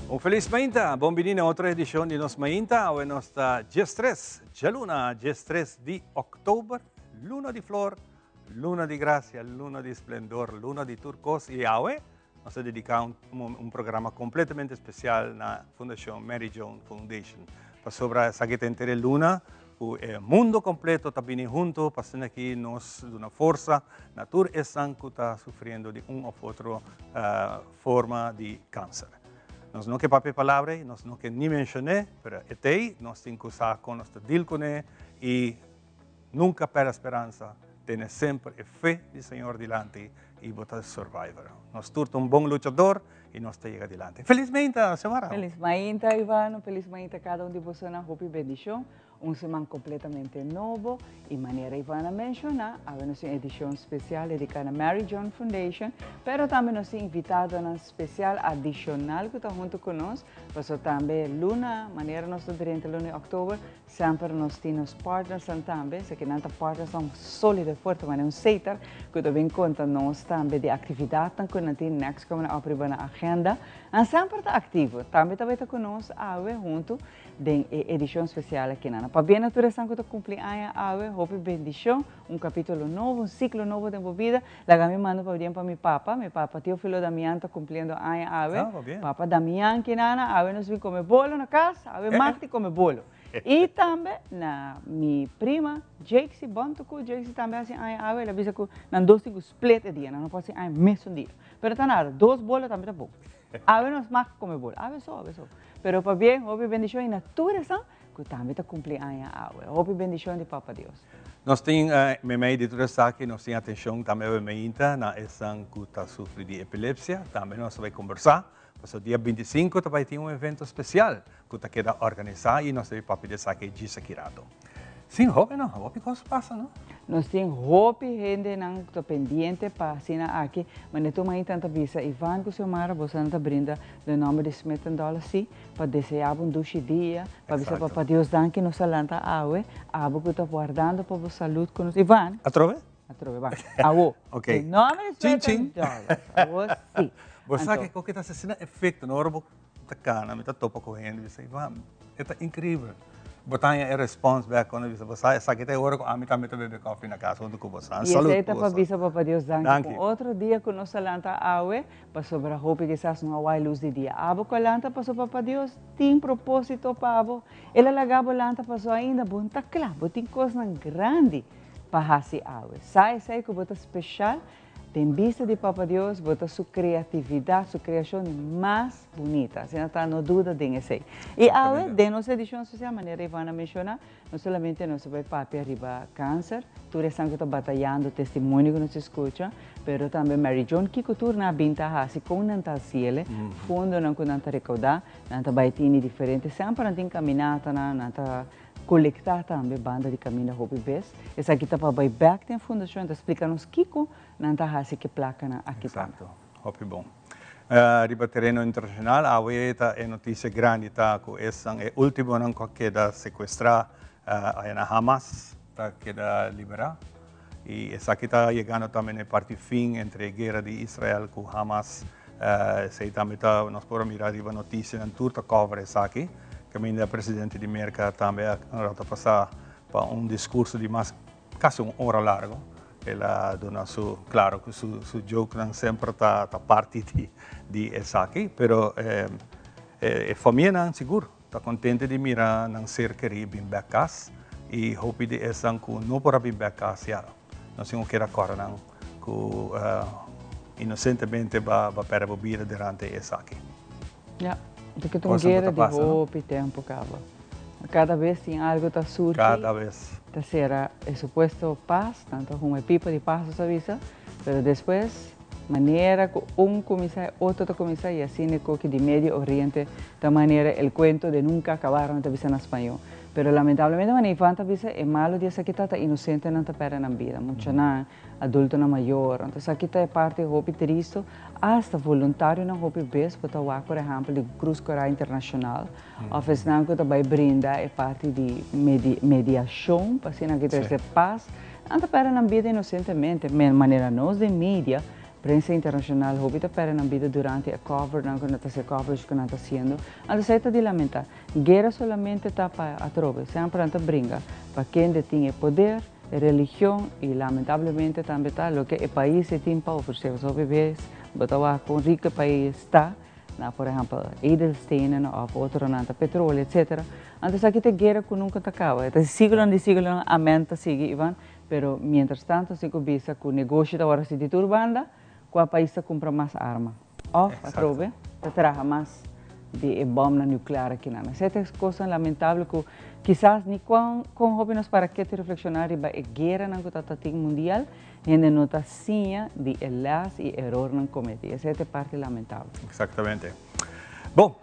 Un felis mainta, bon bini na otro edicion di nos mainta. Awe nos ta 13, djaluna 13 di october, luna di flor, luna di gracia, luna di splendor, luna di tur cos. Y awe nos ta dedica un programa completamente special na Fundacion Mary Joan Foundation. Pasobra esaki ta henter e luna cu e mundo completo ta bini hunto pa asina aki nos duna forsa na tur esnan cu ta sufriendo di un of otro forma di cancer. Nos no ke papia e palabra ei, nos no ke ni mencion'é, pero e t'ei, nos tin cu sa con nos ta deal cun'é y nunca perde speransa, tene semper e fe di Señor dilanti y bo ta survivor. Nos tur ta un bon luchador y nos ta yega dilanti. Feliz mainta, Xiomara! Feliz mainta, Ivano. Feliz mainta cada un di bosonan. Hopi bendicion. Un siman completamente nobo y manera Ivana menciona, awe nos tin edicion special dedica na Mary Joan Foundation, pero tambe nos tin invitadonan special adicional cu ta hunto cu nos, paso tambe luna, manera nos ta drenta luna di october, semper nos tin nos partnersnan tambe, esaki nan ta partnersnan solido y fuerte manera un seter cu ta bin conta nos tambe di actividadnan cu nan tin next coming up riba nan agenda. Nan semper ta activo, tambe ta bay ta cu nos awe hunto Den e edishon spesial aki nan a pabia na tur esnan ku ta kumpli aña awe, hopi bendishon, un kapitulo nobo, un siklo nobo den bo bida. Laga mi manda pabien pa mi papa, mi papa Teofilo Damian ta kumpliendo aña awe. Ah, pabien. Papa Damian kinana, awe nos bin kome bolo na kas, awe mag di kome bolo. I tambe na mi prima Jakesy, bon tuku, Jakesy tambe hasi aña awe, el a bisa ku nan dos tin ku split e dia, nan no por hasi aña mesun dia. Pero ta nada, dos bolo tambe ta bon. Awe nos mag kome bolo, awe so, awe so. Pero pabien, hopi bendishon i na tur esan ku tambe ta kumpli aña awe. Hopi bendishon di Papa Dios. Nos tin meimei di tur esaki, nos tin atenshon tambe awe meinta na esan ku ta sufri di epilepsia. Tambe nos ta bai kombersá, pasobra dia 25 ta bai tin un evento spesial ku ta keda organisá i nos ta bai papia di esaki djis aki rato. Sin hobennan, hopi kos pasa, no? Nos tin hopi hendenan ku ta pendiente pa asina aki, ma tur mainta nan ta bisa, Ivan ku Xiomara, bosonan ta brinda den nomber di Smith and Dollar si, pa desea bo un dushi dia, pa bisa Papa Dios danki nos a lanta awe, abo ku ta wardando pa bo salud ku nos. Ivan! Atrobe? Atrobe, ban. Awo. Ok. Den nomber di Chin Smith and chin. Dollar, awo si. Bo sa Anto. ke koke ta asina efekto, no? Ora bo ta kana, mi ta topa ku hende, bisa, Ivan, e ta inkribel. Bo ta haña e respons bek cuando bisa bo sa esaki ta e ora cu ami tambe ta bebe koffie na cas hunto cu bo sa. Y Salud esey ta cu pa boso. bisa Papa Dios danki Danki. pa un otro dia cu nos a lanta awe, pasobra hopi kisas no a wai luz di dia. Abo cu a lanta paso Papa Dios tin proposito pa bo. El a laga bo lanta paso ainda bo no ta cla, bo tin cosnan grandi pa haci awe. Sa esey cu bo ta special Den bista di Papa Dios, bo ta su creatividad, su creacion di mas bunita. Asina ta, no duda den esey. Y awe, den nos edicion social, manera Ivana a menciona, no solamente nos ta bay papia riba cancer, tur esnan cu ta batayando, testimonio cu nos a scucha, pero tambe Mary Joan, kico tur nan a bin ta haci, con nan ta haciele, fondonan cu nan ta recauda, nan ta bay tini diferente, semper nan tin caminatanan, nan ta Kolektá tambe banda di kaminda hopi bes. Esaki ta pa bai bèk den fundashon ta splika nos kiko nan ta hasi ku e plakanan aki tambe. Eksakto. Hopi bon. Riba tereno internashonal awe ta e notisia grandi ta ku esnan e ultimonan ku a keda sekuestrá aya na Hamas ta keda liberá. I esaki ta yegando tambe na e parti fin entre e guera di Israel ku Hamas. Esei tambe ta nos por a mira riba notisianan tur ta cover esaki. Kaminda presidente di Merka tambe a un rato pasá pa un diskurso di mas kasi un ora largo. El a duna su, klaro ku su su jokenan semper ta ta parti di di esaki, pero e famianan sigur Ta contente di mira nan ser keri bin bek cas y hopi di esnan cu no por a bin bek cas ya nos tin cu keda corda nan cu inocentemente ba perde bo bida durante esaki. Ya, ta keda un guera di hopi tempo caba. Cada bes tin algo ta surgi. Cada bes. Ta cera e supuesto paz, nan ta huma e pipa di paz nos ta bisa, pero despues Manera cu un cuminsa e otro ta cuminsa y asina e coki di Medio Oriente ta manera el cuento de nunca acabar nan ta bisa na spañó. Pero lamentablemente manera Ivan ta bisa e malo di esaki ta ta inocentenan ta perde nan bida, muchanan, adultonan mayor. Anto esaki ta e parti hopi tristo, hasta voluntarionan hopi bes bo ta wak por ehempel di Cruz Cora Internacional of esnan cu ta bay brinda e parti di mediacion pa asina aki trece paz. Nan ta perde nan bida inocentemente, manera nos den media. Prensa internashonal hopi ta pèrdè nan bida durante e covernan ku nan ta hasi, e coverage ku nan ta hasiendo. Anto esei ta di lamentá. Guera solamente ta pa atrobe, semper nan ta bringa pa kende tin e poder, e religion i lamentablemente tambe ta loke e pais ei tin pa ofresé. Pasobra hopi bes bo ta wak kon riku e pais ta na por ehèmpel edelstenen òf otronan ta petroleo etsetera. Anto esaki ta e guera ku nunka ta kaba. E ta siglonan di siglonan amen ta sigui Ivan, pero mientras tanto si ku bisa ku negoshi ta wòrdu hasi di tur banda, kua pais ta kumpra mas arma òf atrobe ta traha mas di e bòmnan nuklear akinan. Esei ta e kosnan lamentabel ku kisas ni kon hopi nos para ketu reflekshoná riba e gueranan ku ta ta tin mundial, hende no ta siña di e lès i erornan kometí. Esei ta e parti lamentabel. Eksaktamente. Bon,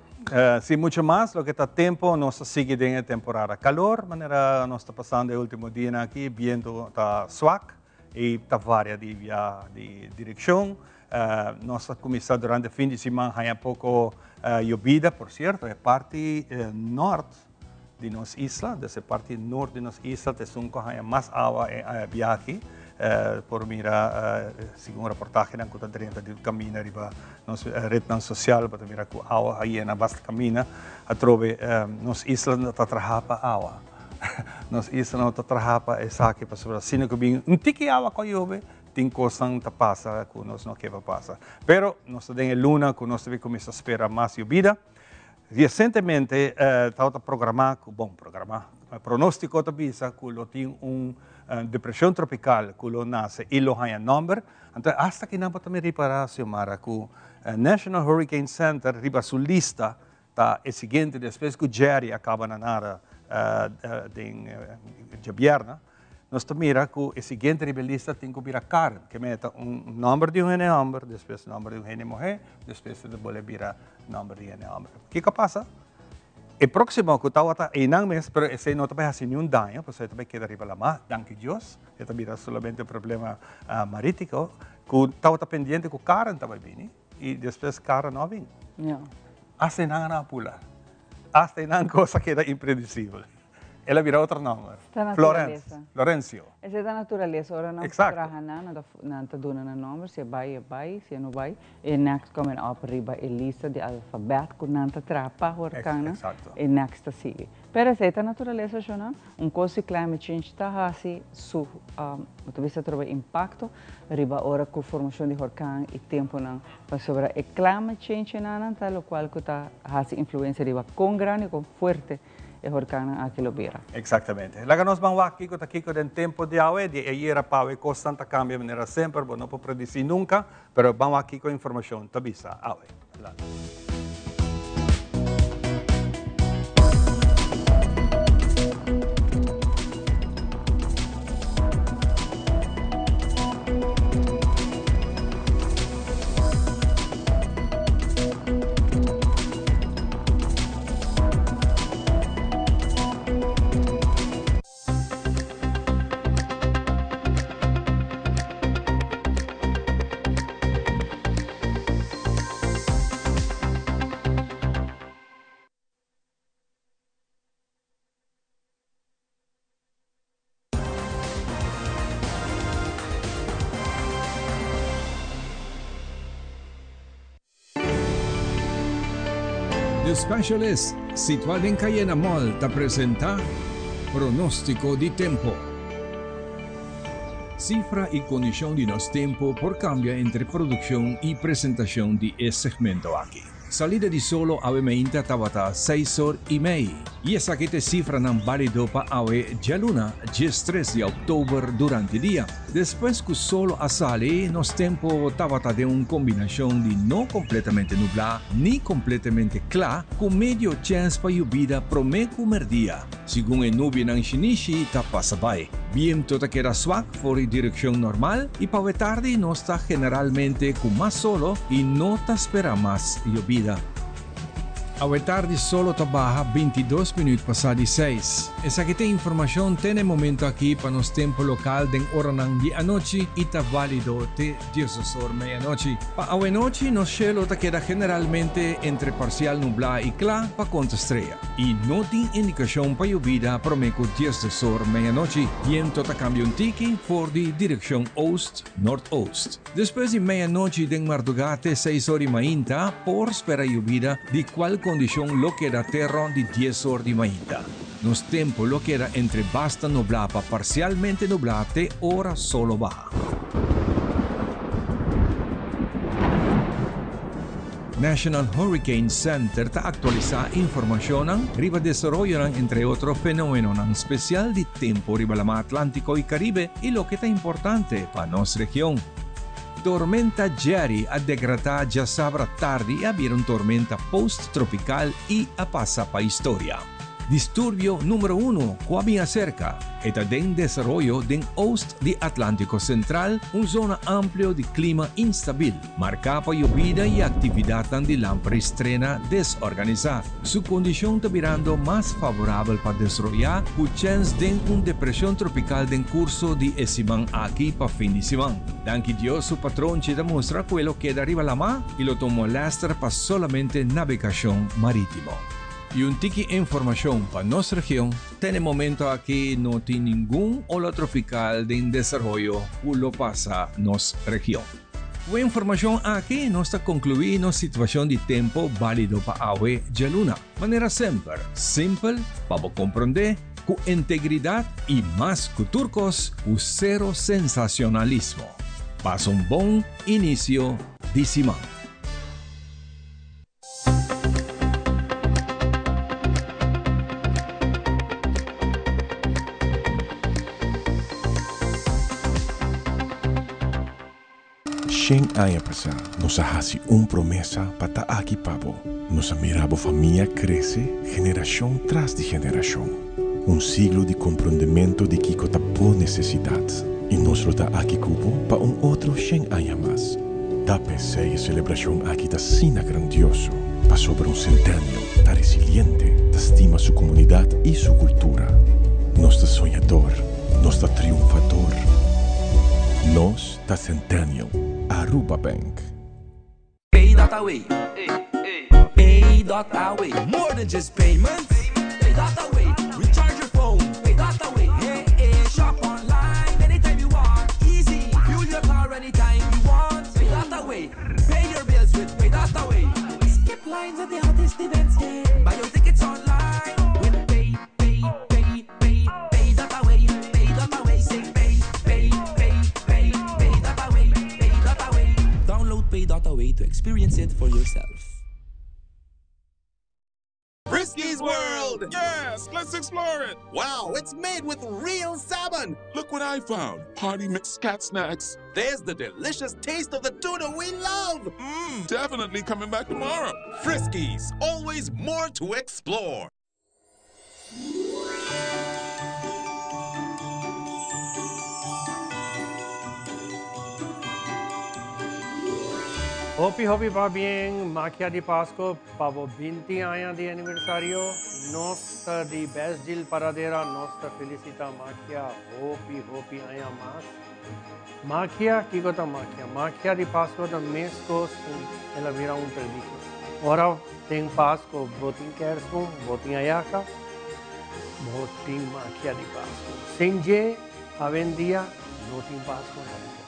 sin mucho mas, loke ta tempo, nos ta sigui den e temporada kalor, manera nos ta pasando e último dianan aki, bientu ta swak i ta varia di via di direkshon. Nos a kuminsá durante fin di siman haña poko yobida, por sierto e parti nort di nos isla, des e parti nort di nos isla ta esun ku a haña mas awa e biaha aki. Por mira segun reportahenan ku ta drenta di kaminda riba nos retnan sosial bo ta mira ku awa a yena basta kaminda. Atrobe nos isla ta traha pa awa. Nos isla no ta traha pa esaki pasobra asina ku bin un tiki awa ku a yobe Tin kosnan ta pasa ku nos no ke pa pasa. Pero nos ta den e luna ku nos debe kuminsá spera mas yobida. Resientemente tabata programá ku, bon, programá, pronóstiko ta bisa ku lo tin un depreshon tropikal ku lo nase i lo haña nòmber. Anto asta kinan bo ta mi ripará, Xiomara, ku National Hurricane Center riba su lista ta e siguiente despues ku Jerry a kaba na nada den djabièrnè. Nos ta mira ku e siguiente riba e lista tin ku bira Karen, ke meta un nòmber di un hende hòmber, despues nòmber di un hende muhé, despues ta bolbe bira nòmber di hende hòmber. Kiko a pasa? E próksimo ku tabata einan mes, pero esei no ta bai hasi niun daño, pasobra e ta bai keda riba lamá, danki Dios, e ta bira solamente un problema marítiko, ku tabata pendiente ku Karen ta bai bini, i despues Karen no a bini. Asta einan a nan a pula. Asta einan kos a keda impredisibel. El a bira otro nomber. Ta naturalesa. Florencio. Esei ta naturalesa. Ora nan traha nan, nan ta nan ta duna nan nomber. Si e bai, e bai. Si e no bai, e next coming up riba e lista di alfabet ku nan ta traha pa horkannan, e next ta sigui. Pero esei ta naturalesa, shownan. Un kos di climate change ta hasi su, bo ta bisa troba impakto riba ora ku formashon di horkan i tempunan. Pasobra e climate change enanan ta lokual ku ta hasi influensia riba kon grandi, kon fuerte E horkannan aki lo bira. Exactamente. Laga nos ban wak kiko ta kiko den tempo di awe. Di ayera pa awe kosnan ta kambia manera semper, bo no por predisi nunka, pero ban wak kiko informashon ta bisa awe. Adelante. The Specialist, situá den Cayena Mall, ta presentá Pronóstiko di Tempo. Sifra i kondishon di nos tempu por kambia entre produkshon i presentashon di e segmento aki. Salida di solo awe meinta tabata seis or i mei i esaki ta e sifranan balido pa awe djaluna 13 di oktober durante dia. Despues ku solo a sali nos tempo tabata den un kombinashon di no kompletamente nublá ni kompletamente kla ku medio chèns pa yubida promé ku mèrdia. Segun e nubianan shinishi ta pasa bai. Biento ta keda swak for di direkshon normal i pa awe tardi nos ta generalmente ku mas solo i no ta spera mas yobida. Awe tardi solo ta baha 22 minuut pasá di seis. Esaki ta e informashon te na e momento aki pa nos tempu lokal den oranan di anochi i ta válido te diesdos or meianochi. Pa awenochi nos shelo ta keda generalmente entre parsial nublá i kla pa konta strea i no tin indikashon pa yobida promé ku diesdos or meianochi. Biento ta kambia un tiki for di direkshon oost noordoost. Despues di meianochi den mardugá te seis or di mainta por spera yobida di kual kondishon lo keda te rònt di dies or di mainta. Nos tempu lo keda entre basta nublá pa parsialmente nublá te ora solo baha. National Hurricane Center ta aktualisá informashonnan riba desaroyonan entre otro fenómenonan spesial di tempu riba Lamá Atlántiko i Karibe i loke ta importante pa nos region. Tormenta Jerry a degradá djasabra tardi i a bira un tormenta post-tropikal i a pasa pa historia. Disturbio numero uno ku a bin aserka e ta den desaroyo den oost di Atlántiko Sentral, un zona amplio di klima instabil, marká pa yobida i aktividatnan di lamper i strena desorganisá. Su kondishon ta birando mas favorabel pa desaroyá ku chèns den un depreshon tropikal den kurso di e siman aki pa fin di siman. Danki Dios su patronchi ta mustra ku e lo keda riba lamá i lo ta un molèster pa solamente nabegashon marítimo. Y un tiki informacion pa nos region, te n'e momento aki no tin ningun ola tropical den desaroyo cu lo pasa nos region. Cu e informacion aki nos ta conclui nos situacion di tempo balido pa awe djaluna. Manera semper, simpel pa bo comprende, cu integridad y mas cu tur cos cu cero sensacionalismo. Pasa un bon inicio di siman. Shen aña pasá nos a hasi un promesa pa ta aki pa bo. Nos a mira bo famia krese generashon tras di generashon. Un siglo di komprondementu di kiko ta bo nesesidat. I nos lo ta aki ku bo pa un otro shen aña mas. Ta p'esei e selebrashon aki ta asina grandioso, pasobra un Centennial ta resiliente, ta stima su komunidat i su kultura. Nos ta soñador, nos ta triunfador. Nos ta Centennial. Aruba Bank. Pay dot away, pay dot away, more than just payments. Pay dot away, recharge your phone. Pay dot away, hey hey, shop online anytime you want. Easy, fuel your car anytime you want. Pay dot away, pay your bills with pay dot away. Skip lines at the hottest events, yeah. Buy your tickets online with pay, pay, pay, pay, pay dot away, pay dot away, say pay, pay, pay, pay, pay dot away, pay dot away. Download pay dot away to experience it for yourself. Friskies World! Yes, let's explore it! Wow, it's made with real salmon! Look what I found! Party mix cat snacks. There's the delicious taste of the tuna we love! Mmm, definitely coming back tomorrow. Friskies, always more to explore. Hopi hopi pabien Makia di Pasco pa bo 20 aña di aniversario. Nos ta di Best Deal Paradera, nos ta felicita Makia hopi hopi aña mas. Makia, kiko ta makia? Makia di Pasco ta mescos cu el a bira un tradicion. Ora Den Pasco bo tin kerstboom, bo tin ayaka, bo tin makia di Pasco. Sin dje, awendia no tin Pasco na Aruba.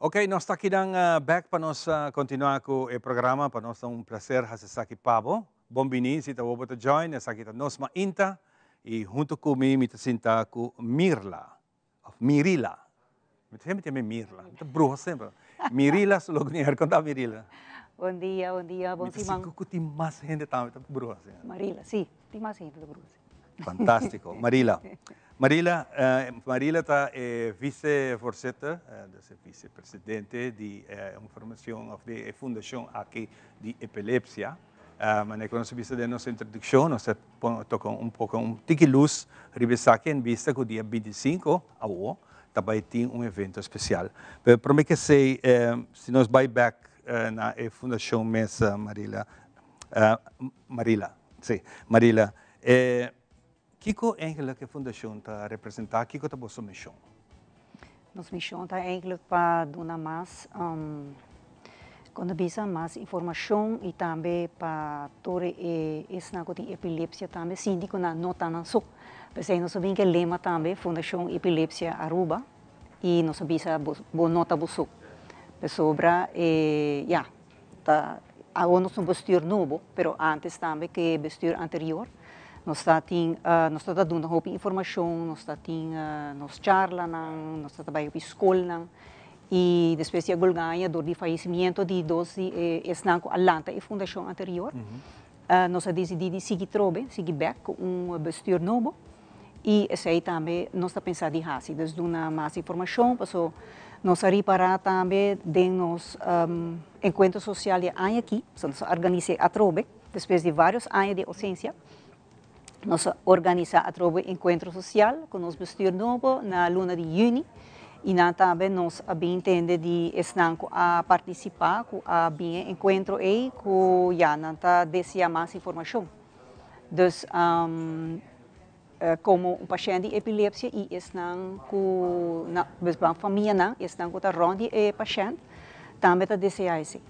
Ok, nos ta kidan eh, back pa nos eh, continua cu e programa. Pa nos ta un placer haci esaki pa bo. Bon bini, si ta bo ta join, esaki ta Nos Mainta. Y hunto cu mi, mi ta sinta cu Mirla. Of Mirila. Mi ta semper yama Mirla. Mi ta bruha semper. Mirila su loke Kon ta Mirila? Bon dia, bon dia, bon siman. Mi ta sigur ku tin mas hende tambe ta bruha asina. Marila, si. Tin mas hende ta bruha asina. Fantástiko. Marila. Marila, Marila ta e vicevoorzitter, dus e vicepresidente di e informacion of di e fundacion aki di epilepsia. Manera ku nos a bisa den nos introdukshon, nos ta toka un poko un tiki lus riba esaki en bista ku dia 25 awo ta bai tin un evento spesial. Pero prome ku esei, si nos bai bek na e fundashon mes, Marila, Marila, si, Marila, kiko eigenlijk e fundashon ta representá? Kiko ta boso mishon? Nos mishon ta eigenlijk pa duna mas, kon ta bisa, mas informashon i tambe pa tur e esnan ku tin epilepsia tambe sinti ku nan no ta nan so. P'esei nos a bin ku e lema tambe, Fundashon Epilepsia Aruba, i nos a bisa bo no ta bo so. Pasobra e, ya, Ta awor nos un bestuur nobo, pero antes tambe ku e bestuur anterior nos ta tin nos ta ta duna hopi informashon, nos ta tin nos charlanan, nos ta ta bai hopi skolnan i despues di a golgaña dor di fayesimiento di dos di e esnan ku a lanta e fundashon anterior nos a disidí di sigui trobe, sigui bèk ku un bestuur nobo. I esei tambe nos ta pensa di hasi, dus duna mas informashon, paso nos a ripará tambe den nos enkuentro sosial di e aña aki, pasobra nos a organis'é atrobe, despues di vários aña di ousensia, nos a organisá atrobe enkuentro sosial ku nos bestuur nobo na luna di yüni, i nan tambe nos a bin tende di esnan ku a partisipá, ku a bin e enkuentro ei, ku ya nan ta deseá mas informashon. Dus komo un pashènt di epilepsia i esnan ku na dus ban famianan esnan ku ta rònt di e pashènt tambe ta deseá esei.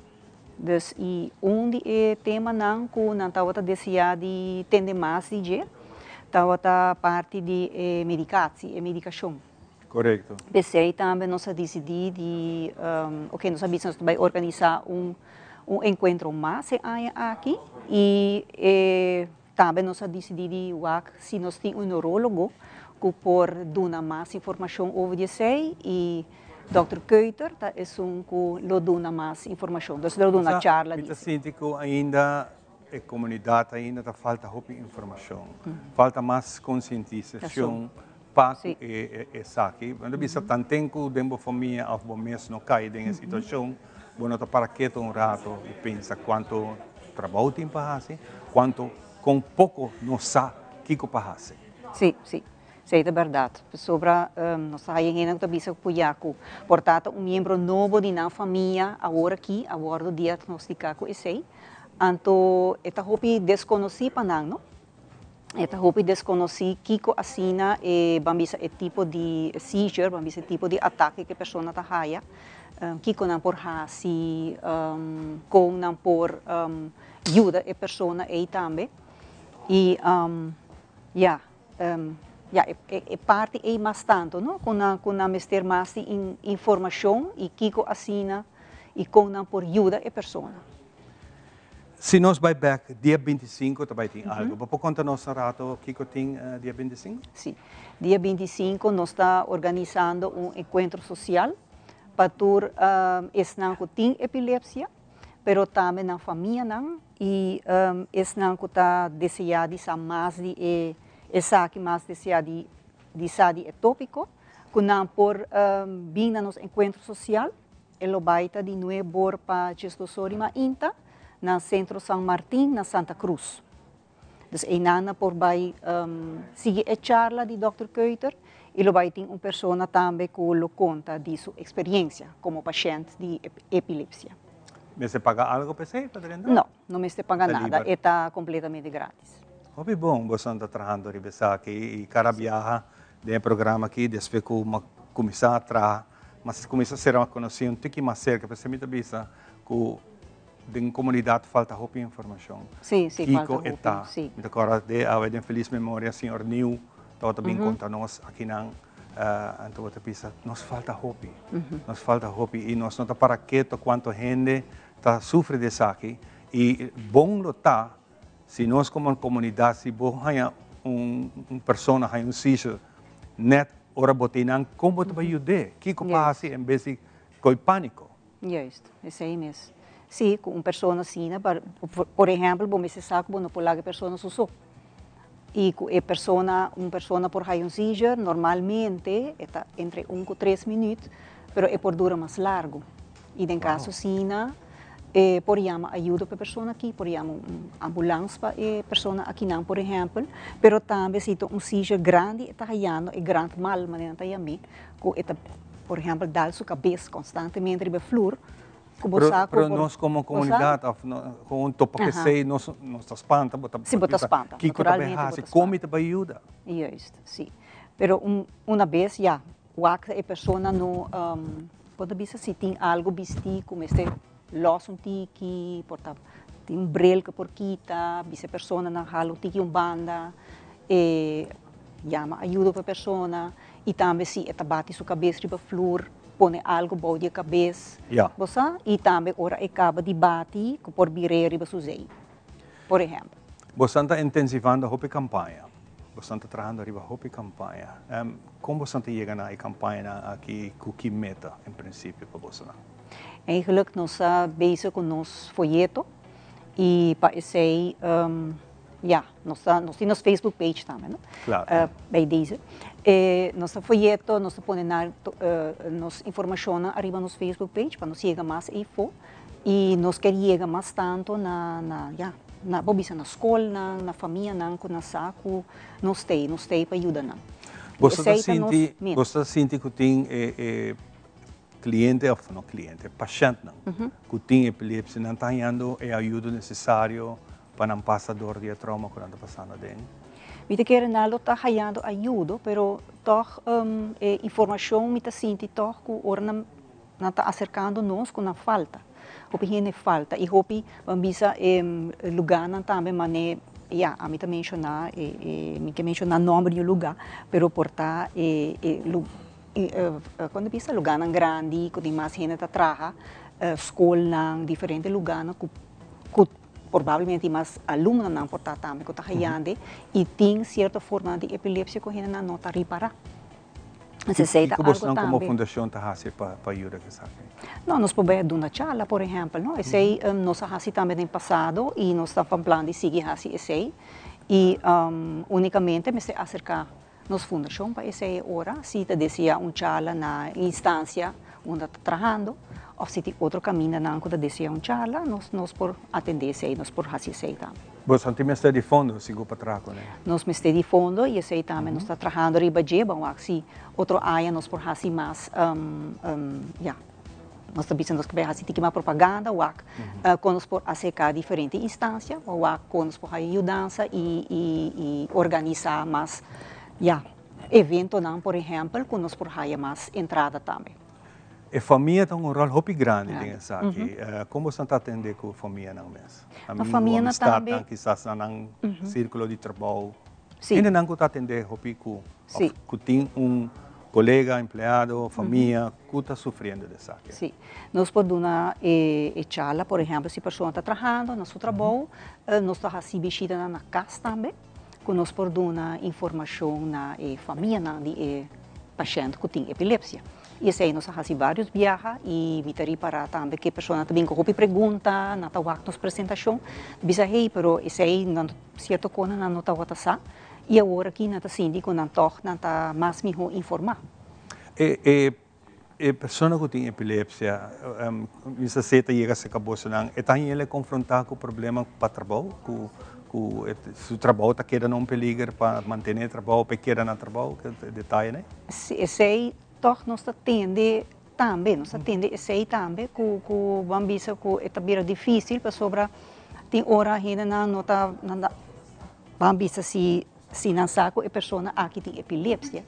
Dus i un di e temanan ku nan tabata deseá di tende mas di dje tabata parti di e medikatsi, e medikashon. Korekto. P'esei tambe nos a disidí di oke nos a bisa nos ta bai organisá un un enkuentro mas e aña aki i e tambe nos a disidí di wak si nos tin un neurólogo ku por duna mas informashon over di esei i dòkter Keuter ta esun ku lo duna mas informashon, dus lo duna charla di Mi ta sinti ku ainda e komunidat ainda ta falta hopi informashon, falta mas konsientisashon pa ku e esaki. Bo ta bisa tanten ku den bo famia òf bo mes no kai den e situashon, bo no ta para ketu un rato i pensa kuantu trabou tin pa hasi, kuantu kon poko nos sa kiko pa hasi. Sí, sí. Esei ta bèrdat. Pasobra nos ta haya hende ku ta bisa ku ya ku por ta ta un miembro nobo di nan famia awor aki a wòrdu diagnostiká ku esei. Anto e ta hopi deskonosí pa nan, no? E ta hopi deskonosí kiko asina e ban bisa e tipo di seizure, ban bisa e tipo di atake ku e persona ta haya, kiko nan por hasi, kon nan por yuda e persona ei tambe. I ya, ya e parti ei mas tantu, no, ku nan ku nan mester mas di informashon i kiko asina i kon nan por yuda e persona. Si nos bai bek dia 25 ta bai tin algo. Bo por konta nos un rato kiko tin dia 25? Si. Dia 25 nos ta organisando un enkuentro sosial pa tur esnan ku tin epilepsia, pero tambe nan famianan i esnan ku ta deseá di sa mas di e esaki, mas deseá di di sa di e tópiko, ku nan por bin na nos enkuentro sosial. E lo bai ta di nuebor pa djesdosor i mainta na Centro San Martin na Santa Cruz. Dus einan nan por bai sigui e charla di Dòkter Keuter i lo bai tin un persona tambe ku lo konta di su eksperiencia komo pashènt di epilepsia. Mester paga algo pa esei pa drenta? No, no mester paga nada, e ta kompletamente gratis. Hopi bon boso ta trahando riba esaki i kada biaha den e programa aki despues ku kuminsá traha Mas cuminsa cera mas conoci un tiki mas cerca, p'esei mi ta bisa cu den comunidad falta hopi informacion. Sí, sí, falta Kico hopi, e ta. sí. Mi ta corda de awe den feliz memoria señor Nieuw tabata bin conta nos akinan, anto bo ta bisa nos falta hopi, nos falta hopi y nos no ta para keto cuanto hende ta sufri di esaki y bon lo ta si nos como comunidad si bo haña un persona haña un seizure net Ora bo tin nan, kon bo ta bai yud'é? Kiko pa hasi en bes di koi pániko? Juist, esei mes. Sí, ku un persona asina, por ehèmpel, bo mester sa ku bo no por laga e persona su so. I ku e persona, un persona por haya un seizure, normalmente e ta entre un ku tres minuut, pero e por dura mas largu. I den kaso asina, e por yama ayudo pa e persona aki, por yama un ambulans pa e persona akinan, por ehèmpel. Pero tambe si ta un seizure grandi e ta hayando, e grand mal manera nan ta yam'é, ku e ta, por ehèmpel, dal su kabes konstantemente riba e flur, ku bo sa ku Pero por nos komo bo sa? komunidat òf komo un topa Aha. kesei nos nos ta spanta, bo ta Si, bo ta bisa spanta, kiko ta bai naturalmente bo hasi, ta kon mi spanta. ta bai yuda? Juist, si. Pero un una bes ya, wak e persona no bo ta bisa si tin algo bisti ku mester lòs un tiki, por ta tin un bril ku por kita, bisa e personanan hala un tiki un banda, e yama ayudo pa e persona i tambe si e ta bati su kabes riba flur, pone algo bou di e kabes, bo sa, i tambe ora e kaba di bati ku por bir'é riba su zei, por ehèmpel. Bosan ta intensivando hopi kampaña. Bosan ta trahando riba hopi kampaña. Kon bosan ta yega na e kampañanan aki i ku ki meta en prinsipio pa bosonan? Eigenlijk nos ta bezig ku nos foyeto i pa esei ya nos ta nos tin nos Facebook page tambe no bij deze. Nos ta foyeto nos ta pone na nos informashonnan ariba nos Facebook page pa nos yega mas eifo. I nos ker yega mas tantu na na ya na bo bisa na skolnan, na famianan ku nan sa ku nos t'ei, nos t'ei pa yuda nan. I Boso ta esei ta nos sinti, meta. boso ta sinti ku tin e e kliente òf no kliente, pashèntnan ku tin epilepsia, nan ta hañando e ayudo nesesario pa nan pasa dor di e trauma ku nan ta pasando aden? Mi ta kere nan lo ta hañando ayudo, pero tòg e informashon mi ta sinti tòg ku ora nan Nan ta aserkando nos ku nan falta. Hopi hende falta i hopi ban bisa e lugánan tambe mane ya ami ta menshoná e e mi ke menshoná nòmber di un lugá pero por ta e e kon ta bisa lugánan grandi ku tin mas hende ta traha skolnan diferente lugánan ku ku probablemente tin mas alumnonan por ta tambe ku ta hayande i tin sierto formanan di epilepsia ku hendenan no ta ripará. Esei ta Kiko algo bosnan komo tambe. fundashon ta hasi pa pa yuda ku esaki? No, nos por bai a duna charla, por ehèmpel, no. Esei nos a hasi tambe den pasado i nos ta van plan di sigui hasi esei. I únikamente mester aserká nos fundashon pa esei e ora, si ta deseá un charla na instansia unda ta trahando òf si tin otro kamindanan ku ta deseá un charla, nos nos por atendé esei, nos por hasi esei tambe. Boso tin mester di fondo sigur pa traha kuné. Nos mester di fondo i esei tambe nos ta trahando riba dje. Ban wak si otro aña nos por hasi mas, ya, nos ta bisa nos ke bai hasi tiki mas propaganda, wak kon nos por aserká diferente instansia, wak kon nos por haya yudansa i i organisá mas, ya, eventonan por ehèmpel ku nos por haya mas entrada tambe. E famia ta un ròl hopi grandi den esaki. Kon boso ta atendé ku famianan mes? Amigu, amistatnan, kisas na nan sírkulo di trabou. Hendenan ku ta atendé hopi ku òf ku tin un kolega, empleado, famia ku ta sufriendo di esaki. Sí. Nos por duna e charla, por ehèmpel, si persona ta trahando na su trabou, nos ta hasi bishitanan na kas tambe. Ku nos por duna informashon na e famianan di e pashènt ku tin epilepsia. I esei nos a hasi vários biaha i mi ta ripará tambe ku e persona ta bin ku hopi pregunta, nan ta wak nos presentashon, ta bisa hey pero esei nan sierto kos nan no tabata sa i awor aki nan ta sinti ku nan tòg nan ta mas mihó informá. E e E persona ku tin epilepsia, mi sa si e ta yega serka bosonan, e ta hañ'el e konfrontá ku problema pa trabou, ku ku su trabou ta keda na un peliger pa mantené e trabou, pa e keda na trabou, ke detayenan? Si, esei tòg nos ta tende tambe, nos ta tende esei tambe ku ku bo a bisa ku e ta bira difísil pasobra tin ora hendenan no ta nan ta bo a bisa si Si nan sa ku e persona aki tin epilepsia,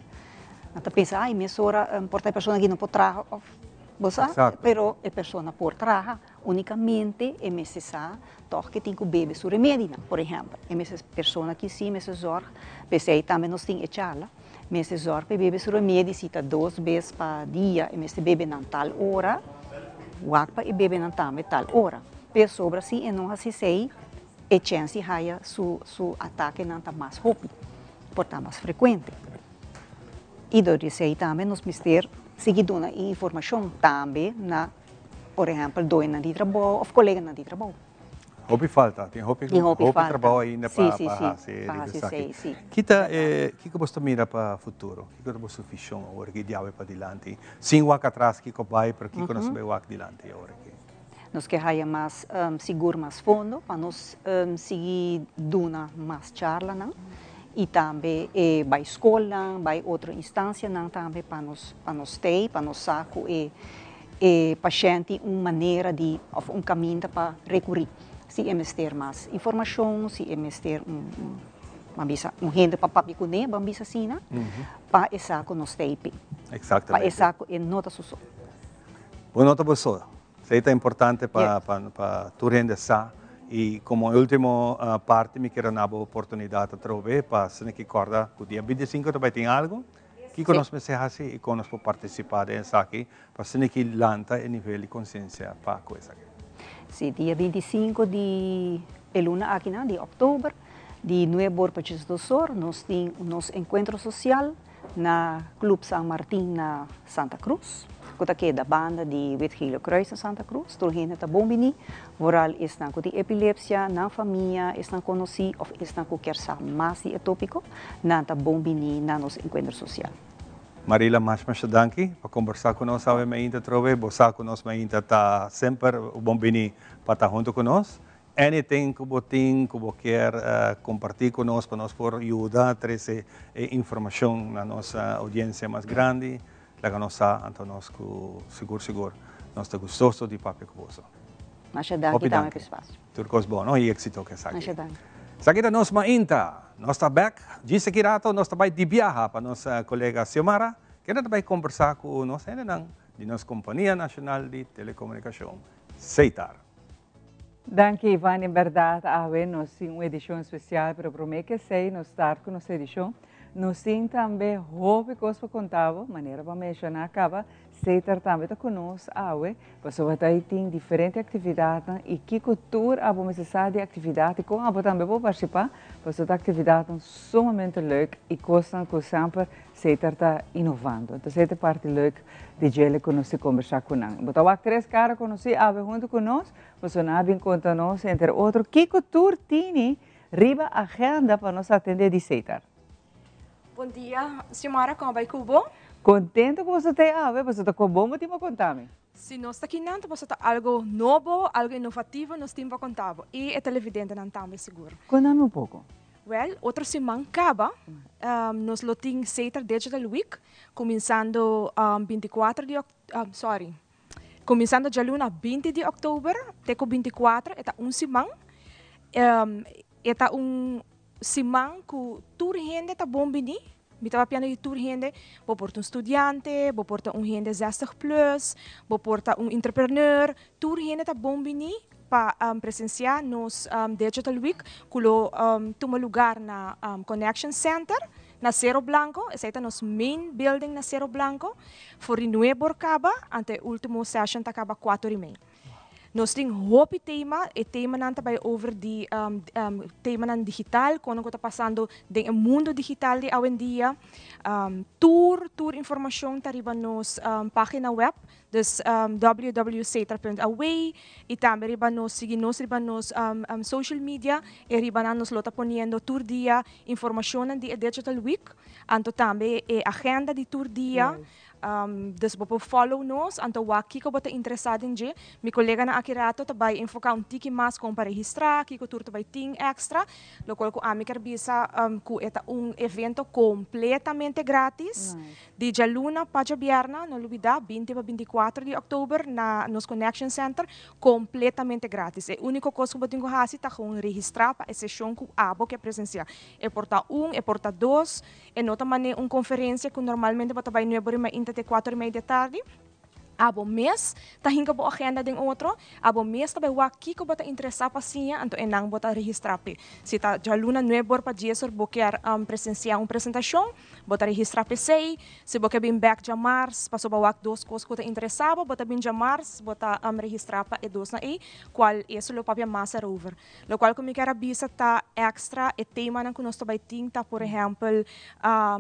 nan ta pensa, ai, mesora por ta e persona aki no por traha òf bo sa, pero e persona por traha, únikamente e mester sa tòg ke tin ku bebe su remedinan, por ehèmpel. E mester persona aki si mester zòrg, p'esei tambe nos tin e charla, mester zòrg pa e bebe su remedi, si ta dos bes pa dia e mester bebe nan tal ora, wak pa e bebe nan tambe tal ora. Pasobra si e no hasi esei, E chèns di haya su su atakenan ta mas hopi, por ta mas frekuente. I dor di esei tambe nos mester sigui duna e informashon tambe na, por ehèmpel, doenan di trabou òf koleganan di trabou. Hopi falta, tin hopi, Tin hopi hopi falta. trabou ainda pa Si, si, pa si, hasi pa riba hasi esaki. esei, si. Kita e, kiko bo ta mira pa futuro? Kiko ta boso vision awor aki di awe padilanti? Sin wak atras kiko bai, pero kiko nos ta bai wak dilanti awor aki? Nos ke haya mas, sigur mas fondo pa nos sigui duna mas charlanan y tambe e bai scolnan, bai otro instancianan tambe pa nos pa nos stay, pa nos sa cu e e pashent tin un manera di of un caminda pa recuri si e mester mas informacion, si e mester un un ban bisa un hende pa papia cune, ban bisa asina, pa e sa cu nos stay p'e. Pa e Exactamente. sa cu e no ta su so. Bo no ta bo so. Esei ta importante pa Yes. pa pa tur hende sa. Y como ultimo parti mi kier a na bo oportunidad atrobe pa asina ki corda cu dia 25 ta bay tin algo. Kiko Si. nos mester haci y con nos por participa den esaki pa asina ki lanta e nivel di conciencia pa cu esaki. Si, dia 25 di e luna akinan, di october, di nuebe or pa 12 or, nos tin nos encuentro social na Club San Martin na Santa Cruz, cu ta keda banda di Wit Gele Kruis na Santa Cruz. Tur hende ta bon bini, vooral esnan cu tin epilepsia, nan famia, esnan conoci of esnan cu kier sa mas di e topico, nan ta bon bini na nos encuentro social. Marila, mas masha danki pa combersa cu nos awe mainta atrobe. Bo sa cu nos mainta ta semper bon bini pa ta hunto cu nos. Anything cu bo tin cu bo kier comparti cu nos pa nos por yuda trece e informacion na nos audiencia mas grandi, laga nos sa, anto nos cu sigur sigur nos ta gustoso di papia cu boso. Masha danki Hopi tambe danki. pa e spacio. Tur cos bon, no? Y exito cu esaki. Masha danki. Esaki ta nos mainta. Nos ta bek. Djis aki rato nos ta bay di biaha pa nos colega Xiomara, kende ta bay combersa cu nos hendenan di nos Compania Nacional di Telecomunicacion, Setar. Danki Ivan, en berdad awe nos tin un edicion especial, pero prome ke esey nos start cu nos edicion, nos tin tambe hopi cos pa conta bo, manera bo a menciona caba, Setar tambe ta cu nos awe, pasobra ta y tin diferente actividadnan y kico tur abo mester sa di actividad y con abo tambe por participa, pasobra ta actividadnan sumamente leuk y cosnan cu semper Setar ta inovando. Entonces e ta parti leuk di djele cu nos tin combersa cu nan. Bo ta wak tres cara conoci awe hunto cu nos. Boso nan a bin konta nos, entre otro, kiko tur tini riba agenda pa nos atende di Setar. Bon dia, Xiomara, kon a bai ku bo? Kontento ku boso ta ei awe, boso ta kon bon bo tin pa konta mi. Si nos ta kinan ta pasobra ta algo nobo, algo inovativo nos tin pa konta bo i e televidentenan tambe sigur. Konta mi un poko. Wèl, otro siman kaba nos lo tin Setar Digital Week kuminsando 24 di sorry, Kuminsando djaluna 20 di òktober te ku 24 e ta un siman. E ta un siman ku tur hende ta bon bini. Mi ta papiando di tur hende, bo por ta un studiante, bo por ta un hende 60 plus, bo por ta un entrepreneur, tur hende ta bon bini pa presensiá nos Digital Week ku lo tuma lugar na Connection Center na Cerro Blanco. Esei ta nos main building na Cerro Blanco. For di nuebe or kaba, anto e ultimo session ta kaba kuater i mei. Nos tin hopi tema, e temanan ta bai over di temanan digital, kono ku ta pasando den e mundo digital di awendia. Tur tur informashon ta riba nos pagina web, dus www.setra.aw i tambe riba nos sigui nos riba nos social media, e riba nan nos lo ta poniendo tur dia informashonnan di e Digital Week, anto tambe e agenda di tur dia. Dus bo por follow nos, anto wak kiko bo ta interesá den dje. Mi koleganan aki rato ta bai enfoká un tiki mas kon pa registrá, kiko tur ta bai tin èkstra. Lokual ku ami kier bisa ku e ta un evento kompletamente gratis. Di djaluna pa djabièrna, no lubidá, 20 pa 24 di òktober na nos Connection Center, kompletamente gratis. E úniko kos ku bo tin ku hasi ta gewoon registrá pa e seshon ku abo ke presensiá. E por ta un, e por ta dos, e no ta manera un konferensia ku normalmente bo ta bai nuebe ora i mainta te kuater i mei di tardi. Abo mes ta hinka bo agenda den otro, abo mes ta bai wak kiko bo ta interesá pa siña, anto enan bo ta registrá p'e. Si ta djaluna nuebe or pa dies or bo kier presensiá un presentashon, bo ta registrá p'esei. Si bo ke bin bèk djamars pasobra bo wak dos kos ku ta interesá bo, bo ta bin djamars, bo ta registrá pa e dosnan ei, kual eso lo papia mas erover. Lokual ku mi kier a bisa ta èkstra e temanan ku nos ta bai tin ta por ehèmpel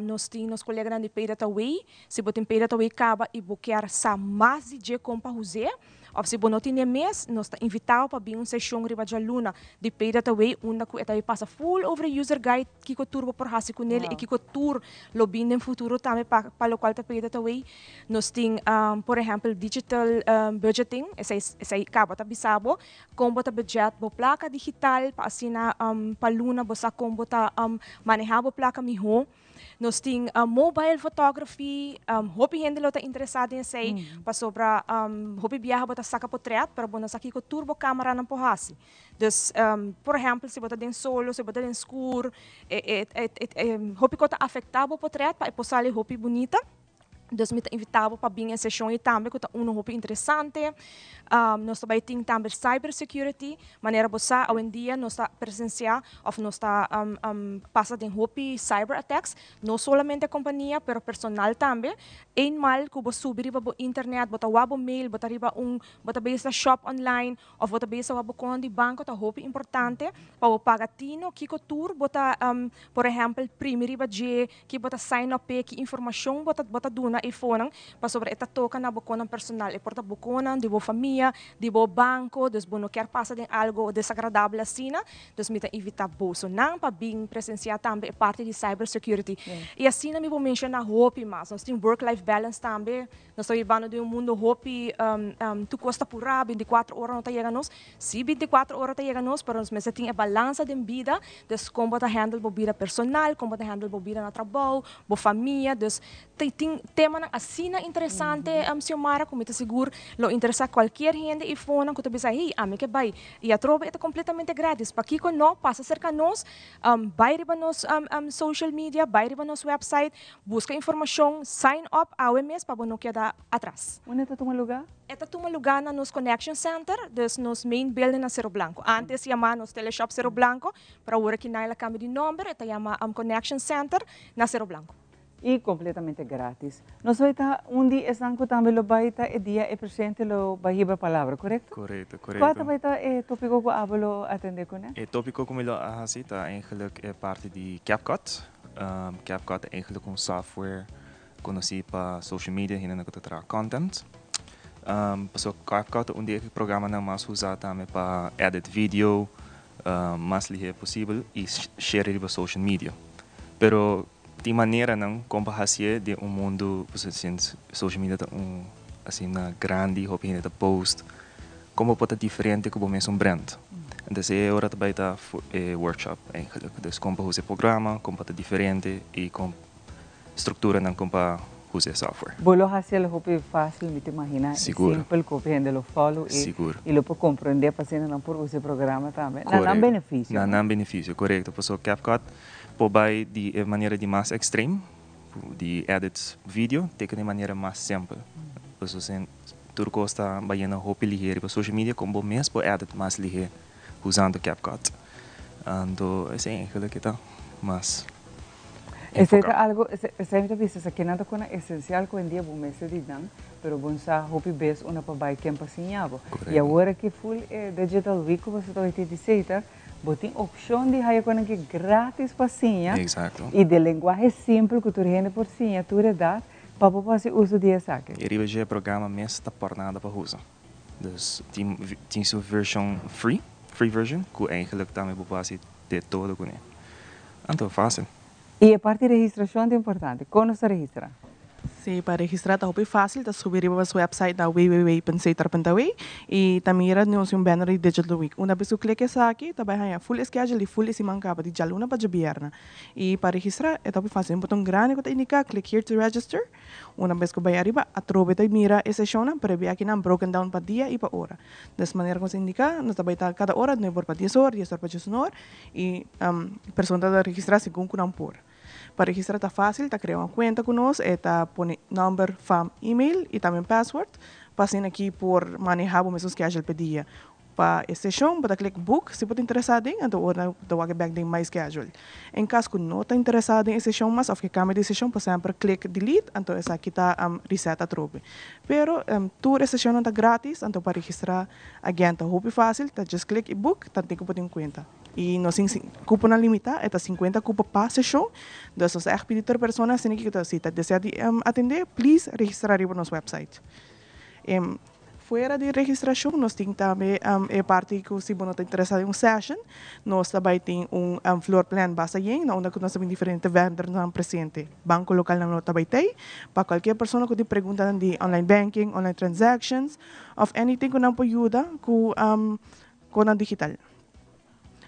nos tin nos koleganan di Pay That Away. Si bo tin Pay That Away kaba i bo kier sa mas di dje kon pa us'é. Òf si bo no tin e mes, nos ta invitá bo pa bin un seshon riba djaluna di Pay.away unda ku e ta pasa full over e user guide, kiko tur bo por hasi kuné i kiko tur lo bin den futuro tambe pa lokual ta Pay.away. Nos tin, por ehèmpel, digital budgeting, esei kaba ta bisa bo kon bo ta budget bo plaka digital pa asina pa luna bo sa kon bo ta manehá bo plaka mihó. Nos tin mobile photography, hopi hende lo ta interesá den esei pasobra hopi biaha bo ta saka potrèt pero bo no sa kiko tur bo kámaranan por hasi. Dus, por ehèmpel, si bo ta den solo, si bo ta den skur, hopi kos ta afektá bo potrèt pa e por sali hopi bunita. Dus mi ta invitá bo pa bin e seshon ei tambe ku ta unu hopi interesante. Nos ta bai tin tambe cyber security. Manera bo sa awendia nos ta presensiá òf nos ta pasa den hopi cyber attacks. No solamente kompania pero personal tambe. Eenmaal ku bo subi riba bo internet, bo ta wak bo mail, bo ta riba un, bo ta bezig ta shop online òf bo ta bezig ta wak bo konta di banko, ta hopi importante pa bo paga tino kiko tur bo ta, por ehèmpel, primi riba dje. Ki bo ta sign up p'e, ki informashon bo ta bo ta duna eifonan, pasobra e ta toka na bo konan personal. E por ta bo konan, di bo famia, di bo banko, dus bo no kier pasa den algo desagradabel asina. Dus mi ta invitá bosonan pa bin presensiá tambe e parti di cyber security. I asina mi por menshoná hopi mas. Nos tin work life balance tambe. Nos ta bibando den un mundo hopi tur kos ta purá, 24 ora no ta yega nos. Sí, 24 ora ta yega nos, pero nos mester tin e balansa den bida, dus kon bo ta handle bo bida personal, kon bo ta handle bo bida na trabou, bo famia, dus tin temanan asina interesante, Xiomara, ku mi ta sigur lo interesá kualkier hende i fonan ku ta bisa, hey, ami ke bai. I atrobe e ta kompletamente gratis. Pakiko no? Pasa serka nos, bai riba nos social media, bai riba nos website, buska informashon, sign up awe mes pa bo no keda atras. Unda ta tuma lugá? E ta tuma lugá na nos Connection Center, dus nos main building na Cerro Blanco. Antes yamá nos Teleshop Cerro Blanco, pero awor aki nan el a kambia di nomber, e ta yama Connection Center na Cerro Blanco. I kompletamente gratis. Nos bai ta un di esnan ku tambe lo bai ta e dia e presidente lo bai hiba palabra, korekto? Korekto, korekto. Kua ta bai ta e topiko ku abo lo atendé kuné? E topiko ku mi lo a hasi ta eigenlijk e parti di CapCut. CapCut ta eigenlijk un software konosí pa social media, hendenan ku ta traha content. Pasobra CapCut ta un di e programanan mas usá tambe pa edit video mas lihé posibel i share riba social media. Pero tin maneranan kon pa hasié den un mundu, pasobra since social media ta un asina grandi, hopi hende ta post, kon bo por ta diferente ku bo mesun brand. Entonces e ora ta bai ta e workshop eigenlijk. Dus kon pa usa e programa, kon pa ta diferente i kon structuranan kon pa usa e software. Bo lo haci el hopi facil, mi ta imagina, y simpel cu hopi hende lo follow y y lo por comprende pa asina nan por usa e programa tambe. Na nan beneficio. Na nan beneficio, corecto. Pasobra CapCut por bay di e manera di mas extreme, di edit video, te cu di manera mas simpel. Pasobra sin tur cos ta bayendo hopi lihe riba social media, con bo mes por edit mas lihe usando CapCut. Anto esey eigenlijk e ta mas. Esei ta algo, esei mi ta bisa, esakinan ta kona esensial ku hoendia bo mester di nan, pero bo sa hopi bes unda pa bai ken pa siña bo. I awor aki full e digital week ku boso ta bai tin di Setar, bo tin opshon di haya konan ki gratis pa siña i den lenguahe simpel ku tur hende por siña, tur edat, pa bo por hasi uso di esaki. I riba dje e programa mes ta por nada pa usa. Dus tin su vershon free, free version, ku eigenlijk tambe bo por hasi de todo kuné. Anto fácil. I e parti registrashon ta importante. Kon nos ta registrá? Sí, pa registrá ta hopi fácil. Ta subi riba nos website na www.setar.aw i ta mira nos un banner di Digital Week. Una bes ku klik esaki, ta bai haña full e schedule di full e siman kaba, di djaluna pa djabièrnè. I pa registrá e ta hopi fácil. Un boton grandi ku ta indiká click here to register. Una bes ku bai ariba, atrobe ta mira e seshonnan, pero e biaha akinan broken down pa dia i pa ora. Des manera ku nos a indiká, nos ta bai ta kada ora, nuebe or pa dies or, dies or pa diesun or. I persona ta registrá segun ku nan por. Pa registrá ta fásil, ta krea un kuenta ku nos, e ta pone nòmber, fam, email i tambe password pa asina aki por manehá bo mesun schedule p'e dia. Pa e seshon bo ta klik book si bo ta interesá den, anto ora nan ta wak bèk den my schedule. En kas ku no ta interesá den e seshon mas òf ke kambia di seshon por semper klik delete anto esaki ta reset atrobe. Pero tur e seshonnan ta gratis anto pa registrá Again, ta hopi fácil, ta just click y book, ta tin cu bo tin cuenta. Y nos tin cuponan limita, e ta 50 cupo pa seshon, dus nos ta echt pidi tur persona asina ki ta si ta desea di atende, please registra riba nos website. Fuera di registracion nos tin tambe e parti cu si bo no ta interesa den un session, nos ta bay tin un floor plan basta yen na unda cu nos ta bin diferente vendornan presente. Banco localnan lo ta bay tey pa cualkier persona cu tin preguntanan di online banking, online transactions of anything cu nan por yuda cu conan digital.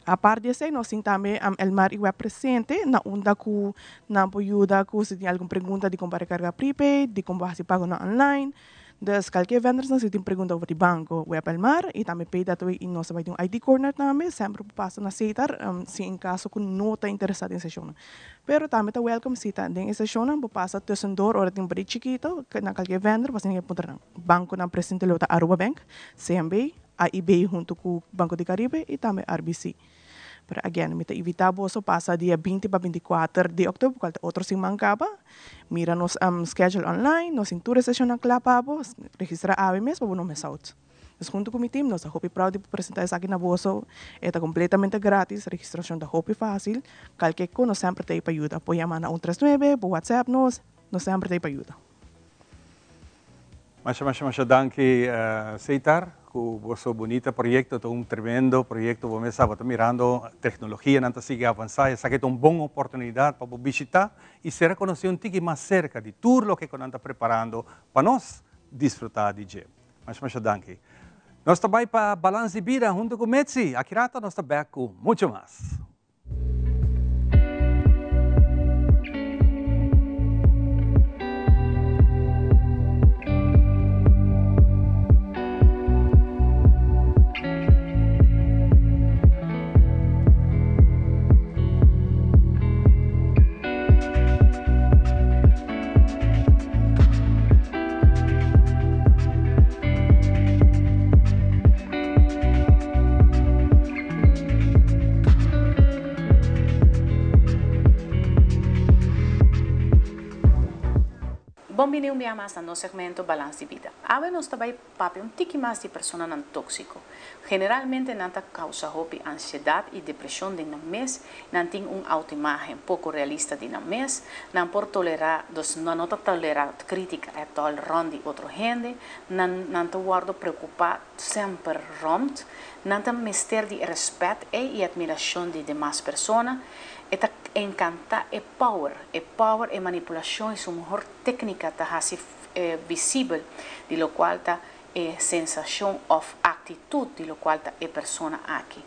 Apart di esey nos tin tambe Elmar y Web presente na unda cu nan por yuda cu si tin algun pregunta di con pa recarga prepaid, di con bo haci pagonan online. Dus kalke vendersnan si tin pregunta over di banco, Web Elmar y tambe Paydatway y nos ta bay tin un ID corner tambe, semper por pasa na Setar si en caso cu no ta interesa den sesionnan. Pero tambe ta welcome si ta den e sesionnan bo pasa tussendoor ora tin un break chikito na kalke vender pasobra tin ke puntra nan. Banconan presente lo ta Aruba Bank, CMB, AIB hunto cu Banco di Caribe y tambe RBC. Pero again, mi ta invita boso pasa dia 20 pa 24 di october, cual ta otro siman caba. Mira nos schedule online, nos tin tur e sesionnan cla pa bo, registra awe mes pa bo no miss out. Dus hunto cu mi team nos ta hopi proud di por presenta esaki na boso. E ta completamente gratis, registracion ta hopi facil. Calke cu nos semper ta ey pa yuda. Por yama na un tres nuebe, por whatsapp nos, nos semper ta ey pa yuda. Masha masha masha danki Seitar ku boso bunita proyekto ta un tremendo proyekto bo mes sa bo ta mirando teknologianan ta sigui avansa esaki ta un bon oportunidat pa bo bishita i sera konosé un tiki mas serka di tur loke ku nan ta preparando pa nos disfruta di dje masha masha danki nos ta bai pa Balans di Bida huntu ku Mitzi aki rato nos ta bek ku mucho mas. Bon bini un bia mas na nos segmento Balans di Bida. Awe nos ta bai papia un tiki mas di personanan tóksiko. Generalmente nan ta kousa hopi ansiedat i depreshon den nan mes, nan tin un outoimágen poko realista di nan mes, nan por tolerá, dus nan no ta tolerá krítika ètòl rònt di otro hende, nan nan ta wòrdu preokupá semper rond, nan ta mester di e respet ei i admiracion di demas persona, e ta encanta e power, e power, e manipulacion i su mehor tecnica ta haci visibel di locual ta e sensacion of actitud di locual ta e persona aki.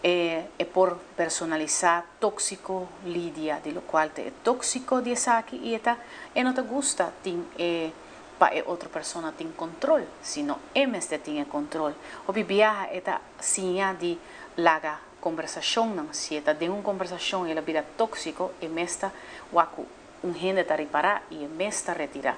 E e por personalisa toxico lidia di locual ta e toxico di esaki i e ta e no ta gusta tin e pa e otro persona tin control, sino e mester tin e control. Hopi biaha e ta siña di laga conversacionnan, si e ta den un conversacion y el a bira toxico, e mes ta wak cu un hende ta ripara y e mes ta retira.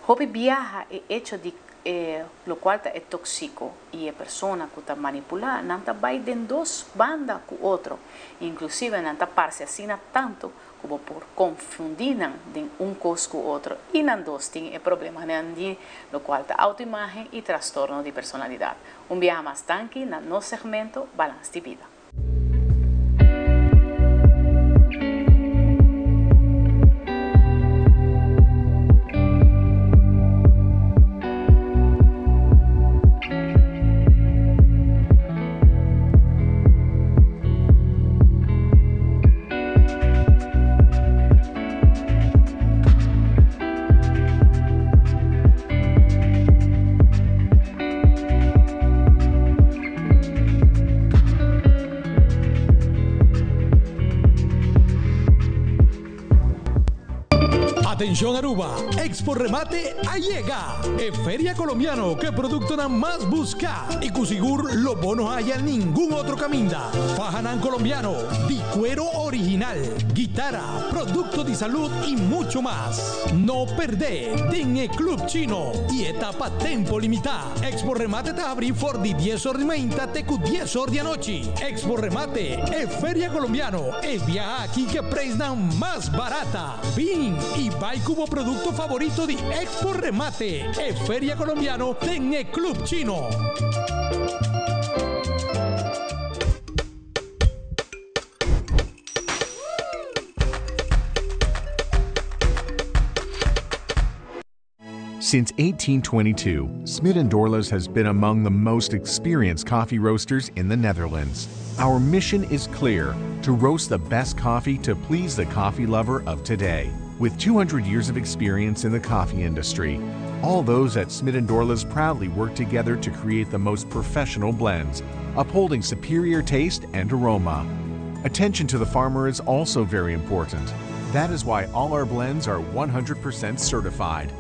Hopi biaha e hecho di e locual ta e toxico y e persona cu ta manipula, nan ta bay den dos banda cu otro, inclusive nan ta parce asina tanto ku bo por konfundí nan den un kos ku otro i nan dos tin e problemanan di lokual ta autoimagen i trastorno di personalidat. Un biaha mas danki na nos segmento Balans di Bida. Atencion Aruba, Expo Remate a yega! E feria colombiano cu e productonan mas busca y cu sigur lo bo no haya ningun otro caminda. Fahanan colombiano, di cuero original, guitara, producto di salud y mucho mas. No perde den e Club Chino y e ta pa tempo limita. Expo Remate ta habri for di dies or di mainta te cu dies or di anochi. Expo Remate, e feria colombiano, e biaha aki cu e prijsnan mas barata. Bin y bay cu bo producto favorito di Expo Remate, e feria colombiano den e Club Chino. Since 1822, Smit & Dorlas has been among the most experienced coffee roasters in the Netherlands. Our mission is clear, to roast the best coffee to please the coffee lover of today. With 200 years of experience in the coffee industry, all those at Smit & Dorlas proudly work together to create the most professional blends, upholding superior taste and aroma. Attention to the farmer is also very important. That is why all our blends are 100% certified.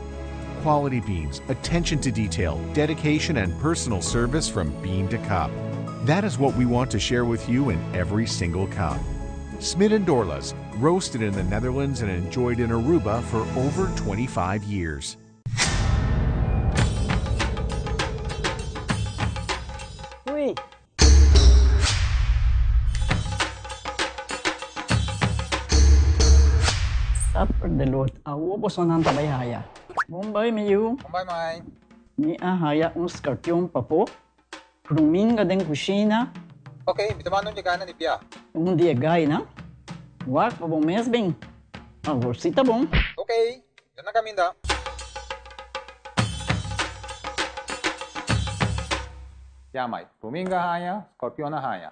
Quality beans, attention to detail, dedication, and personal service from bean to cup. That is what we want to share with you in every single cup. Smit & Dorlas, roasted in the Netherlands and enjoyed in Aruba for over 25 years. Hui. Supper the Lord. Awo bosonan ta bai haya. Bon bai mi yu. Bon bai mai. Mi a haya un scorpion papo. Ruminga den kushina. Ok, mi ta manda un dje na di bia. Un di e gainan. Wak pa bo mes bin. Awor si ta bon. Ok, mi ta na kaminda. Ya mai, ruminga haña, scorpion a haña.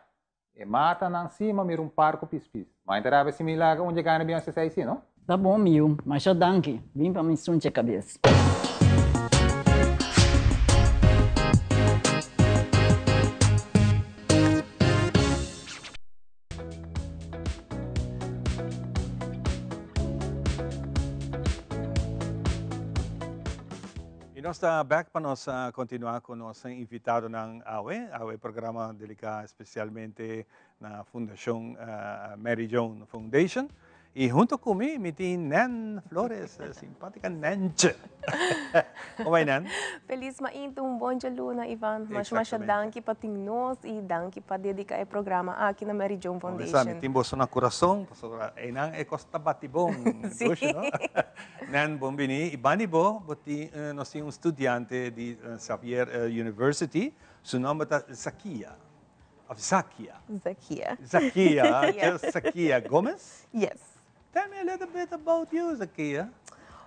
E matanan si ma mira un par ku pispis. Mai ta rabia si mi laga un dje gaina bin hasi esei si, no? Ta bon mi yu, masha danki. Bin pa mi sunche kabes. Y nos ta back pa nos continua cu nos invitadonan awe. Awe programa dedica especialmente na Fundacion Mary Joan Foundation. Y hunto cu mi, mi tin Nan Flores, simpatica Nantje. Con bai Nan? Feliz mainta, un bon djaluna Ivan. Masha masha danki pa tin nos y danki pa dedica e programa aki na Mary Joan Foundation. Mi tin boso na curason, pasobra eynan e cos ta bati bon. Sí. Nan, bon bini. Y bandi bo, bo tin, nos tin un studiante di Xavier University, su nomber ta Zakia. Of Zakia? Zakia. Zakia, just Zakia Gomez? Yes. Tell me a little bit about you, Zakia.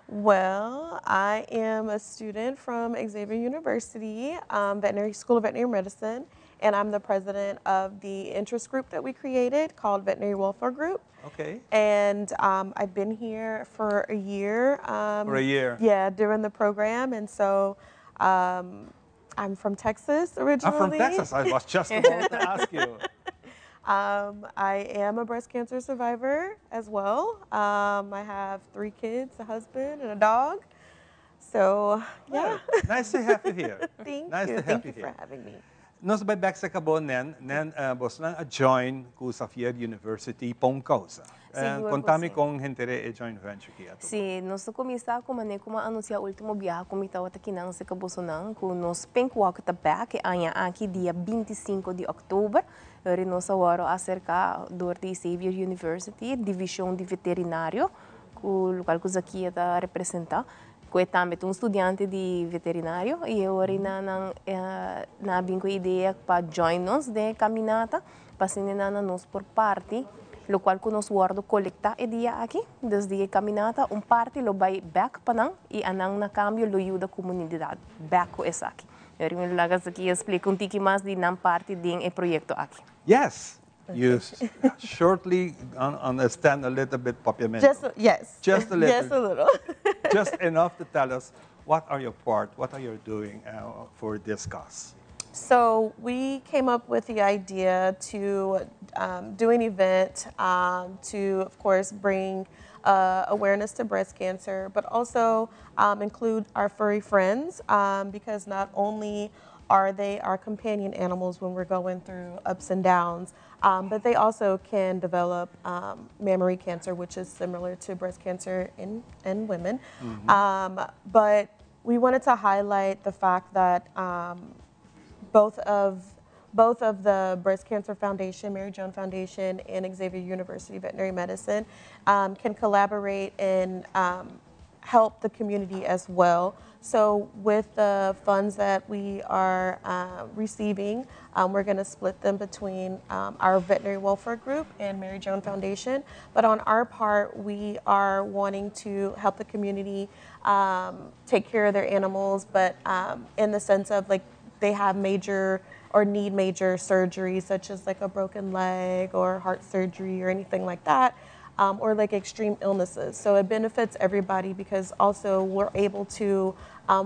Well, I am a student from Xavier University, Veterinary School of Veterinary Medicine, and I'm the president of the interest group that we created called Veterinary Welfare Group. Okay. And I've been here for a year. For a year. Yeah, during the program, and so I'm from Texas originally. I'm from Texas. I was just about to ask you. I am a breast cancer survivor as well. I have 3 kids, a husband, and a dog. So, yeah. Well, nice to have you here. Thank nice you. To have Thank you you for here. having me. Nos ta bai bek serka bo, Nen. Nen, bosnan a join ku Xavier University pa un kousa. Sigur ku Konta mi si. kon henter e joint venture ki a tuma. Si, nos ta kuminsá ku manera ku mi a anunsiá último biaha ku mi tabata kinan serka bosonan ku nos Pink Walk ta bek e aña aki dia 25 di òktober. Ori nos a wòrdu aserká dor di Xavier University, divishon di veterinario, ku lokual ku Zakia ta representá. Ku e tambe ta un studiante di veterinario i e ora nan nan a bin ku e idea pa join nos den e kaminata pa asina nan nan nos por parti lokual ku nos wòrdu kolektá e dia aki. Dus di e kaminata un parti lo bai bèk pa nan i anan na kambio lo yuda komunidat bèk ku esaki. E ora mi lo laga esaki a splika un tiki mas di nan parti den e proyekto aki. Yes, you shortly understand a little bit Papiamento. Just, yes. Just a little. Just a little. Just enough to tell us what are your part, what are you doing for this cause? So we came up with the idea to do an event to, of course, bring awareness to breast cancer, but also include our furry friends because not only are they our companion animals when we're going through ups and downs, but they also can develop mammary cancer, which is similar to breast cancer in women. But we wanted to highlight the fact that both of the Breast Cancer Foundation, Mary Joan Foundation, and Xavier University Veterinary Medicine can collaborate in help the community as well. So with the funds that we are receiving, we're going to split them between our veterinary welfare group and Mary Joan Foundation. But on our part, we are wanting to help the community take care of their animals, but in the sense of like they have major or need major surgery, such as like a broken leg or heart surgery or anything like that. Or like extreme illnesses. So it benefits everybody because also we're able to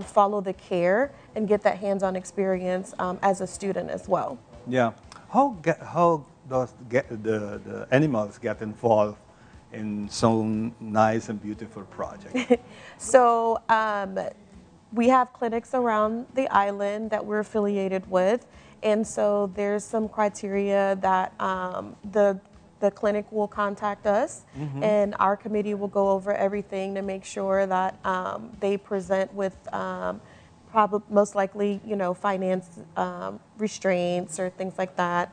follow the care and get that hands-on experience as a student as well. Yeah. How does get the animals get involved in so nice and beautiful project? So we have clinics around the island that we're affiliated with. And so there's some criteria that the clinic will contact us and our committee will go over everything to make sure that they present with probably most likely finance restraints or things like that.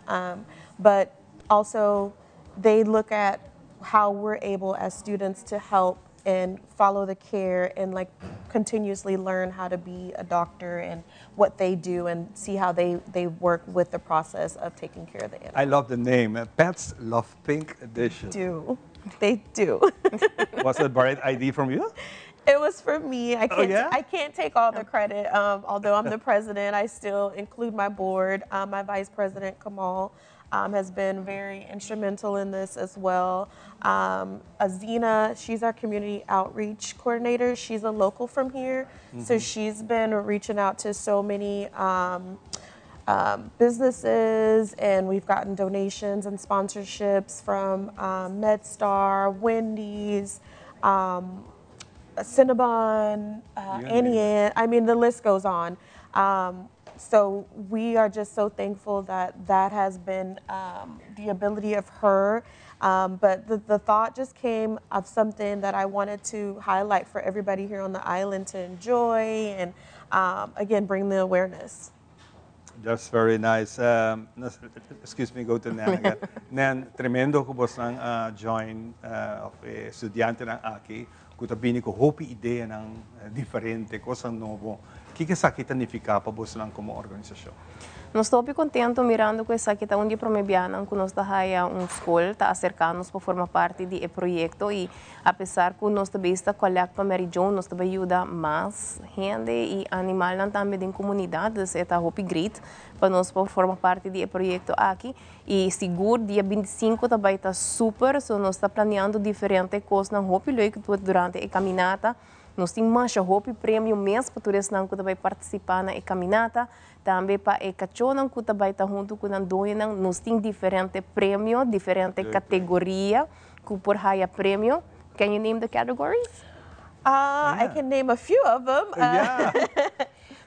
But also they look at how we're able as students to help and follow the care and like continuously learn how to be a doctor and what they do and see how they work with the process of taking care of the animal. I love the name. Pets Love Pink Edition. Do. They do. Was it a bright idea from you? It was for me. I Oh, can't, yeah? I can't take all the credit. Although I'm the president, I still include my board. My vice president, Kamal, has been very instrumental in this as well. Azina, she's our community outreach coordinator. She's a local from here. So she's been reaching out to so many businesses, and we've gotten donations and sponsorships from MedStar, Wendy's, Cinnabon, Annie Ann. I mean, the list goes on. So we are just so thankful that that has been the ability of her. But the thought just came of something that I wanted to highlight for everybody here on the island to enjoy and, again, bring the awareness. That's very nice. Excuse me, go to Nan again. Nan, tremendo ku boso a join of studiantenan aki, ku ta bini ku hopi ideanan diferente, kos nobo. Kiko esaki ta nifiká pa boso komo organisashon? Nos ta kontentu mirando ku esaki ta un di promé biahanan ku nos ta haya un skol ta aserká nos pa forma parti di e proyekto i apesar ku nos tambe ta collect pa Mary Joan, nos tambe ta yuda mas hende i animal tambe den komunidat, dus ta hopi great pa nos pa forma parti di e proyekto aki i sigur dia 25 tambe ta super, so nos ta planiando diferente kosnan hopi leuk durante e kaminata. Nos tin mas hopi premio mes pa tur esnan ku bai partisipá na e kaminata. Tambe pa e kachónan ku bai ta huntu ku nan doñonan, nos tin diferente premio, diferente kategoria ku por haya premio. Can you name the categories? I can name a few of them.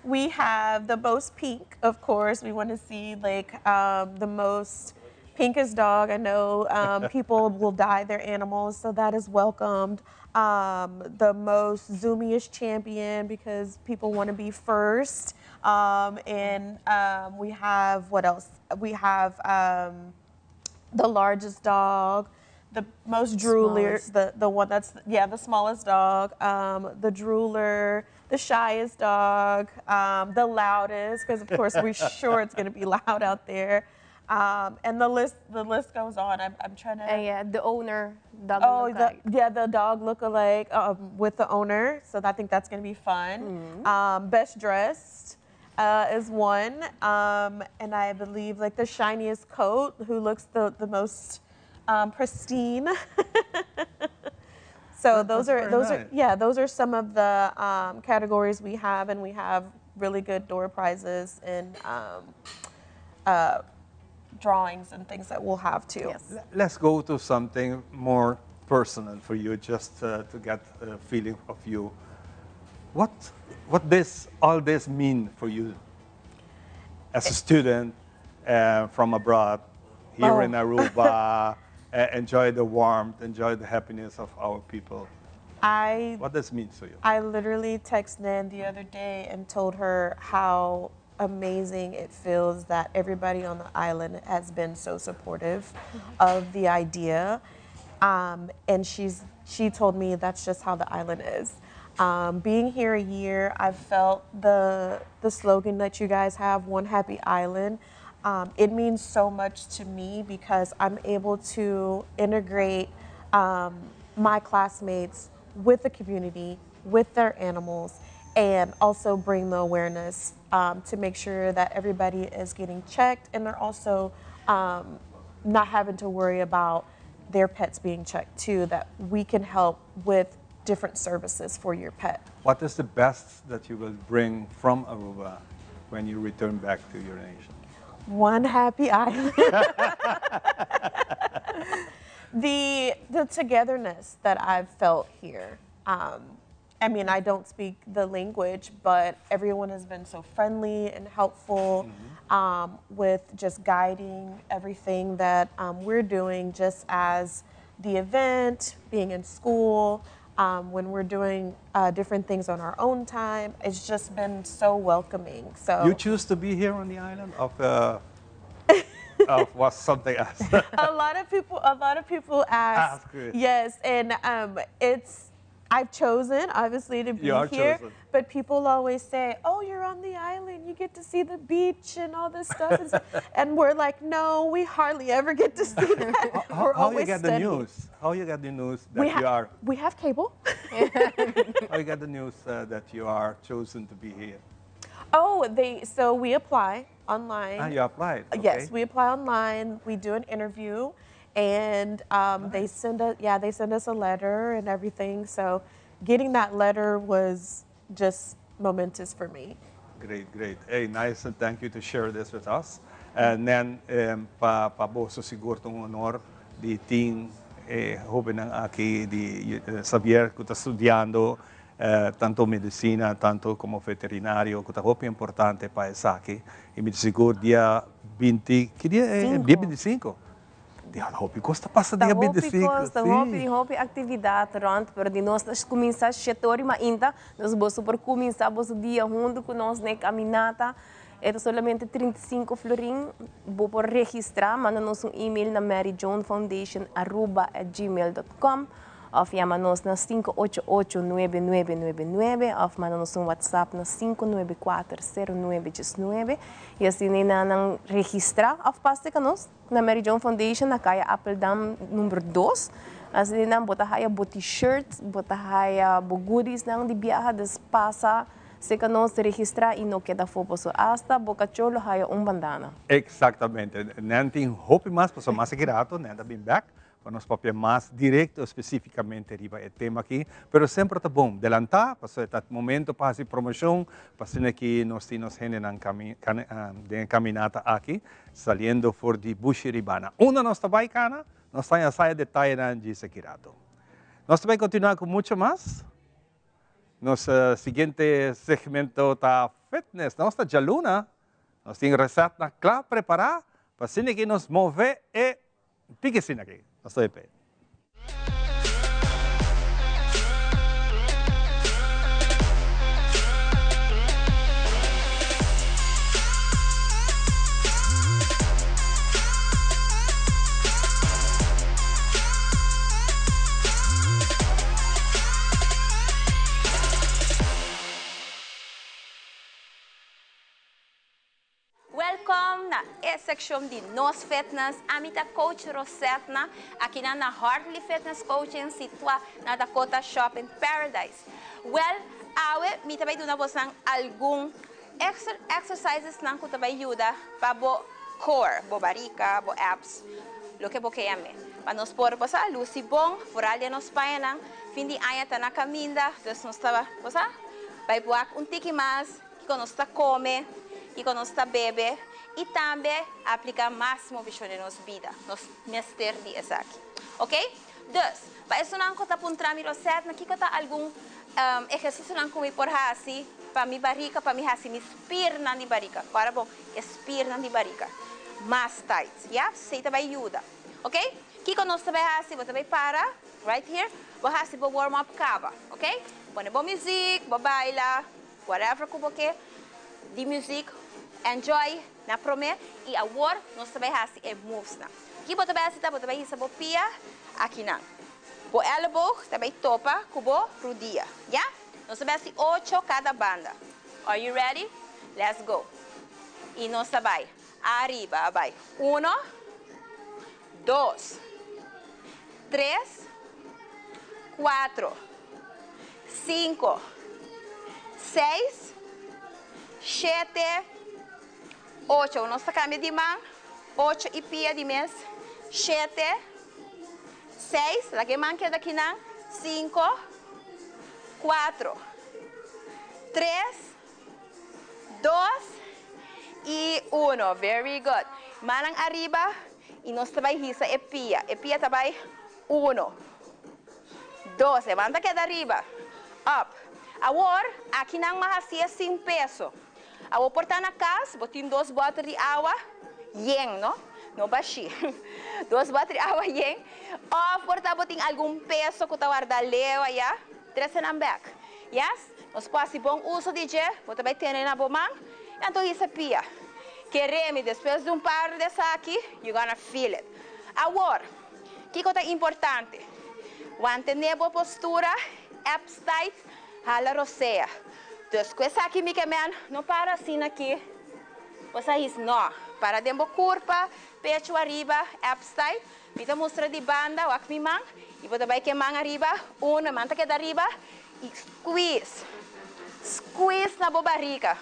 We have the most pink, of course. We want to see like the most pinkest dog. I know people will dye their animals, so that is welcomed. The most zoomiest champion because people want to be first. And we have what else? We have the largest dog, the most drooler, Smallest. the one that's, yeah, the smallest dog, the drooler, the shyest dog, the loudest, because of course we're sure it's going to be loud out there. And the list goes on. I'm trying to. Yeah, the owner dog Oh, look-alike. yeah, the dog look-alike with the owner. So I think that's going to be fun. Best dressed is one, and I believe like the shiniest coat, who looks the most pristine. So those That's are very those are nice. yeah, those are some of the categories we have, and we have really good door prizes and drawings and things that we'll have too. Yes. Let's go to something more personal for you, just to get a feeling of you. What this all this mean for you as a student from abroad, here Oh. in Aruba, enjoy the warmth, enjoy the happiness of our people? I What does mean to you? I literally texted Nan the other day and told her how amazing it feels that everybody on the island has been so supportive of the idea. And she told me that's just how the island is. Being here a year, I've felt the the slogan that you guys have, One Happy Island. It means so much to me because I'm able to integrate my classmates with the community, with their animals, and also bring the awareness to make sure that everybody is getting checked and they're also not having to worry about their pets being checked too, that we can help with different services for your pet. What is the best that you will bring from Aruba when you return back to your nation? One happy island. The togetherness that I've felt here. I mean, I don't speak the language, but everyone has been so friendly and helpful with just guiding everything that we're doing, just as the event, being in school, when we're doing different things on our own time. It's just been so welcoming. So You choose to be here on the island of was something else? A lot of people ask. Ask it. Yes, and it's I've chosen obviously to be You are here, chosen. but people always say, "Oh, you're on the island. You get to see the beach and all this stuff," and we're like, "No, we hardly ever get to see that. How, We're how you always get the studying." news? How you get the news that We you are? We have cable. How you get the news that you are chosen to be here? Oh, they so we apply online. Ah, you applied. Yes, okay. we apply online. We do an interview, and they send us yeah they send us a letter and everything. So, getting that letter was just momentous for me. Great, great. Hey, nice and thank you to share this with us. And then, pa boso sigur un honor di tin hobennan aki di Xavier cu ta studiando tanto medicina, tanto como veterinario, cu ta hopi importante pa esaki. Y mi sigur dia 20, ki dia? Dia 25. Dia hopi cos ta pasa dia Ta hopi 25. cos, ta hopi, hopi actividad rond, pero di nos cuminsa 7'or mainta, nos boso por cuminsa boso dia hunto cu nos na caminata. E solamente 35 florin, bo por registra, manda nos un email na maryjohnfoundation@gmail.com of yama nos na 588-9999 of manda nos un WhatsApp na 594-0919 y asina nan registra of pasa cu nos na Mary Joan Foundation na Caya Appledam number 2. Asina nan bo ta haya bo t-shirt, bo ta haya bo goodies nan di biaha, dus pasa serca nos, registra y no keda afo, paso hasta bo cacho lo haya un bandana. Exactamente. Nan tin hopi mas, paso mas rato, nan ta bin back, pa nos papia mas directo specificamente riba e tema aki, pero semper ta bon delanta, paso e momento pa haci promocion, pa cu nos tin hende na den caminata aki, saliendo for di Bushiribana. Unda nos ta bay cana, nos ta haya detaye nan djis aki rato. Nos ta bay continua cu mucho mas. Nos siguiente segmento ta fitness. Nos ta dialuna, nos tin receta cla prepara, pa cu nos move e tiki aki. Nos ta pe. Welcome na e seccion di Nos Fitness. Ami ta coach Rosetna, aki na Hartley Fitness Coaching, situa na Dakota Shopping Paradise. Well, awe, mi ta bay duna boso algun exercises nan cu ta bay yuda pa bo core, bo barica, bo abs, loke bo kier. Pa nos por pasa luci bon, vooral den nos pañanan, fin di aña ta na caminda, dus nos ta pasa, bay wak un tiki mas, cu nos ta come, cu nos ta bebe, y tambe aplica mas movecion den nos bida, nos mester di esaki. Ok? Dus, pa esnan cu ta puntra mi, Rosette, kico ta algun ehercicio nan cu mi por hasi, pa mi barica, pa mi hasi mi spiernan di barica. Awor bon, spiernan di barica. Mas tight, ja? Esey ta bay yuda. Ok? Kico nos ta bay hasi, bo ta bay para, right here, bo hasi bo warm up caba, ok? Pone bo music, bo baila, whatever cu bo kier, di music, enjoy na prome y awor nos ta bay hasi e moves nan. Aki bo ta bay hasi ta, bo ta bay hisa bo pia, aki nan. Bo elleboog ta bay topa cu bo rudia, ja? Nos ta bai hasi ocho kada banda. Are you ready? Let's go. I nos ta bai ariba, a bai. Uno, dos, tres, cuatro, cinco, seis, shete, ocho. Nos ta cambia di man, ocho y pia di mes, shete, seis, laga e man keda akinan, cinco, cuatro, tres, dos y uno. Very good. Mannan ariba y nos ta bay hisa e pia. E pia ta bay uno, dos, e man ta keda ariba, up. Awor, akinan mas hacié sin peso. Awor por ta na cas, bo tin dos boter di awa yen, no? No bashí. Dos boter di awa yen. Of por ta bo tin algun peso cu ta warda leu aya, trece nan bek. Yes? Nos por haci bon uso di dje, bo ta bay tene na bo man, y anto hisa pia. Kere mi, despues di un par di esaki, you gonna feel it. Awor, kico ta importante? Wantene bo postura, abs tight, hala rosea. Dus cu esaki mi ke men, no para asina aki, bo sa his no. Para den bo curpa, pecho ariba, abs tight. Mi ta mustra di banda, wak mi man, y bo ta bay ke man ariba, uno, e man ta keda ariba, y squeeze, squeeze na bo barriga.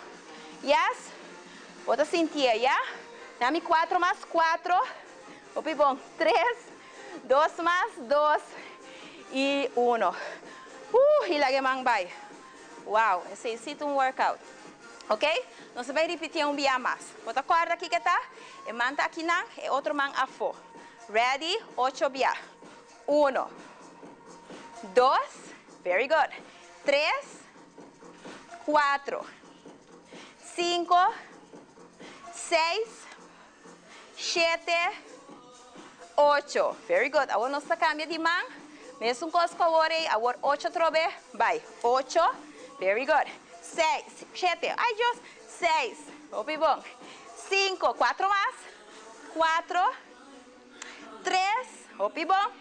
Yes, bo ta sintié, ya? Na mi cuatro mas cuatro, hopi bon, tres, dos mas, dos, y uno. Uh, y laga e man bay. Wow, esey si ta un workout. Ok, nos ta bay ripitié un bia mas. Bo ta corda kiko ta? E man ta akinan, e otro man afo. Ready, ocho bia. Uno, dos, very good, tres, cuatro, cinco, seis, shete, ocho. Very good. Awor nos ta cambia di man. Mesun cos cu awor ey. Awor ocho trobe. Bay. Ocho. Very good. Seis, shete. Ay Dios. Seis. Hopi bon. Cinco. Cuatro mas. Cuatro. Tres, hopi bon,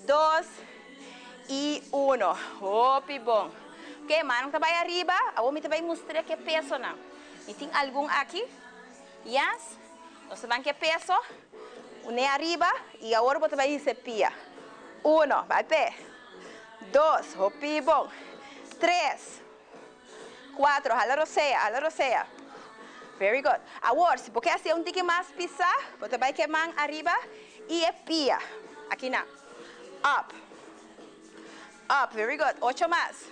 dos y uno. Hopi bon. Ok, mannan ta bay ariba. Awor mi ta bay mustra ke pesonan. Mi tin algun aki. Yes. Nos ta ban ke peso. Une ariba y awor bo ta bay hisa e pia. Uno, bay pe. Dos, hopi bon. Tres. Cuatro, hala rosea, hala rosea. Very good. Awor, si bo ke hacié un tiki mas pisá, bo ta bai ke man ariba y e pia. Aki nan. Up. Up, very good. Ocho mas.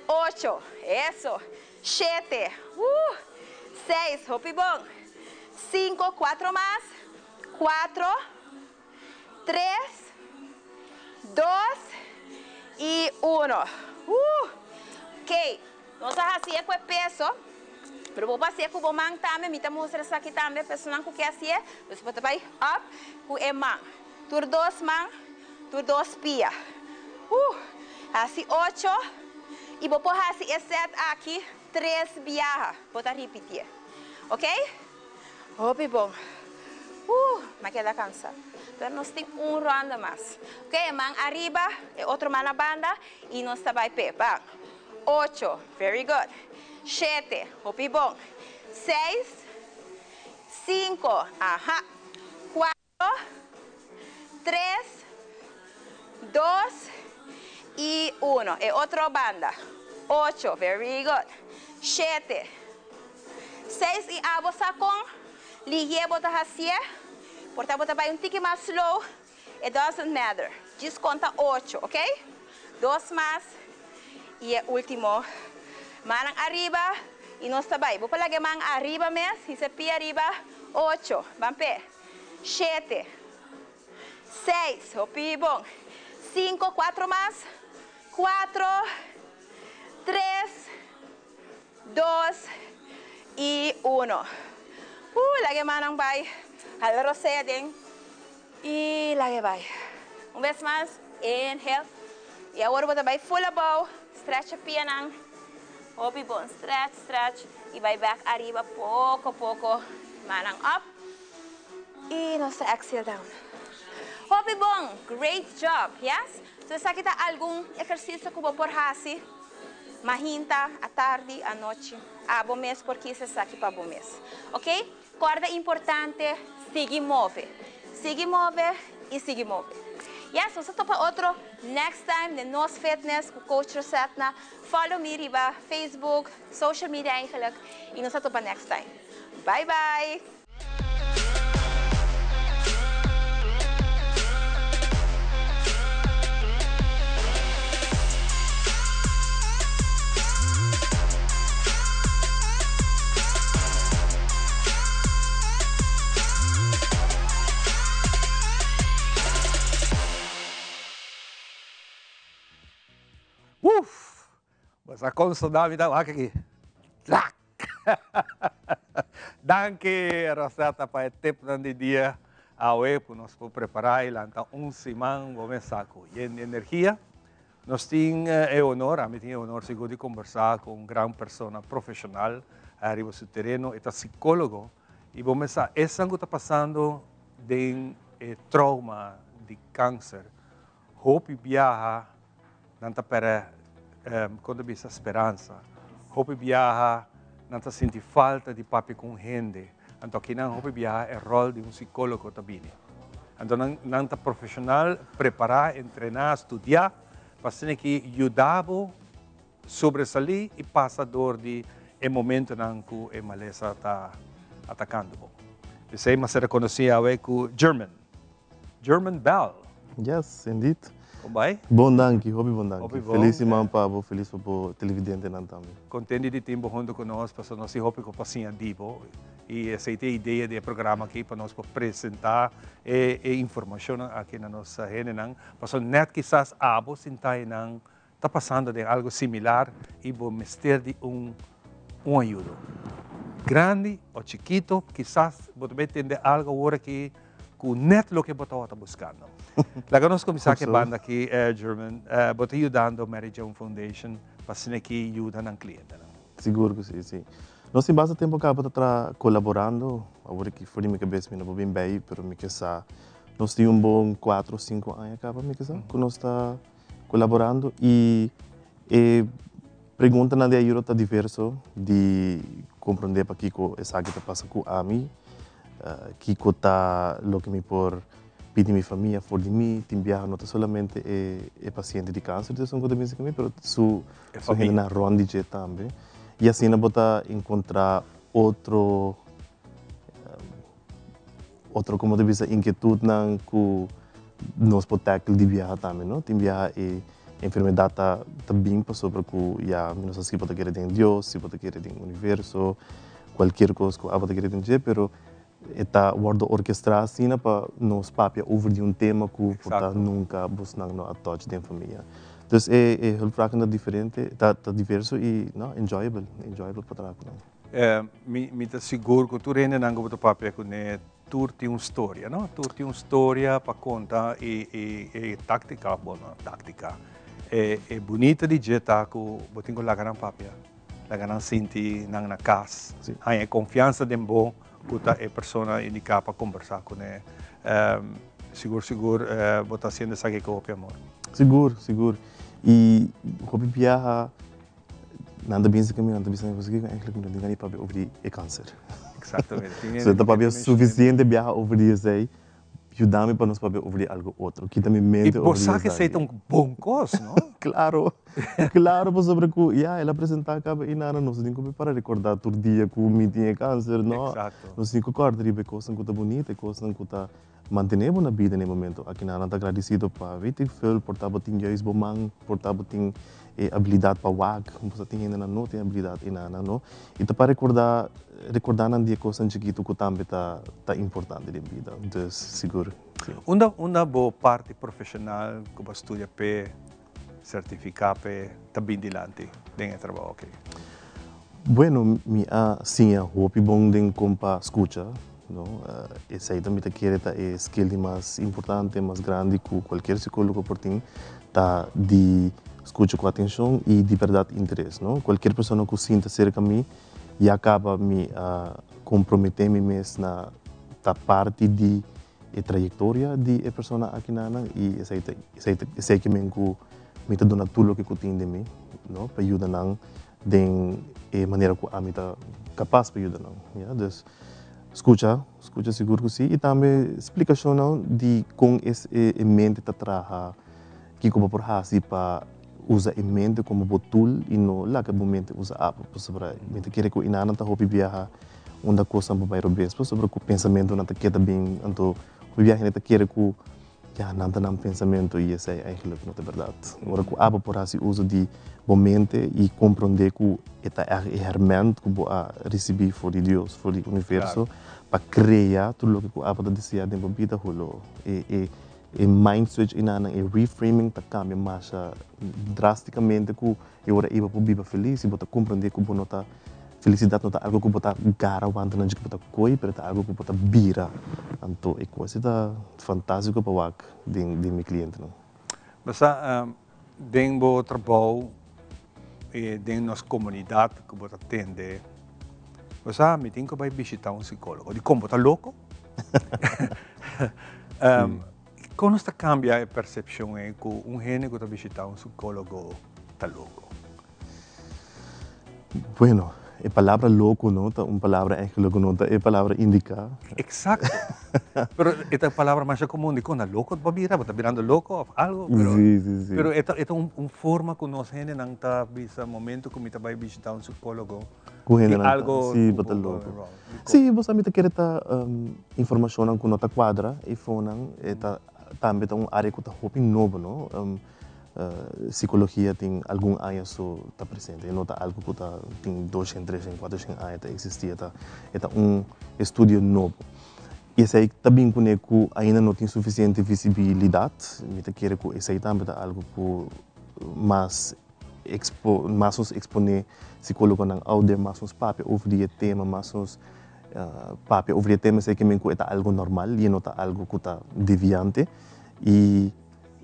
Ocho. Eso. Shete. Woo. Seis, hopi bon. Cinco, cuatro mas. Cuatro. Tres, dos y uno. Uh! Ok, nos a hacié cu e peso, pero bo por hacié cu bo man tambe. Mi ta mustra esaki tambe personanan cu ke hacié. Dus bo ta bay up cu e man. Tur dos man, tur dos pia. Uh! Haci ocho y bo por haci e set aki tres biaha. Bo ta ripitié. Ok? Hopi bon. Uh, m'a keda kansa. Pero nos tin un ronda mas. Ok, e man ariba, e otro man na banda i nos ta bai p'e. Ban. Ocho, very good. Shete, hopi bon. Seis, sinku, aha. Kuatro, tres, dos i uno. E otro banda. Ocho, very good. Shete. Seis i abo sa kon lihé bo ta hasié, por ta bo ta bai un tiki mas slow, it doesn't matter. Djis konta ocho, ok? Dos mas i e ultimo. Mannan ariba i nos ta bai. Bo por laga e man ariba mes, hisa e pia ariba. Ocho, ban p'e. Shete. Seis, hopi bon. Sinku, kuatro mas. Kuatro, tres. Dos y uno. Uh, laga e mannan bai. Hala rosea den y laga e bai. Un bes mas, inhale. Y awor bo ta bai full abou. Stretch e pianan. Hopi bon. Stretch, stretch. Y bai bek ariba poco poco. Mannan up. Y nos ta exhale down. Hopi bon. Great job. Yes? So esaki ta algun ehercicio cu bo por haci. Mahinta, atardi, anochi. Abo mes por kies esaki pa bo mes. Ok? Corda importante, sigui move. Sigui move y sigui move. Yes, nos ta topa otro next time den Nos Fitness cu Coach Rosetna. Follow mi riba Facebook, social media eigenlijk. Y nos ta topa next time. Bye bye! Uf! Bo sa kon soda mi ta wak aki. Tlak! Danki Rosetta pa e tipnan di dia awe ku nos por prepará i lanta un siman bo mesa ku yen di energia. Nos tin e honor, ami tin e honor sigur di kombersá ku un gran persona profeshonal riba su tereno, e ta sikólogo i bo mesa esnan ku ta pasando den e trauma di kanser hopi biaha Nan ta pèrdè, kon ta bisa, speransa. Hopi biaha nan ta sinti falta di papia ku un hende. Anto akinan hopi biaha e ròl di un sikólogo ta bini. Anto nan nan ta profeshonal, prepará, entrená, studiá pa asina ki yuda bo sobresalí i pasa dor di e momentonan ku e malesa ta atakando bo. P'esei mas a rekonosí awe ku German. German Bell. Yes, indeed. Kon bai? Bon danki, hopi bon danki. Hopi bon. Felis siman pa bo, felis pa bo televidentenan tambe. Contenti di tin bo hunto cu nos, pasobra nos tin hopi cu pa siña di bo. Y esey ta e idea di e programa aki, pa nos por presenta e e informacionnan aki na nos hendenan, pasobra net kisas abo sinta eynan ta pasando den algo similar y bo mester di un un ayudo. Grandi o chikito, kisas bo ta bay tende algo awor aki cu net loke bo tabata buscando. Laga nos cuminsa cu e banda aki, German. Bo ta yudando Mary Joan Foundation pa asina aki yuda nan clientenan. Sigur cu si, si. Nos tin basta tempo caba ta traha colaborando. Awor aki for di mi cabes mi no por bin bay, pero mi ke sa nos tin un bon cuatro o cinco aña caba mi ke sa cu nos ta Colaborando y e preguntanan di ayuda ta diverso di comprende pakico esaki ta pasa cu ami, kico ta loke mi por pidi mi famia for di mi, tin biaha no ta solamente e paciente di cancer ta esun cu ta binse cu mi pero su hendenan rond di dje tambe y asina bo ta encontra otro Otro como ta bisa inquietudnan cu nos por tackle di biaha tambe no. Tin biaha e enfermedad ta ta bin pasobra cu ya mi no sa si bo ta kere den Dios, si bo ta kere den universo, cualkier cos cu abo ta kere den dje pero e ta wordo orkestra asina pa nos papia over di un tema cu por ta nunca bosnan no a touch den famia. Dus e e hulpvragen ta diferente, ta ta diverso y no enjoyable, enjoyable pa traha cu nan. Mi ta sigur ku tur hendenan ku bo ta papia kuné tur tin un storia, no? Tur tin un storia pa konta i e taktika, bueno, taktika, e bunita di dje ta ku bo tin ku laga nan papia, laga nan sinti nan na kas, haña e konfiansa den bo ku ta e persona indiká pa kombersá kuné. Sigur sigur bo ta hasiendo esaki ku hopi amor. Sigur, sigur. I hopi biaha. Nan ta binse ku mi, nan ta bisa mi pasobra kiko eigenlijk mi no tin gana di papia over di e kanser. Exactamente. So ta papia sufisiente biaha over di esei, yuda mi pa nos papia over di algo otro. Kita mi mente I bo over di sa ku esei esaki. ta un bon kos, no? Klaro, klaro pasobra ku ya el a presentá kaba i nada, nos tin ku para rekordá tur dia ku mi tin e kanser, no. Exacto. Nos tin ku kòrda riba e kosnan ku ta bunita, e kosnan ku ta Mantené bo na bida na e momento aki. Nan ta gradisido pa weet ik veel, por ta bo tin juist bo man, por ta bo tin e abilidat pa wak, bo sa tin hendenan no tin abilidat enanan no. I ta pa rekordá, rekordá nan di e kosnan chikitu ku tambe ta ta importante den bida. Dus sigur si. Unda unda bo parti profeshonal ku bo a studia p'e, sertifiká p'e, ta bin dilanti den e trabou aki? Bueno, mi a siña hopi bon den kon pa skucha, no. Esei ta mi ta kere ta e skill di mas importante, mas grandi ku kualkier sikólogo por tin, ta di skucha ku atenshon i di bèrdat interes, no. Kualkier persona ku sinta serka mi ya kaba mi a komprometé mi mes na ta parti di e trayektoria di e persona akinanan i esei ta esei ta esei ke men ku mi ta duna tur loke ku tin den mi. no, pa yuda nan den e manera ku ami ta kapas pa yuda nan, ya. Dus skucha, skucha sigur ku si i tambe splikashonnan di kon es e mente ta traha, kiko bo por hasi pa usa e mente komo bo tool i no laga bo mente usa abo, pasobra mi ta kere ku inanan ta hopi biaha unda kosnan por bai robes pasobra ku pensamentunan ta keda bin, anto hopi biaha hende ta kere ku Ya, nan ta nan pensamentu i esei eigenlijk no ta bèrdat. Ora ku abo por hasi uso di bo mente i komprondé ku e ta ègt e hèrmènt ku bo a risibí for di Dios, for di universo, pa krea tur loke ku abo ta deseá den bo bida, holo e e e mind switch einanan, e reframing ta kambia masha drástikamente ku e ora ei bo por biba felis i bo ta komprondé ku bo no ta Felisidat no ta algu ku bo ta gara wanta nan dje ku bo ta koi, pero ta algu ku bo ta bira. Anto e kos ei ta fantástiko pa wak den den mi klientenan. Bo sa, den bo trabou i den nos komunidat ku bo ta tende, bo sa mi tin ku bai bishitá un sikólogo. Dikon bo ta loko? Kon nos ta kambia e persepshon ei ku un hende ku ta bishitá un sikólogo ta loko? Bueno, e palabra loko no ta un palabra eigenlijk no ta e palabra indiká. Eksakto. Pero e ta un palabra masha komun dikon na loko bo a bira, bo ta birando loko òf algu, pero Sí, sí, sí. pero e ta e ta un un forma ku nos hendenan ta bisa momento ku mi ta bai bishitá un sikólogo Ku tin hendenan ta, algo sí, ku bo ta bo loko. wrong. Dikon? Sí, bo sa mi ta kere ta informashonnan ku no ta kuadra, e fonan e ta tambe ta un área ku ta hopi nobo no. Psicologia tin algun aña so ta presente, e no ta algo cu ta tin doshen, treshen, cuatroshen aña ta existi, e ta e ta un estudio nobo. Y esey ta bin cune cu ainda no tin suficiente visibilidad, mi ta kere cu esey tambe ta algo cu mas expo mas nos expone psicologonan out there, mas nos papia over di e tema, mas nos papia over di e tema, esey ke men cu e ta algo normal y e no ta algo cu ta deviante y.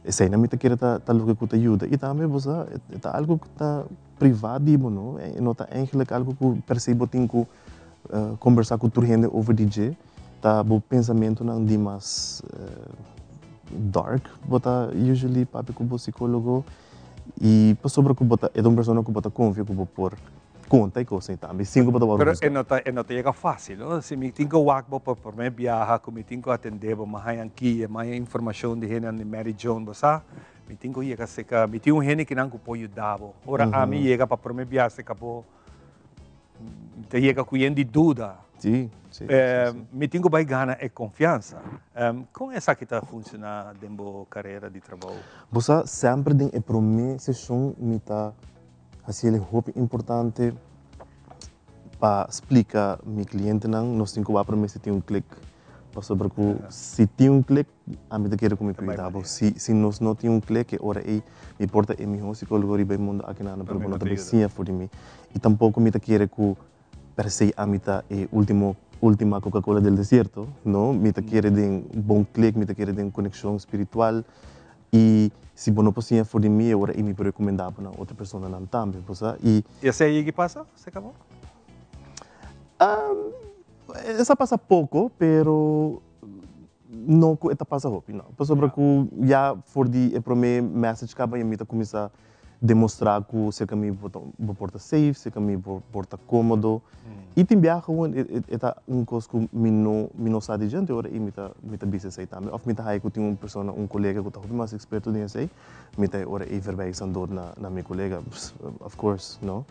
Eseinan mi ta kere ta ta loke ku ta yuda. I tambe bo sa e ta algu ku ta privá di bo no, e no ta eigenlijk algu ku per se bo tin ku kombersá ku tur hende over di dje. Ta bo pensamentunan di mas dark bo ta usually papia ku bo sikólogo i pasobra ku bo ta e ta un persona ku bo ta konfia ku bo por Konta e kos ei tambe, sin ku bo ta wòrdu Pero husgá. e no ta, e no ta yega fásil, no? Si mi tin ku wak bo pa promé biaha ku mi tin ku atendé bo, mi haña guia, mi haña informashon di hendenan di Mary Joan, bo sa, mi tin ku yega serka, mi tin un hende kinan ku por yuda bo. Ora ami yega pa promé biaha serka bo, mi ta yega ku yen di duda. Sí, sí, sí, sí. Mi tin ku bai gana e konfiansa. Kon esaki ta funshoná den bo karera di trabou? Bo sa, semper den e promé seshon mi ta Hasi el hopi importante pa splika mi klientenan nos tin ku wak promé si tin un klik. Pasobra ku si tin un klik ami ta kere ku mi por yuda bo. Si si nos no tin un klik e ora ei mi por ta e mihó sikólogo riba e mundu aki nan pero bo no ta bai siña for di mi. I tampoko mi ta kere ku per se ami ta e ultimo ultima coca cola del desierto no. Mi ta kere den bon klik, mi ta kere den konekshon spiritual. I si bo no por siña for di mi, e ora ei mi por rekomendá bo na otro personanan tambe, bo sa. I. I esei a yegi pasa? Se kabó? Esa pasa poko, pero no ku e ta pasa hopi, no. Pasobra ku ya for di e promé message kaba ya mi ta kuminsá demostrá ku serka mi bo ta bo por ta safe, serka mi bo por ta kómodo. I tin biaha gewoon e ta un kos ku mi no mi no sa di djente ora i mi ta mi ta bisa esei tambe. Òf mi ta haya ku tin un persona, un kolega ku ta hopi mas eksperto den esei, mi ta e ora ei verwijs door na na mi kolega, of course, no.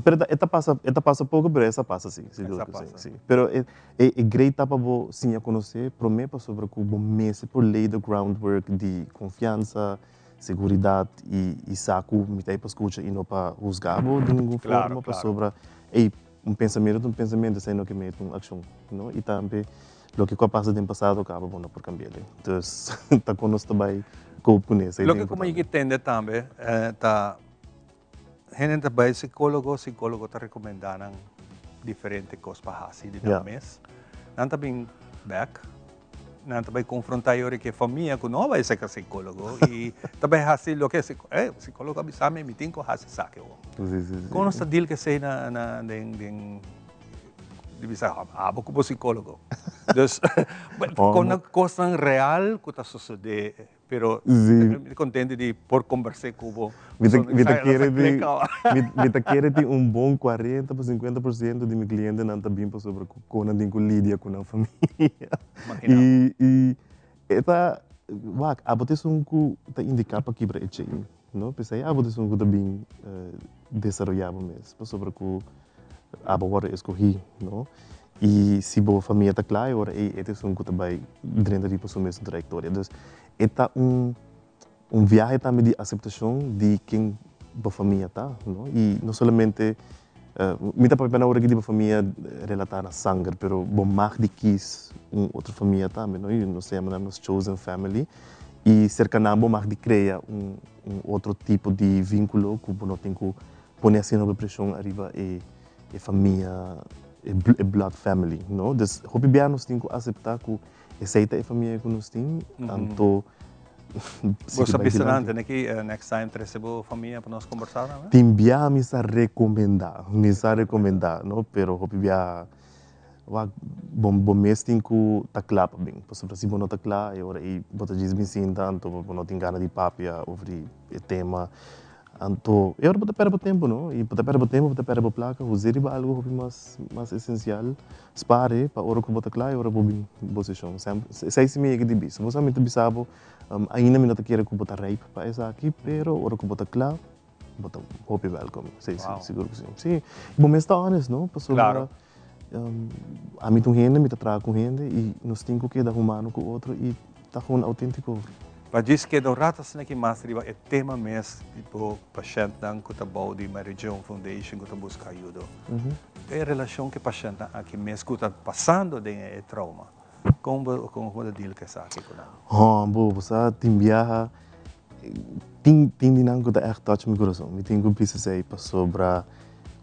Pero e ta pasa e ta pasa poko pero esa pasa si, sigur ku si, si. Pero e e great ta pa bo siña konosé promé pasobra ku bo mester por lay the groundwork di konfiansa, Seguridat i sa ku mi ta ei pa skucha i no pa husga bo di ningun forma pasobra ei un pensamentu ta un pensamentu esei no ke mete un akshon no i tambe loke ku a pasa den pasado kaba bo no por kambi'el dus ta kon nos ta bai cope kuné esei ta Loke ku mi importante. yegi tende tambe ta Hende ta bai psicólogo, psicólogo ta recomendá nan diferente cos pa haci di nan mes. Nan ta bin bek, nan ta bai confrontá e ora cu e famia cu no a bai cerca psicólogo y ta bai haci loke e psicólogo a bisa mi, mi tin cu haci esaki awor. Con nos ta deal cu esey na na den den di bisa abo cu bo psicólogo. Dus con cosnan real cu ta sosode. Pero mi ta contento di por conversé cu bo. Mi ta mi ta kere di mi ta kere tin un bon cuarenta pa cincuenta por ciento di mi clientenan ta bin pasobra cu con nan tin cu lidia cu nan famia. Y y e ta wak abo ta esun cu ta indica pa kibra e chain no p'esei abo ta esun cu ta bin desaroya bo mes pasobra cu abo worde escogi no. I si bo famia ta kla e ora ei e ta esun ku ta bai drenta riba su mesun trayektoria. Dus e ta un un viahe tambe di aseptashon di ken bo famia ta, no? I no solamente mi ta papia awor aki di bo famia relatá na sanger, pero bo mag di kis un otro famia tambe, no? I nos ta yama nan nos chosen family. I serka nan bo mag di krea un un otro tipo di vínkulo ku bo no tin ku pone asina hopi preshon ariba e e famia, e blood family, no? Dus hopi bia nos tin ku aseptá ku esei ta e famia ku nos tin, anto Bo sa bisa nan tene ki next time trese bo famia pa nos kombersá tambe? Tin bia mi sa rekomendá, mi sa rekomendá, no? Pero hopi bia wak bo bo mes tin ku ta kla pa bin, pasobra si bo no ta kla e ora ei bo ta djis bin sinta anto bo no tin gana di papia over di e tema. Anto, e ora bo ta perde bo tempu, no? I bo ta perde bo tempu, bo ta perde bo plaka, huz'é riba algu hopi mas, mas esensial. Spar e pa ora ku bo ta kla i ora bo bin bo seshon. Semper, esei si mi yega di bisa. Bo sa mi ta bisa bo, ainda mi no ta kere ku bo ta rijp pa esaki, pero ora ku bo ta kla, bo ta hopi wèlkom. Esei si, sigur ku si. Si, bo mes ta honest, no? Pasobra ami ta un hende, mi ta traha ku hende i nos tin ku keda humano ku otro i ta gewoon auténtiko. Pa djis keda un rato asina ki mas riba e tema mes di bo pashèntnan ku ta bou di Mary Joan Foundation ku ta buska ayudo. E relashon ku e pashèntnan aki mes ku ta pasando den e trauma, kon bo kon bo ta deal ku esaki ku nan? Hò, bo bo sa tin biaha tin tin di nan ku ta ègt touch mi kurason. Mi tin ku bisa esei pasobra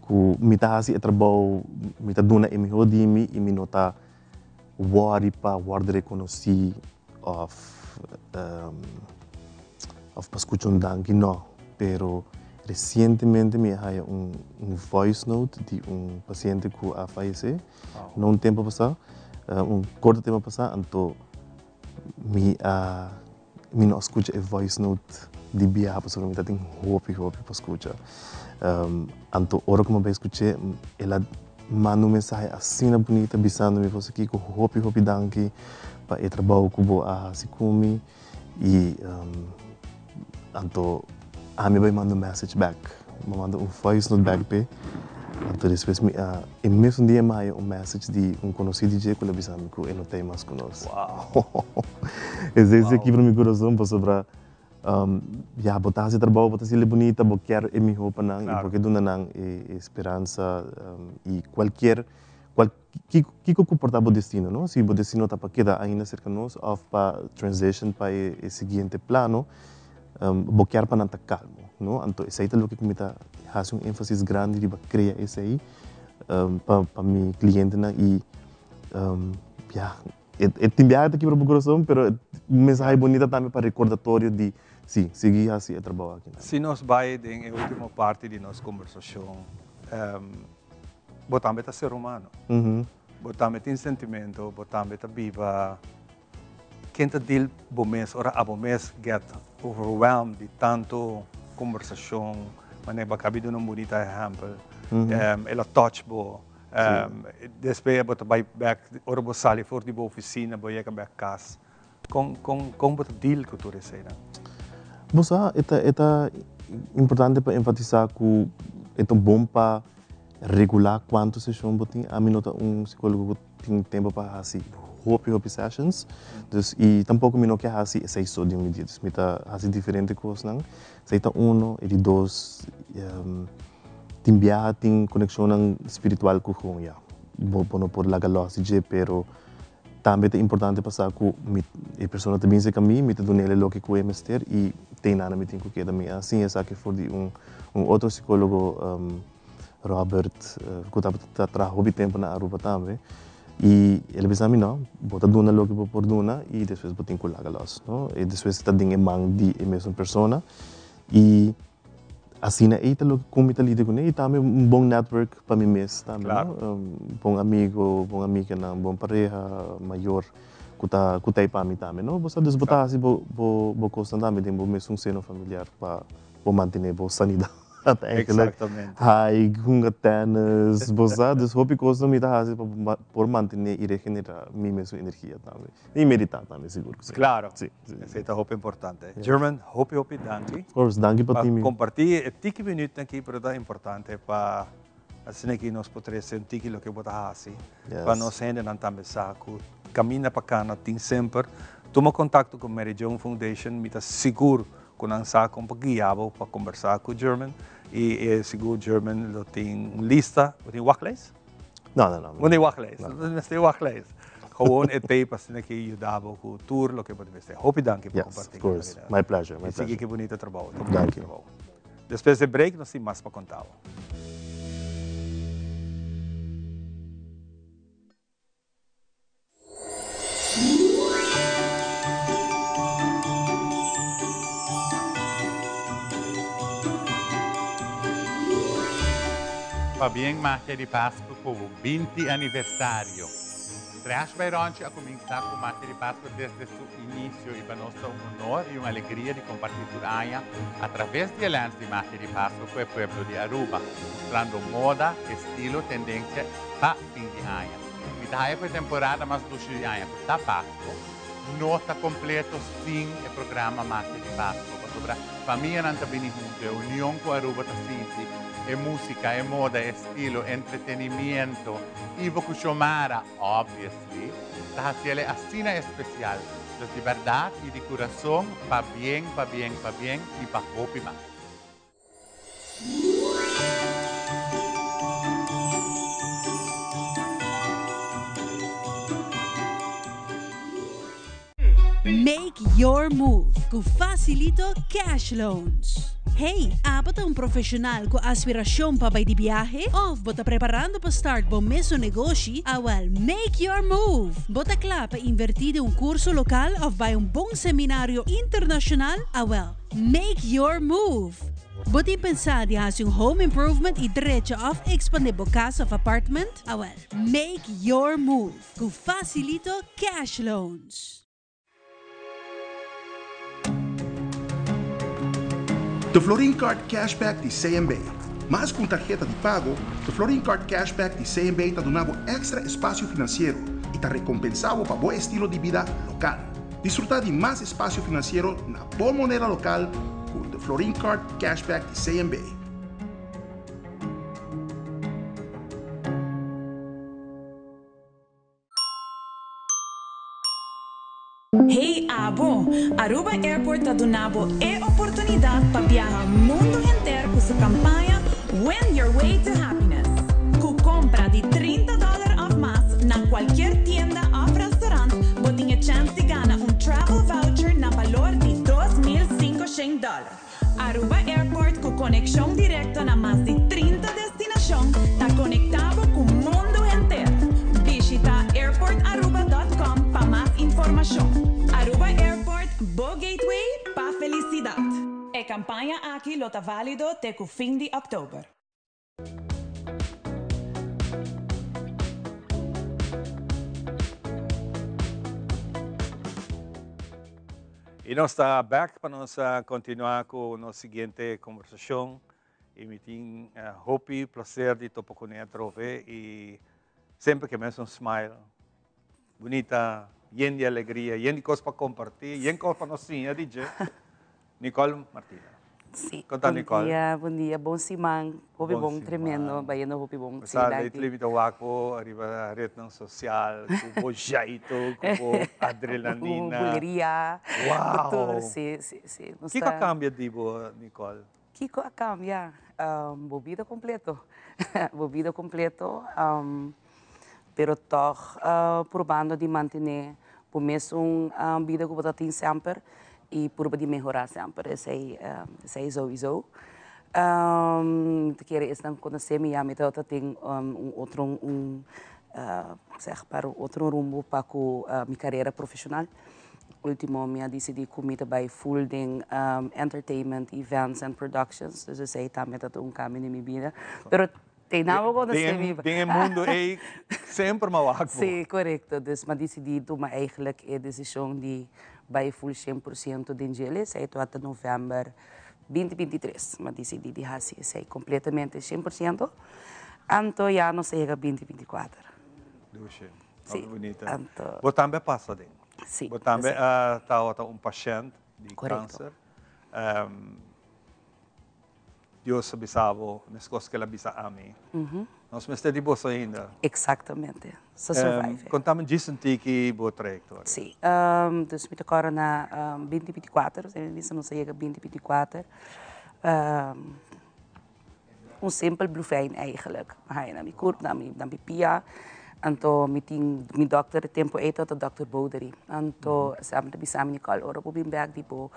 ku mi ta hasi e trabou, mi ta duna e mihó di mi i mi no ta worry pa wòrdu rekonosí òf òf pa skucha un danki, nò. Pero resientemente mi a haya un un voice note di un pasiente ku a fayesé no un tempu pasá, un korto tempu pasá, anto mi a mi no a skucha e voice note di biaha pasobra mi ta tin hopi hopi pa skucha. Anto ora ku mi a bai skuch'é el a manda un mensahe asina bunita bisando mi vos aki ku hopi hopi danki pa e trabou ku bo a hasi ku mi i anto ami a bai manda un message bek, mi a manda un voice note bek p'e, anto despues mi a e mesun dia mi a haya un message di un konosí di dje ku el a bisa mi ku e no ta ei mas ku nos. Esei si a kibra mi kurason pasobra ya bo ta hasi trabou, bo ta hasi bunita, bo kier e mihó pa nan i bo ke duna nan e speransa i kualkier Kiko ku por ta bo destino, no? Si bo destino ta pa keda ainda serka nos òf pa transition pa e siguiente plano, bo kier pa nan ta kalmo, no? Anto esei ta loke ku mi ta hasi un énfasis grandi riba krea esei pa mi klientenan i ya, e tin biaha ta kibra bo kurason pero un mensahe bunita tambe pa rekordatorio di si, sigui hasi e trabou aki. Si nos bai den e último parti di nos kombersashon, Bo tambe ta ser humano. Bo tambe tin sentimento, bo tambe ta biba. Ken ta deal bo mes ora abo mes get overwhelmed di tanto conversacion, manera bo a cabi duna un bunita ehempel, el a touch bo, despues bo ta bay bek, ora bo sali for di bo oficina bo yega bek cas, con con con bo ta deal cu tur eseinan? Bo sa, e ta e ta importante pa enfatisa cu e ta bon pa Regulá kuantu seshon bo tin. Ami no ta un sikólogo ku tin tempu pa hasi hopi hopi sessions. Dus i tampoko mi no ke hasi esei so di un dia. Dus mi ta hasi diferente kosnan. Esei ta uno. E di dos, tin biaha tin konekshonnan spiritual ku gewoon ya bo bo no por laga lòs di dje pero tambe ta importante pa sa ku mi e persona ta bin serka mi, mi ta dun'el e loke ku e mester i te nada mi tin ku keda. Mi a siña esaki for di un un otro sikólogo. Robert ku tabata traha hopi tempu na Aruba tambe i el a bisa mi no, bo ta duna loke bo por duna i despues bo tin ku laga los, no? I despues ta den e man di e mesun persona i asina ei ta loke ku mi ta lidia kuné i tambe un bon network pa mi mes tambe, no? Bon amigo, bon amiganan, bon pareha, mayor. ku ta ku ta ei pa mi tambe no. Bo sa dus bo ta hasi bo bo bo kosnan tambe den bo mesun seno familiar pa bo mantené bo sanidat eigenlijk. Exactamente. Hike, hunga tennis, bo sa dus hopi kosnan mi ta hasi pa por mantené i regenerá mi mesun energia tambe. I meditá tambe sigur ku si. Claro, Si, si. esei ta hopi importante. German, hopi hopi danki. Of course, danki pa Pa ti mi. kompartí e tiki minütnan aki pero ta importante pa Asina ki nos por trese un tiki loke bo ta hasi pa nos hendenan tambe sa ku kaminda pa kana tin semper. Tuma kontakto ku Mary Joan Foundation, mi ta sigur ku nan sa kon pa guia bo pa kombersá ku German i e sigur German lo tin un lista. Bo tin wachtlijst? No, no, no. Bo no tin wachtlijst? No mester wachtlijst. Gewoon e tape asina ki yuda bo ku tur loke bo ta mester. Hopi danki pa kompartí. Yes, of course. My pleasure, my pleasure. I sigui ki bunita trabou. Danki. Despues di break nos tin mas pa konta bo. Pabien Magia di Pascu cu bo 20 aniversario. Trash by Ronchi a cuminsa cu Magia di Pascu desde su inicio y pa nos ta un honor y un alegria di comparti tur aña a traves di e lens di Magia di Pasco cu e pueblo di Aruba, mustrando moda, estilo, tendencia pa fin di aña. Mi ta haya cu e temporada mas dushi di aña cu ta Pasco, no ta completo sin e programa Magia di Pasco, pasobra famianan ta bini hunto, e union cu Aruba ta sinti, e musica, e moda, e estilo, entretenimiento, Ivo cu Xiomara, obviously, ta haciele asina especial. Dus di berdad y di curason, pabien, pabien, pabien y pa hopi mas. Make your move ku Facilito Cash Loans. Hey, abo ta un profeshonal ku aspirashon pa bai di biahe? Òf bo ta preparando pa start bo mesun negoshi? Awèl, make your move! Bo ta kla pa invertí den un kurso lokal òf bai un bon seminario internashonal? Awèl, make your move! Bo tin pensá di hasi un home improvement i drecha òf ekspandé bo kas òf apartment? Awèl, make your move! Ku Facilito Cash Loans. The Florin Card Cashback di CMB. Mas ku un tarheta di pago, The Florin Card Cashback di CMB ta duna bo èkstra espasio finansiero i ta rekompensá bo pa bo estilo di bida lokal. Disfrutá di mas espasio finansiero na bo moneda lokal ku The Florin Card Cashback di CMB. Hey abo! Aruba Airport ta duna bo e oportunidad pa biaha mundo henter cu su campaña Win Your Way to Happiness. Cu compra di 30 dollar of mas na cualkier tienda of restaurant bo tin e chance di gana un travel voucher na balor di 2500 dollar. Aruba Airport cu conexion directo na mas di 30 destinacion ta conecta bo cu mundo henter. Bishita airportaruba.com pa mas informacion. Aruba Airport, bo gateway pa felicidad. E campaña aki lo ta valido te cu fin di october. Y nos ta back pa nos continua cu nos siguiente conversacion. Y mi tin hopi placer di topa cu ne atrobe y semper ke mes un smile bunita, yen di alegria, yen di cos pa comparti, yen cos pa nos siña di dje. Nicole Martina. Sí. Kon ta Nicole? Bon dia, bon dia, bon siman. Hopi bon, tremendo, bayendo hopi bon. Sí, danki. Lately mi ta wak bo ariba rednan social ku bo zjaito, ku bo adrenalina. Ku buleria. Wow! Sí, sí, sí. Kiko a kambia di bo, Nicole? Kiko a kambia? Bo bida kompleto. Bo bida kompleto, pero tòg purbando di mantené bo mesun bida ku bo ta tin semper i purba di mehorá semper. Esei esei souiso. Mi ta kere esnan ku konosé mi ya mi tabata tin un otro un sèg maar un otro rumbo pa ku mi karera profeshonal. Ultimo mi a disidí ku mi ta bai full den entertainment, events and productions, dus esei tambe ta un kambio den mi bida. Pero. Te nan bo conoce mi. Den e mundo ey semper m'a wak bo. Si, corecto. Dus m'a dicidi tuma eigenlijk e decision di bay full 100% den djele. Esey tabata november 2023. M'a dicidi di haci esey completamente 100%. Anto ya nos a yega 2024. Dushi. Si. Hopi bunita. Anto. Bo tambe a pasa den. Si. Bo tambe a tabata un pashent di Corecto. cancer. Dios a bisa bo meskos ku el a bisa ami. Nos mester di boso ainda. Exactamente. So survive. Konta mi djis un tiki bo trayektoria. Si. Dus mi ta kòrda na 2024, mi bisa nos a yega 2024, un simpel blufijn eigenlijk. Mi haña na mi kurp, na mi pia. Anto mi tin mi dòkter e tempu ei tabata dòkter Bodery. Anto esei ta bisa mi, Nicole, ora bo bin bèk di bo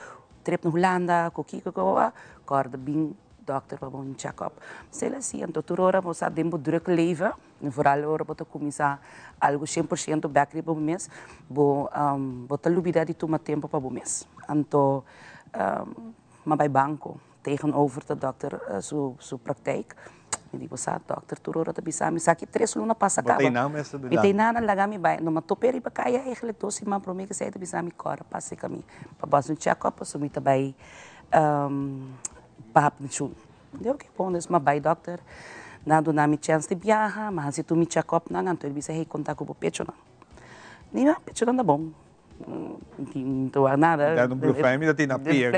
trip na Hulanda ku kiko ku bo kòrda bin dòkter pa bo un check up. Sel asi, anto tur ora bo sa den bo druk leven, vooral ora bo ta kuminsá algu 100% bèk riba bo mes, bo bo ta lubidá di tuma tempu pa bo mes. Anto m'a bai banko tegenover ta dòkter su su praktijk. Mi di, bo sa dòkter tur ora ta bisa mi esaki tres luna pasa Bo ta kaba. einan mes ta Mi ta einan, nan laga mi bai. No m'a top'é riba kaya eigenlijk dos siman promé ku esei ta bisa mi kòrda pasa e kaminda. Pa bo hasi un check up pasobra mi ta bai baha pensioen. Mi di oke bon, dus mi a bai dòkter, nan a duna mi chèns di biaha, mi a hasi tur mi check up nan, anto el bisa hey konta ku bo pechonan. Mi di ah pechonan ta bon, mi ta wak nada. Mi ta un blufijn, mi ta tin na pia,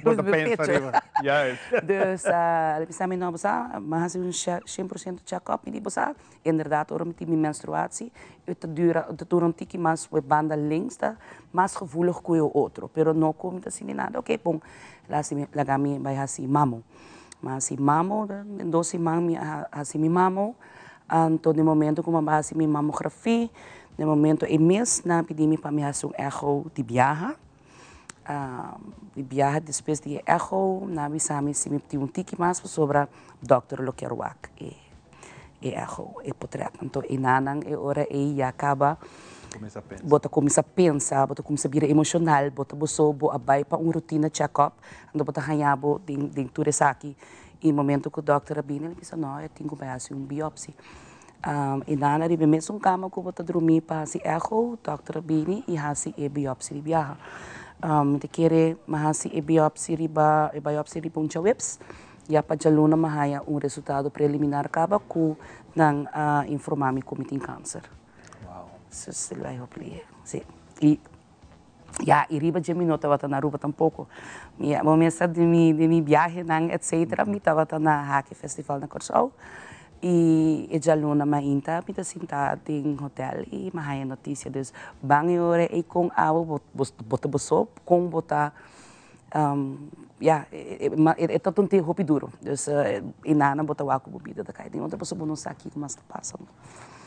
bo ta pensa riba, juist. Dus el bisa mi no bo sa, mi a hasi un 100% check up, mi di bo sa Inderdaad, ora mi tin mi menstruatie, e ta dura, e ta dura un tiki mas, e banda links ta mas gevoelig ku e otro, pero no ku mi ta sinti nada, oké, bon, el a laga mi bai hasi mamo. Mi a hasi mamo, den dos siman mi a hasi mi mamo, anto den momento ku mi a bai hasi mi mamografie, den momento ei mes nan a pidi mi pa mi hasi un echo di biaha, di biaha despues di e echo nan a bisa mi si mi tin un tiki mas pasobra dokter lo kier wak e echo, e potret. Anto e nanan e ora ei ya kaba bo ta kuminsa pensa, bo ta kuminsa bira emoshonal, bo ta boso bo a bai pa un rutina check up, anto bo ta haña bo den tur esaki i momento ku dokter a bini el a bisa no e tin ku bai hasi un biopsi. E nana riba e mesun kama ku bo ta drumí pa hasi echo, dòkter a bini i hasi e biopsi di biaha. Mi ta kere mi a hasi e biopsi riba e biopsi riba un djaweps, ya pa djaluna mi a haña un resultado preliminar kaba ku nan a informá mi ku mi tin kanser. Sus el bai hopi lihe, si. I ya i riba dje mi no tabata na Aruba tampoko. Mi a mester di mi di mi biahenan etcetera mi tabata na Haki Festival na Kòrsou i e djaluna mainta mi ta sinta den hotel i mi a haña notisia. Dus ban e ora ei kon awe bo bo ta boso kon bo ta ya e ta un tempu hopi duro. Dus einan bo ta wak ku bo bida ta kai den otro pasobra bo no sa kiko mas ta pasa.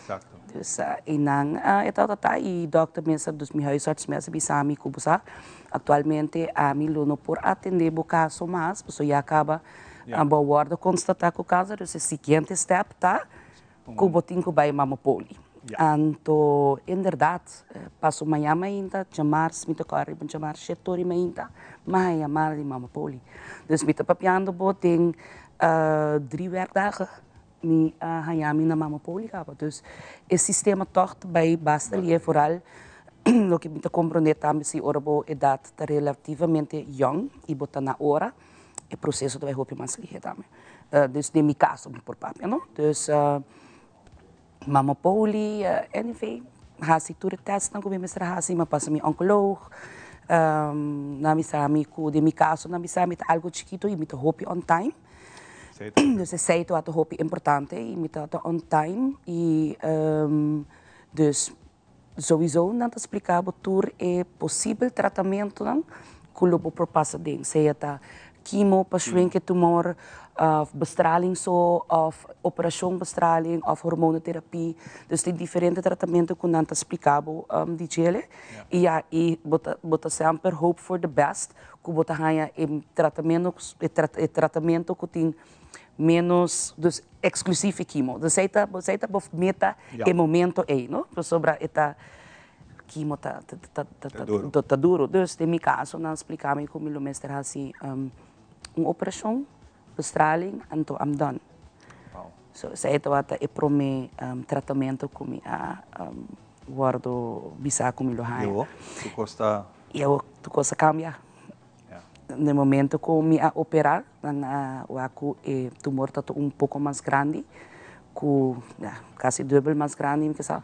Exacto. Dus einan e tabata ta y dokter mes a, dus mi huisarts mes a bisa mi cu bo sa actualmente ami lo no por atende bo caso mas pasobra ya caba bo a wordo constata cu cancer dus e siguiente step ta cu bo tin cu bay mamopoli. Anto inderdaad paso maña mainta djamars mi ta core riba djamars shete ora mainta mi a haya yamada di mamopoli. Dus mi ta papiando bo den drie werkdagen. Mi a haña mi na mama poli kaba. Dus e sistema tòg ta bai basta lié, foral loke mi ta komprondé tambe si ora bo edat ta relativamente yòn i bo ta na ora, e proseso ta bai hopi mas lihe tambe. Dus den mi kaso mi por papia no. Dus mama poli, anyway, hasi tur e tèstnan ku mi mester hasi, mi a pasa mi onkoloog, nan a bisa mi ku den mi kaso nan a bisa mi ta algu chikitu i mi ta hopi on time. Dus esei tabata hopi importante y mi tabata on time y dus sowiso nan ta splica bo tur e posibel tratamentonan cu lo bo por pasa den, sea ta kimo pa shrink e tumor of bestraling so of operacion bestraling of hormonotherapie. Dus tin diferente tratamento cu nan ta splica bo di djele y ya y bo ta semper hope for the best ku bo ta haña e tratamentu e tratamentu ku tin ménos dus eksklusif e kimo. Dus esei ta esei ta bo meta e momento ei no pasobra e ta kimo ta ta ta ta duru. Dus den mi kaso nan a splika mi ku mi lo mester hasi un operashon bestraling anto I'm done. So esei tabata e prome tratamento ku mi a wòrdu bisá ku mi lo haña. I awor tur kos ta. I awor tur kos a kambia. Na e momento ku mi a operá nan a wak ku e tumor ta un poko mas grandi ku ya kasi dubbel mas grandi mi ke sa.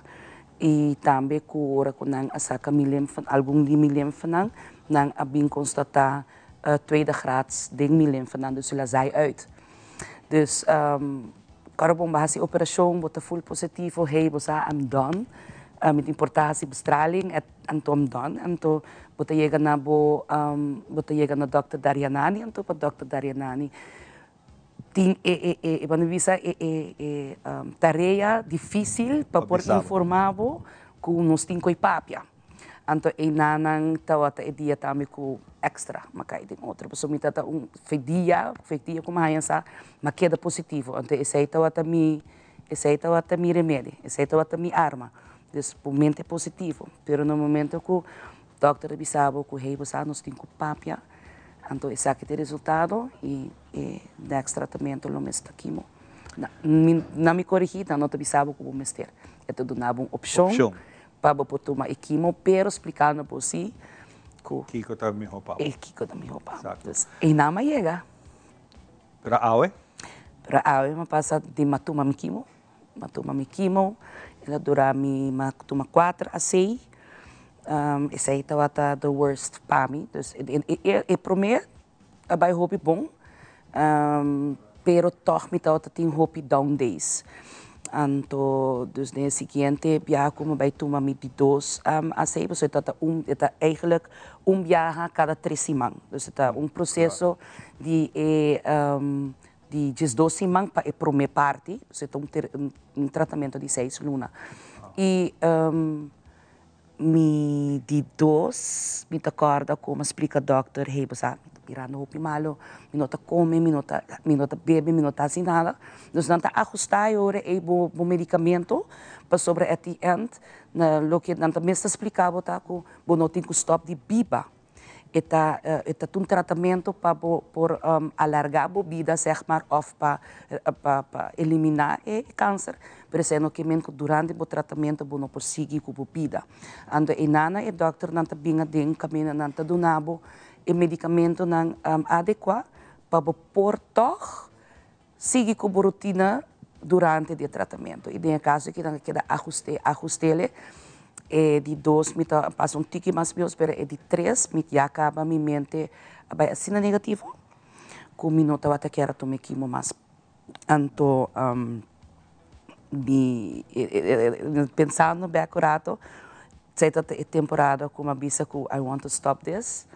I tambe ku ora ku nan a saka mi limfe algun di mi limfenan nan a bin konstatá tweede graads den mi limfenan dus el a zai uit. Dus ora bo hasi operashon bo ta full positivo, hey bo sa I'm done, mi tin por ta hasi bestraling anto I'm done, anto bo ta yega na bo bo ta yega na dòkter Darianani anto pa dòkter Darianani tin e e e bo bisa e e e tarea dificil pa por informa bo ku nos tin koe papia. Anto einanan tawata e dia tambe ku extra m'a kai den otro pasobra mi tata un fe dia fe dia ku mi haña sa m'a keda positivo anto esei tawata mi esei tawata mi remedi esei tawata mi arma dus bo mente positivo pero na momento ku dòkter a bisa bo ku hey bo sa nos tin ku papia anto esaki ta e resultado i e next tratamento lo mester ta kimo mi nan mi korigí nan no ta bisa bo ku bo mester e ta duna bo un opshon. Pa bo por tuma e kimo, pero splikando bo si ku. Kiko ta mihó pa bo. E kiko ta mihó pa bo. Dus einan a yega. Pero awe? Pero awe mi a pasa di mi a tuma mi kimo. Mi a tuma mi kimo, el a dura mi, mi a tuma kuater a sei. Esei tabata the worst pa mi. Dus e promé a bai hopi bon, pero tòg mi tabata tin hopi down days. Anto dus den e siguiente biaha ku mi bai tuma mi di dos asei, pasobra e tabata un, e ta eigenlijk un biaha kada tres siman. Dus e ta un proseso di e di diesdos siman pa e promé parti, pasobra e ta un tratamentu di seis luna. I Mi di dos, mi ta kòrda ku mi a splika dòkter, hey bo sa, mi ta birando hopi malu, mi no ta kome, mi no ta mi no ta bebe, mi no ta hasi nada. Dus nan ta ahustá e ora ei bo bo medikamento pasobra at the end na loke nan ta mester splika bo ta ku bo no tin ku stòp di biba. E ta e ta un tratamentu pa bo por alargá bo bida sèg mar òf pa pa pa eliminá e kanser, pero esei no ke men ku durante bo tratamentu bo no por sigui ku bo bida. Anto e nana e dòkternan ta bin aden kaminda nan ta duna bo e medikamentunan adekuá pa bo por tòg sigui ku bo rutina durante di e tratamentu. I den e kaso aki nan a keda ahust'é, ahust'ele. E di dos mi ta pasa un tiki mas bios, pero e di tres mi ya kaba mi mente a bai asina negativo ku mi no tabata kier a tuma e kimo mas. Anto mi pensando bek un rato, esei ta e temporada ku mi a bisa ku I want to stop this.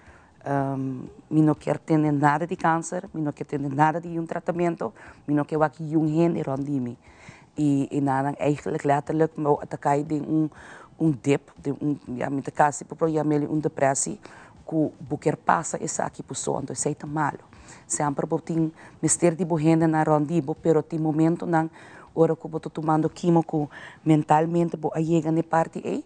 Mi no kier tende nada di kanser, mi no kier tende nada di un tratamento, mi no kier wak yun hende rond di mi. I e nanan eigenlijk letterlijk mi a ta kai den un un dip, den un, ya mi ta kasi por por yam'el un depressie, ku bo kier pasa esaki por so, anto esei ta malo. Semper bo tin mester di bo hendenan rond di bo, pero tin momentonan ora ku bo ta tumando kimo ku mentalmente bo a yega na e parti ei,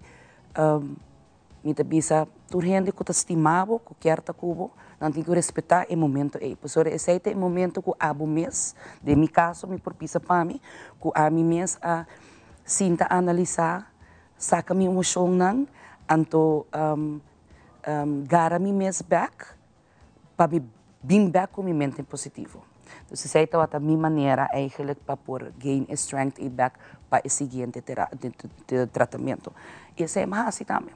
Mi ta bisa tur hende ku ta stima bo, ku kier ta ku bo, nan tin ku respetá e momento ei. Pasobra esei ta e momento ku abo mes, den mi kaso mi por bisa pa mi, ku ami mes a sinta analisá, saka mi emoshonnan, anto gara mi mes bèk pa mi bin bèk ku mi mente positivo. Dus esei tabata mi manera eigenlijk pa por gain e strength ei bèk pa e siguiente tratamentu. I esei mi a hasi tambe.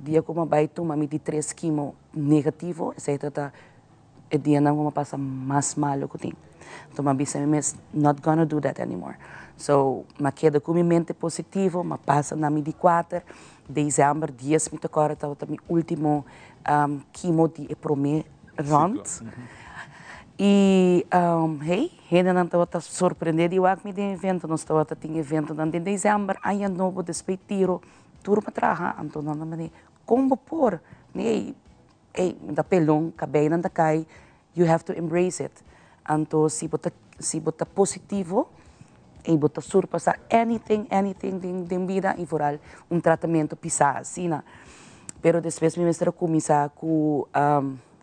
Dia ku mi a bai tuma mi di tres kimo negativo, esei tabata e dianan ku mi a pasa mas malu ku tin. Anto mi a bisa mi mes, not gonna do that anymore. So, mi a keda ku mi mente positivo, mi a pasa na mi di kuater, December dies mi ta kòrda tabata mi ultimo kimo di e promé rònt. I hey, hendenan tabata sorprendé di wak mi den evento. Nos tabata tin eventonan den december, aña nobo, despues tiro, tur mi a traha. Anto nan ta manda, kon bo por? Mi hey, mi ta pelon, kabeinan ta kai, you have to embrace it. Anto si bo ta si bo ta positivo i bo ta surpasá anything, anything den den bida i vooral un tratamentu pisá asina. Pero despues mi mester a kuminsá ku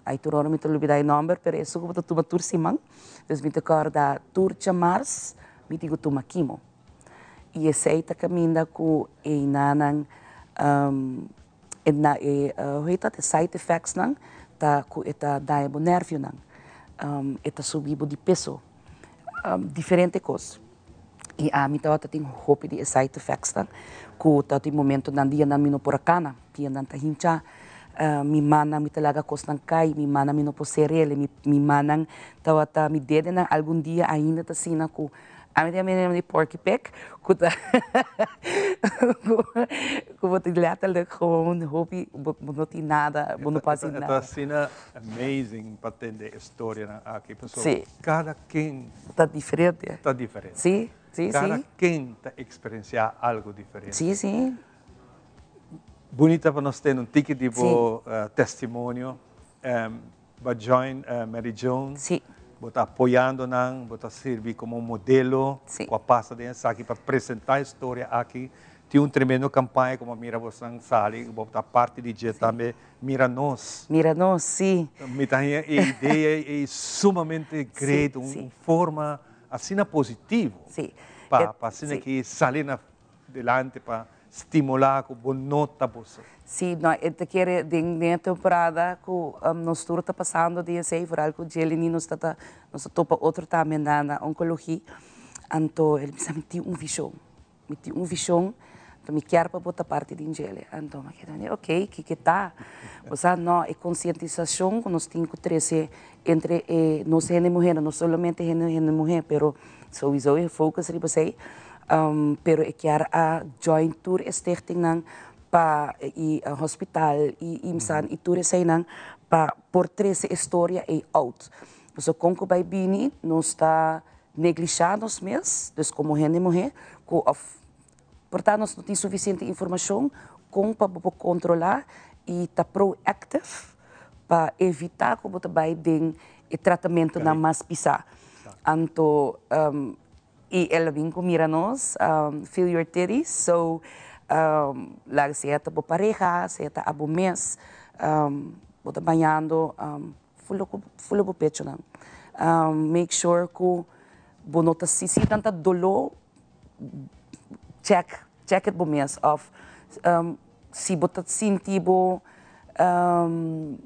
ai tur ora mi ta lubidá e nòmber pero esun ku bo ta tuma tur siman. Dus mi ta kòrda tur djamars. Mi tin ku tuma kimo. I esei ta kaminda ku einanan e na e hoe heet dat e side effects nan ta ku e ta daña bo nervionan, e ta subi bo di peso, diferente kos. I ami tabata tin hopi di e side effects nan ku tabatin momentonan dianan mi no por a kana, pianan ta hincha, mi mannan mi ta laga kosnan kai, mi mannan mi no por ser'el, mi mannan tabata mi dedenan algun dia ainda ta asina ku Ami tin amiga di Porky Pig ku ta ku bo tin letterlijk gewoon hopi bo no tin nada, bo no por hasi nada. E ta asina amazing pa tende e storianan aki pasobra kada ken ta diferente. Ta diferente. Si, si, si. Kada ken ta eksperensiá algu diferente. Si, si. Bunita pa nos tende un tiki di bo testimonio. Bo a join Mary Joan. Sí. Bo ta apoyando nan, bo ta sirbi como un modelo. Sí. Cu a pasa den esaki pa presenta e storia aki. Tin un tremendo campaña como a mira bosan sali, bo ta parti di dje tambe, Mira Nos. Mira Nos, sí. Mi ta haña e idea ei sumamente great, un forma asina positivo. Sí. Pa asina ki sali na Delante pa stimulá ku bo no ta boso. Sí, no, e ta kere den den e temporada ku nos tur ta pasando den esei, vooral ku Jeliny nos ta ta nos ta topa otro tambe na na onkologie, anto el bisa mi tin un vishon, mi tin un vishon, anto mi kier pa bo ta parti den djele, anto mi keda di ok, kiko ta? Bo sa no, e konsientisashon ku nos tin ku trese entre e nos hende muhernan, no solamente hende hende muher, pero Souiso e focus riba esei, pero e kier a join tur e stichtingnan pa i hospital i IMSAN i tur eseinan pa por trese e storia ei out. Pasobra kon ku bai bini nos ta neglisha nos mes, dus komo hende muhé ku òf por ta nos no tin sufisiente informashon kon pa bo por kontrolá i ta proactive pa evitá ku bo ta bai den e tratamentonan mas pisá. Anto y el a bin cu mira nos, feel your titties, so laga sea ta bo pareha, sea ta abo mes, bo ta bañando, fula cu fula bo pechonan. Make sure cu bo no ta si si nan ta dolo, check, check it bo mes of si bo ta sinti bo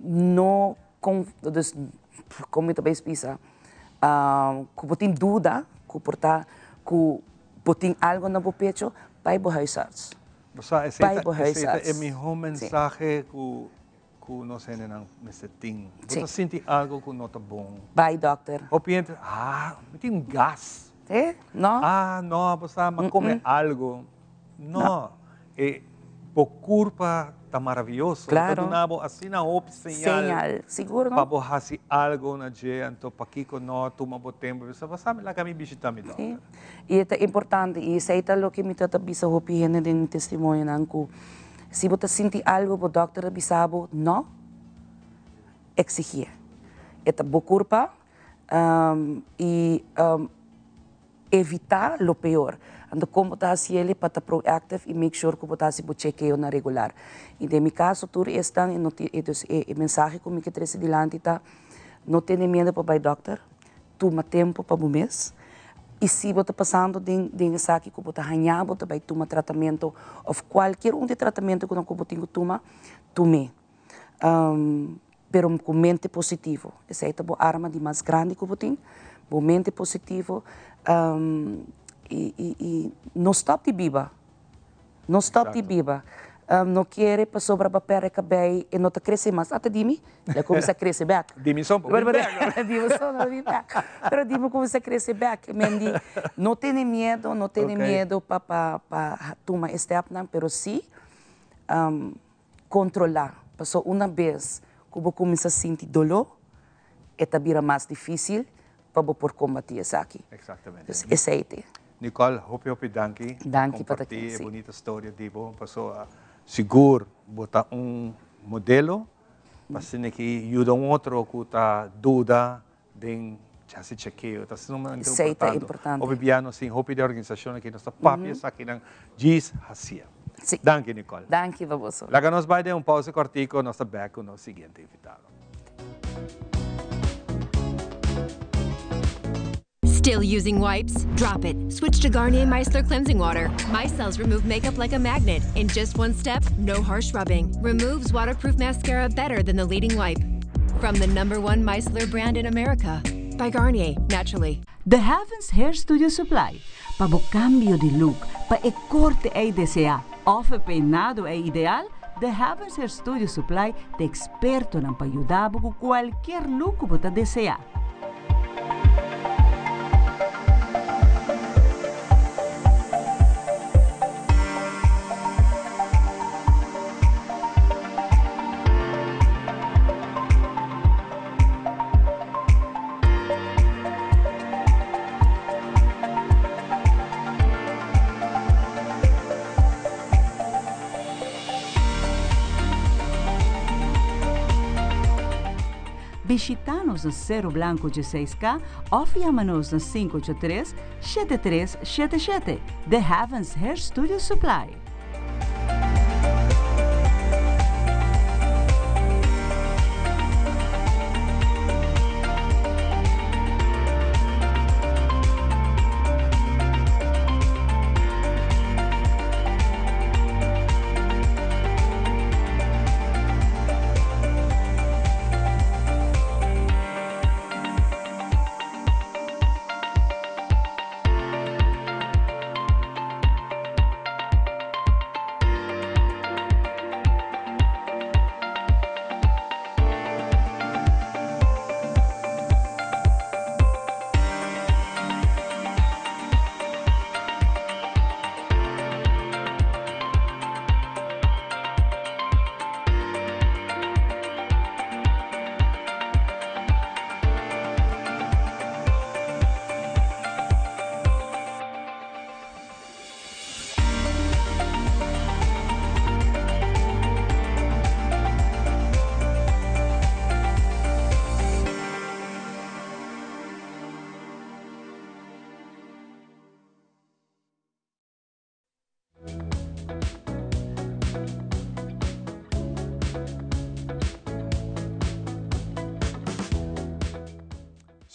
no con, dus con mi ta bay spisa? Ku bo tin duda ku por ta ku bo tin algo na bo pecho, bai bo huisarts. Bo sa, esei Bai ta, bo esei ta e huisarts. mihó Sí. mensahe ku ku nos hendenan mester tin. Bo Sí. ta sinti algo ku no ta bon. Bai dòkter. Hopi hende, ah, mi tin un gas. Sí, no. Ah, no, bo sa, mi a kome algo. No, e bo kurpa ta maravioso. Claro. Ta duna bo asina hopi señal. Señal, sigur no. Pa bo hasi algo na dje, anto pakiko no tuma bo tempo bisa, bo sa mi laga mi bishita mi dokter. Si, i e ta importante, i esei ta loke mi ta ta bisa hopi hende den mi testimonionan ku si bo ta sinti algo bo dokter a bisa bo no, eksigié. E ta bo kurpa i Evita lo peor. Anto kon bo ta hasi el'i pa ta proactive i make sure ku bo ta hasi bo chekeonan regular. I den mi kaso tur esnan e noti e dus e mensahe ku mi ke trese dilanti ta, no tene miedo pa bai dòkter, tuma tempu pa bo mes i si bo ta pasando den den esaki ku bo ta haña bo ta bai tuma tratamentu òf kualkier un di tratamentu ku nan ku bo tin ku tuma, tum'é. Pero ku mente positivo. Esei ta bo arma di mas grandi ku bo tin, bo mente positivo i i i no stòp di biba, no stòp di biba. No kere pasobra bo a pèrdè kabei e no ta krese mas. Ata di mi, el a kuminsá krese bèk. Di mi son por bin bèk. Di mi son por bin bèk. Pero di mi kuminsá krese bèk. Men di no tene miedo, no tene miedo pa pa pa tuma e stèpnan, pero sí Kontrolá, paso una bes ku bo kuminsá sinti doló, e ta bira mas difísil pa bo por kombatí esaki. Exactamente. Dus esei te. Nicole, hopi hopi danki. Danki pa ta aki, Kompartí e si. bunita storia di bo, paso sigur bo ta un modelo pa asina ki yuda un otro ku ta duda den hasi chekeo ta sumamente Esei ta importante. importante. Hopi bia nos tin hopi di organisashon aki nos ta papia esakinan djis hasia. Sí. Danki Nicole. Danki pa boso. Laga nos bai den un pausa kortiko nos ta bek ku nos siguiente invitado. Still using wipes? Drop it. Switch to Garnier Micellar Cleansing Water. Micelles remove makeup like a magnet. In just one step, no harsh rubbing. Removes waterproof mascara better than the leading wipe. From the number one micellar brand in America. By Garnier, naturally. The Heavens Hair Studio Supply, Pa bo cambio di look, pa e corte ey desea of e peinado ey ideal, The Heavens Hair Studio Supply ta expertonan pa yuda bo cu cualkier look cu bo ta desea. Bishita nos na Cero Blanco dieseis K of yama nos na 583 7377. The Heavens Hair Studio Supply.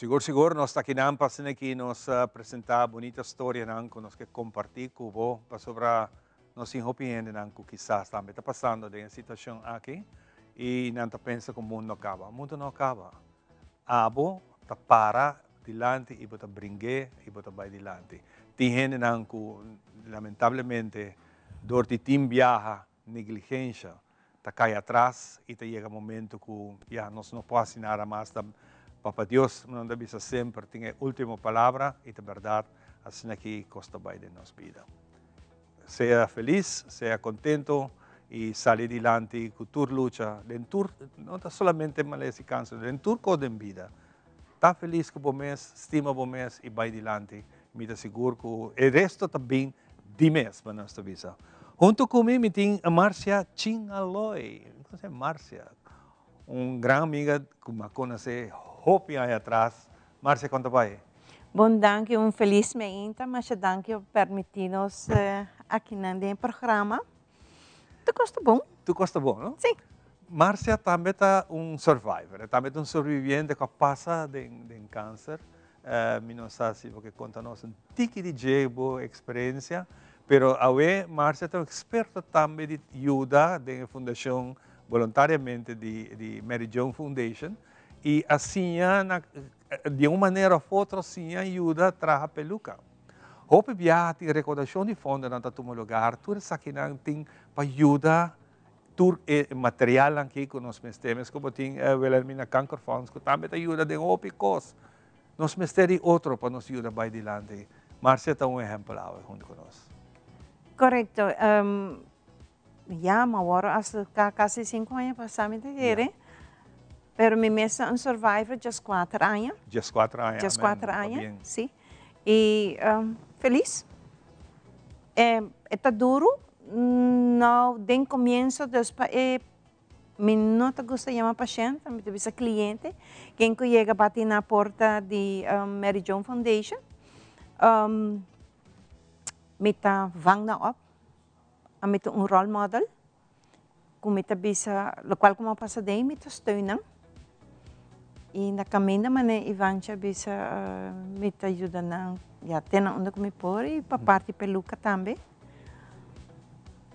Sigur sigur nos ta akinan pa asina ki nos presenta bunita storianan ku nos ke komparti ku bo pasobra nos tin hopi hendenan ku kisas tambe ta pasando den e situashon aki i nan ta pensa ku mundu a kaba. Mundu no a kaba. Abo ta para dilanti i bo ta bring'é i bo ta bai dilanti. Tin hendenan ku lamentablemente dor di tin biaha negligensha ta kai atras i ta yega momento ku ya nos no por hasi nada mas ta Papa Dios nan ta bisa semper tin e ultimo palabra i ta bèrdat asina ki kos ta bai den nos bida. Sea felis, sea kontento i sali dilanti ku tur lucha den tur no ta solamente malesa i kanser den tur kos den bida. Ta felis ku bo mes, stima bo mes i bai dilanti. Mi ta sigur ku e resto ta bin Di mes, pa nos ta bisa. Hunto cu mi, mi tin Marcia Chinaloy. Mi conoce Marcia, un gran amiga cu mi a conoce hopi aña atras. Marcia, con ta bay? Bon danki, un feliz meinta. Masha danki pa permiti nos akinan den e programa. Tur cos ta bon. Tur cos ta bon, no? Si. Marcia tambe ta un survivor, e tambe ta un sobreviviente cu a pasa den cancer. Mi no sa si bo ke konta nos un tiki di dje bo eksperensia, pero awe Marcia ta un eksperto tambe di yuda den e fundashon boluntariamente di di Mary Joan Foundation i a siña na di un manera òf otro siña yuda traha peluka. Hopi biaha tin rekodashon di fondonan ta tuma lugar, tur esakinan tin pa yuda Tur e materialnan aki ku nos mester, mes ku bo tin Wilhelmina Kankerfonds ku tambe ta yuda den hopi kos. Nos mester di otro pa nos yuda bai dilanti. Marcia ta un ehèmpel awe huntu ku nos. Korekto. Ya, mi awor hasta kasi sinku aña pasá mi ta kere. Pero mi mes ta un survivor djeskuater aña. Djeskuater aña, amen. Djeskuater aña, si. I felis. E ta duru, no den comienzo dus pa e mi no ta gusta yama pashent, mi ta bisa cliente, ken cu yega bati na porta di Mary Joan Foundation, mi ta vang nan op, ami ta un role model, cu mi ta bisa locual cu mi a pasa den mi ta steun nan. I na kaminda manera Ivancha a bisa mi ta yuda nan ya te na unda ku mi por i pa parti peluka tambe.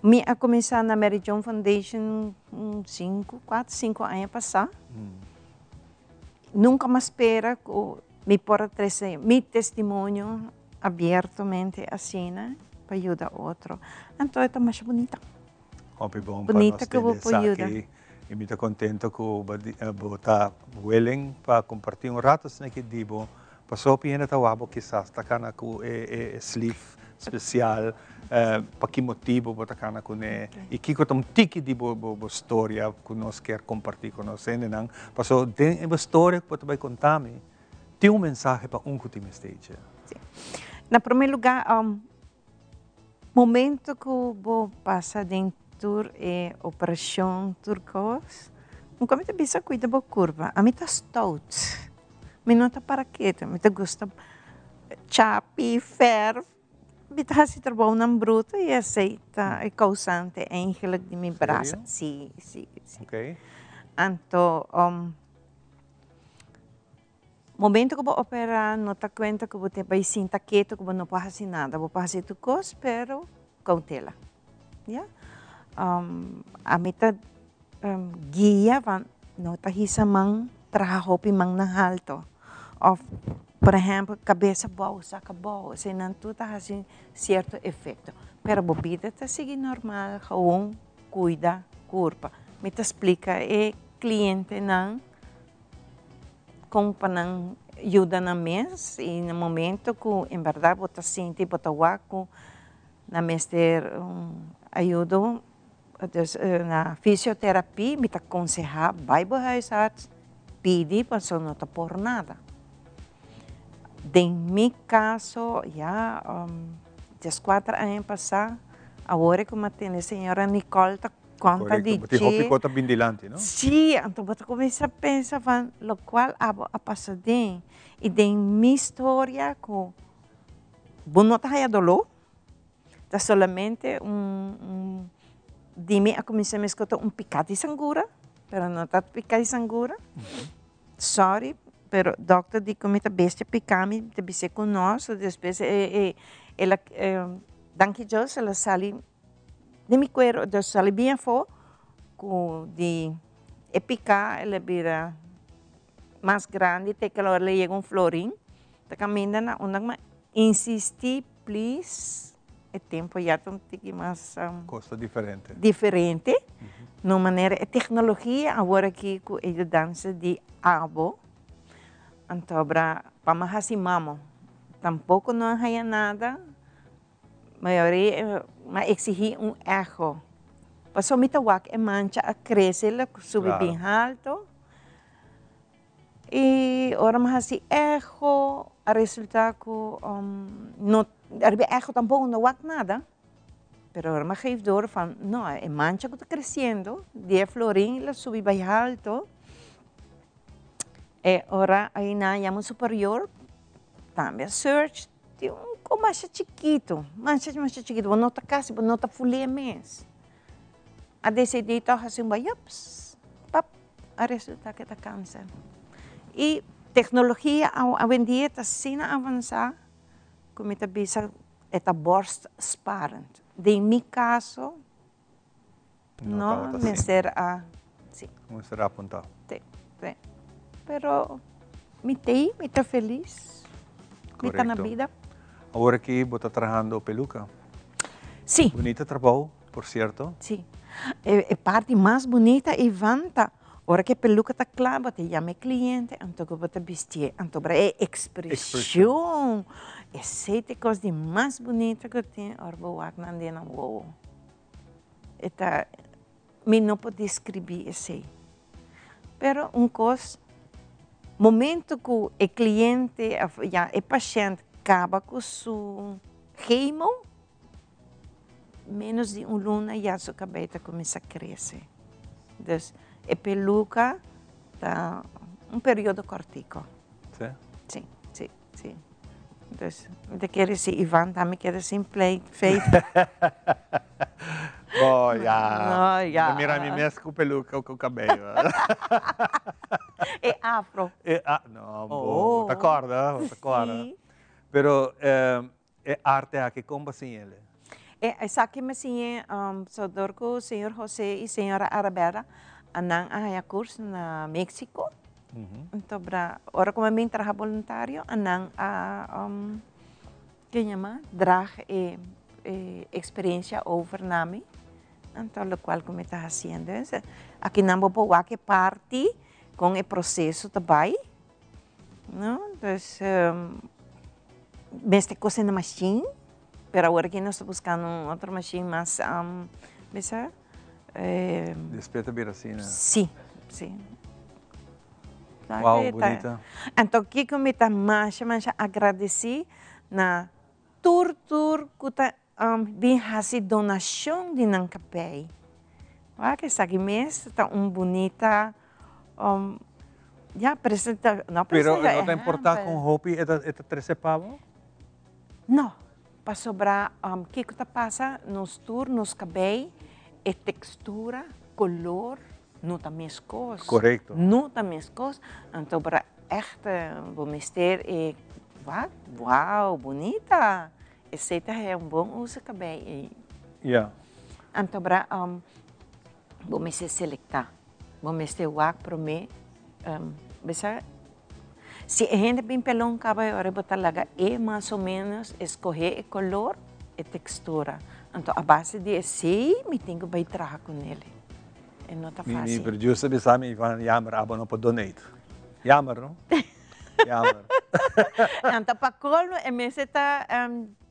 Mi a kuminsá na Mary Joan Foundation un sinku, kuater, sinku aña pasá. Nunka mi a spera ku mi por a trese mi testimonio abiertamente asina pa yuda otro. Anto e ta masha bunita. Hopi bon pa nos tende esaki y mi ta contento cu bo ta willing pa comparti un rato asina aki di bo pasobra hopi hende ta wak bo kisas ta cana cu e sleeve special pa ki motibo bo ta cana cune y kico ta un tiki di bo storia cu nos kier comparti cu nos hendenan pasobra den e bo storia cu bo ta bay conta mi tin un mensahe pa un cu tin mester dje. Na prome lugar Momento ku bo pasa den tur e operashon, tur kos, un kos mi ta bisa kuida bo kurpa. Ami ta stout, mi no ta para ketu, mi ta gusta chapi, fèrf, mi ta hasi trabounan bruto i esei ta e kousante eigenlik di mi brasa. Serio? Si, si, si. Anto. Momento ku bo operá no ta kuenta ku bo tin bai sinta ketu ku bo no por hasi nada. Bo por hasi tur kos pero koutela. Ya. Ami ta guia van no ta hisa man traha hopi mannan halto òf por ehèmpel kabes abou saka abou eseinan tur ta hasi sierto efekto. Pero bo bida ta sigui normal gewoon kuida kurpa. Mi ta splika e klientenan. Kon pa nan yuda nan mes i na momento ku en bèrdat bo ta sinti bo ta wak ku nan mester un ayudo dus na fisioterapia mi ta konsehá bai bo huisarts pidi pasobra no ta por nada. Den mi kaso ya dieskuater aña pasá awor ku mi a tende señora Nicole ta Konta di Correcto, bo tin hopi dje. kos ta bin dilanti, no? Sí, anto bo ta kuminsá pensa van lokual abo a pasa den. I den mi storia ku bo no ta haya doló, ta solamente un un di mi a kuminsá mi skuta un piká di sangura, pero no ta piká di sangura. Sorry, pero dokter di ku mi ta bestia piká mi, ta bis'é ku no, so despues e e el a danki Dios el a sali. Den mi cuero, dus sali bien afó cu di e pica el a bira mas grandi te que ora le yega un florin. Ta caminda na unda cu mi a insisti, please, e tempo ya ta un tiki mas. Cos ta diferente. Diferente. No manera e tecnologia awor aki cu e yudansa di abo, anto abra pa mi haci mamo. Tampoco no a haya nada. Mayoria a exigí un echo. Pasobra mi ta wak e mancha a crece, el a subi bien halto. Y ora mi haci echo a resulta cu no, ariba e echo tampoco no wak nada. Pero ora mi a geef door van no, e mancha cu ta creciendo di e florin el a subi bay halto. E ora ayi nan a yama un superior tambe a search. Tin un ko masha chikitu, masha masha chikitu, bo no ta kasi, bo no ta ful'é mes. A desidí tòg hasi un biopsi, pap, a resultá ku e ta kanser. I teknologia awendia ta asina avansá ku mi ta bisa e ta borst sparend. Den mi kaso, no mester a, si. Mester a apuntá. Si, si. Pero mi t'ei, mi ta felis. Mi ta na bida. Awor aki bo ta trahando peluka. Si. Bunita trabou, por sierto. Si. E parti mas bunita, Ivan, ta ora ku e peluka ta kla, bo ta yama e kliente, anto ku bo ta bistié. Anto bra e ekspreshon, esei ta e kos di mas bunita ku tin ora bo wak nan den nan wowo. E ta, mi no por describí esei. Pero un cos, momento cu e cliente of ya e pashent caba cu su chemo, menos di un luna ya su cabei ta cuminsa crece. Dus e peluca ta un periodo cortico. Sí? Sí, sí. Sí. Dus mi ta kere si Ivan tambe keda sin pleit, feita. Bo, ya. No, ya. Mi mira mi mes ku peluka ku kabello. E afro. E a, no, bo, bo ta kòrda, bo ta kòrda. Pero e arte aki kon bo a siña el? E esaki mi a siña so dor ku señor Jose i señora Arabella a nan a haña kurs na Mexico. Anto bra ora ku mi a bin traha boluntario a nan a ke yama draag e eksperensia over na mi. Anto lokual ku mi ta hasiendo. Aki nan bo por wak e parti kon e proseso ta bai. No, dus mester kose na machine, pero awor aki nos ta buskando un otro machine mas, bisa. Despues ta bira asina. Si, si. Wow, bunita. Anto kiko mi ta masha masha agradeci na tur tur ku ta bin hasi donashon di nan kabei. Wak esaki mes ta un bunita ya presenta, no Pero presenta no ta importa ehempel. con hopi e ta e ta trece pa bo? No, pasobra kiko ta pasa nos tur nos kabei e textura, color no ta meskos. Correcto. No ta meskos, anto bra echt bo mester e wak, wow bunita. Esei ta haya un bon uso kabei ei. Ja. Anto bra bo mester selektá. Bo mester wak promé bisa si e hende bin pelon kaba e ora bo ta laga e mas o ménos eskohé e kolor, e tekstura. Anto a base di esei mi tin ku bai traha ku nele. E no ta Mi fásil. producer bisa mi Ivan jammer abo no por donate. Jammer no? Jammer. Anto pa colmo e mester ta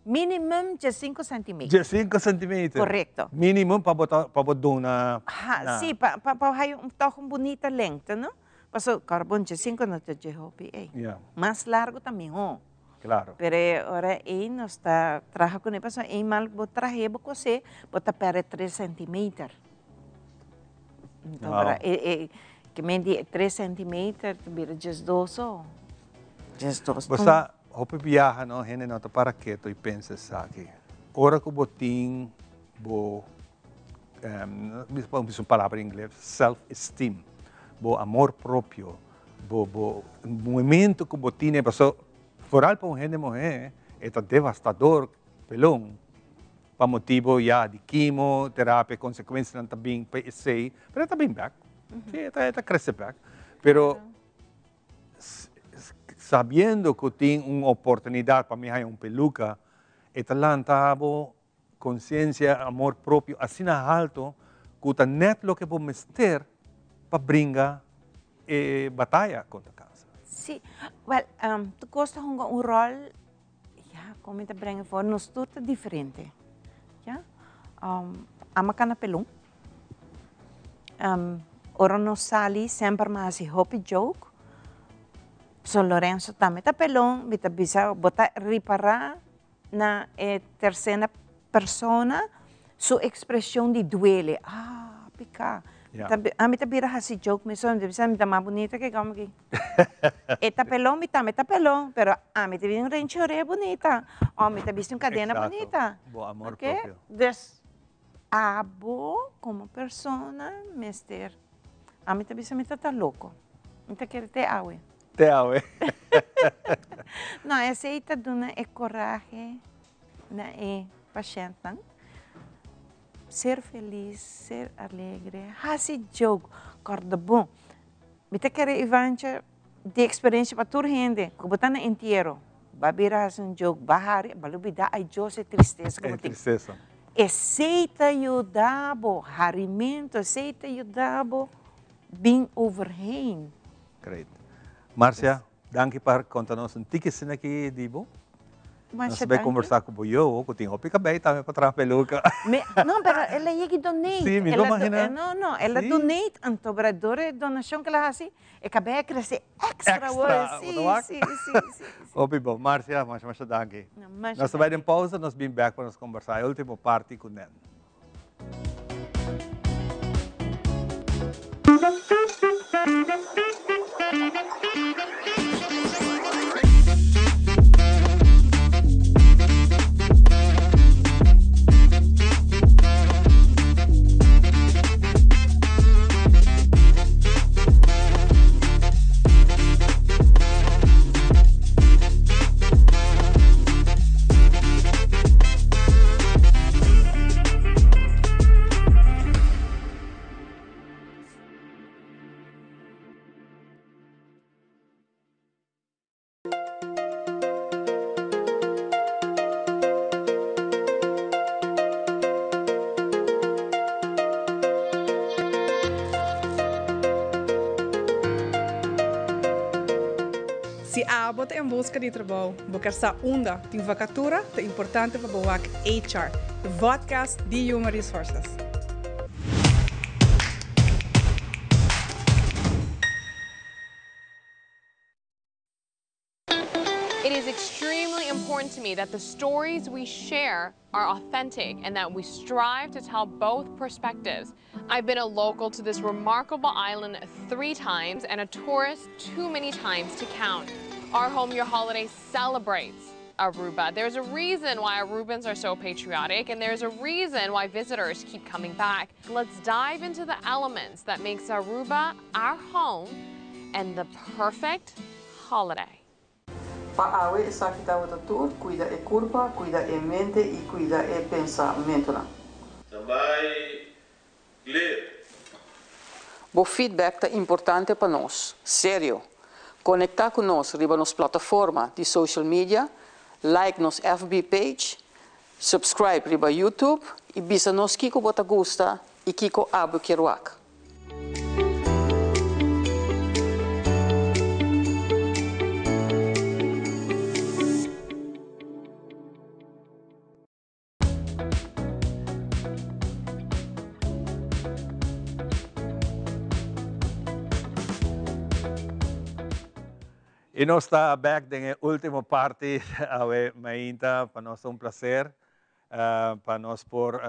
minimum diescinco centimeter. Diescinco centimeter? Correcto. Minimum pa bo ta pa bo duna Ha, na. si, pa pa pa haya un toch un bunita lengte, no? Paso carbon diescinco no ta dje hopi ey. Ja. Mas largo ta miho. Claro. Pero e ora ey nos ta traha cune pasobra eenmaal bo trahe bo cose bo ta perde tres centimeter. Anto Wow. e e ke men di e tres centimeter ta bira diesdos so. Diesdos Bo sa, hopi biaha no, hende no ta para keto i pensa esaki. Ora ku bo tin bo, bisa un palabra ingles, self esteem, bo amor propio, bo bo momento ku bo tine, paso foral pa un hende muhé e ta devastador pelon. Pa motibo ya di kimo, terapia, konsekuensianan ta bin pa esei, pero e ta bin bek. Si, e ta e ta krese bek. Pero sabiendo ku tin un oportunidat pa mi haña un peluka, e ta lanta bo konsiensia, amor propio asina halto ku ta nèt loke bo mester pa bringa e bataya kontra kanser. Si, wèl, tur kos ta hunga un ròl. Ya, kon mi ta brenga for? Nos tur ta diferente. Ya. Ama kana pelon. Ora nos sali semper mi hasi hopi joke. So Lorenzo tambe ta pelon, mi ta bisa bo ta ripará na e tersena persona su expresion di duele, ah, pica. Ja. Ami ta bira haci joke mi so, mi ta bisa mi ta mas bunita ke gom aki. E ta pelon, mi tambe ta pelon, pero ami ta bisti un renchore bunita, o mi ta bisti un cadena bunita. Bo amor Ok? propio. Dus, abo como persona mester, ami ta bisa mi ta ta loco, mi ta kere te awe. Te awe. No, esey ta duna e corahe na e pashèntnan, ser felis, ser alegre, hasi joke, kòrda bon. Mi ta kere Ivancha di eksperensia pa tur hende ku bo ta na entiero, ba bira hasi un joke, ba hari, ba lubidá ay Dios e tristesa ku bo tin. E tristesa. Esei ta yuda bo, harimentu, esei ta yuda bo bin overheen. Great. Marcia, Danki pa konta nos un tiki asina aki di bo. Nos Masha bai danki. kombersá ku bo yo, ku tin hopi kabei tambe pa traha peluka. Me, no, pero el a yega donate. Sí, mi El lo a do- imaginá. No, no, el a Sí. donate, anto bra dor e donashon ku el a hasi, e kabei a krese extra Extra, wor. bo Sí, ta wak? sí, sí, sí, sí. Hopi bon. Marcia, masha masha danki. No, masha Nos ta bai den danki. pausa, nos bin bèk pa nos kombersá e último parti ku Nen. Abo ta en busca di trabou, bo kier sa unda tin vacatura, ta importante pa bo wak HR, e vodcast di Human Resources. It is extremely important to me that the stories we share are authentic and that we strive to tell both perspectives. I've been a local to this remarkable island three times and a tourist too many times to count. Our Home Your Holiday celebrates Aruba. There's a reason why Arubans are so patriotic and there's a reason why visitors keep coming back. Let's dive into the elements that makes Aruba our home and the perfect holiday. Pa awe esaki tabata tur, cuida e curpa, cuida e mente y cuida e pensamentonan. Standby, clear. Bo feedback ta importante pa nos. Serio! Conecta cu nos riba nos plataforma di social media, like nos FB page, subscribe riba YouTube y bisa nos kico bo ta gusta y kico abo kier wak. Y nos ta back den e ultimo parti awe mainta. Pa nos ta un placer pa nos por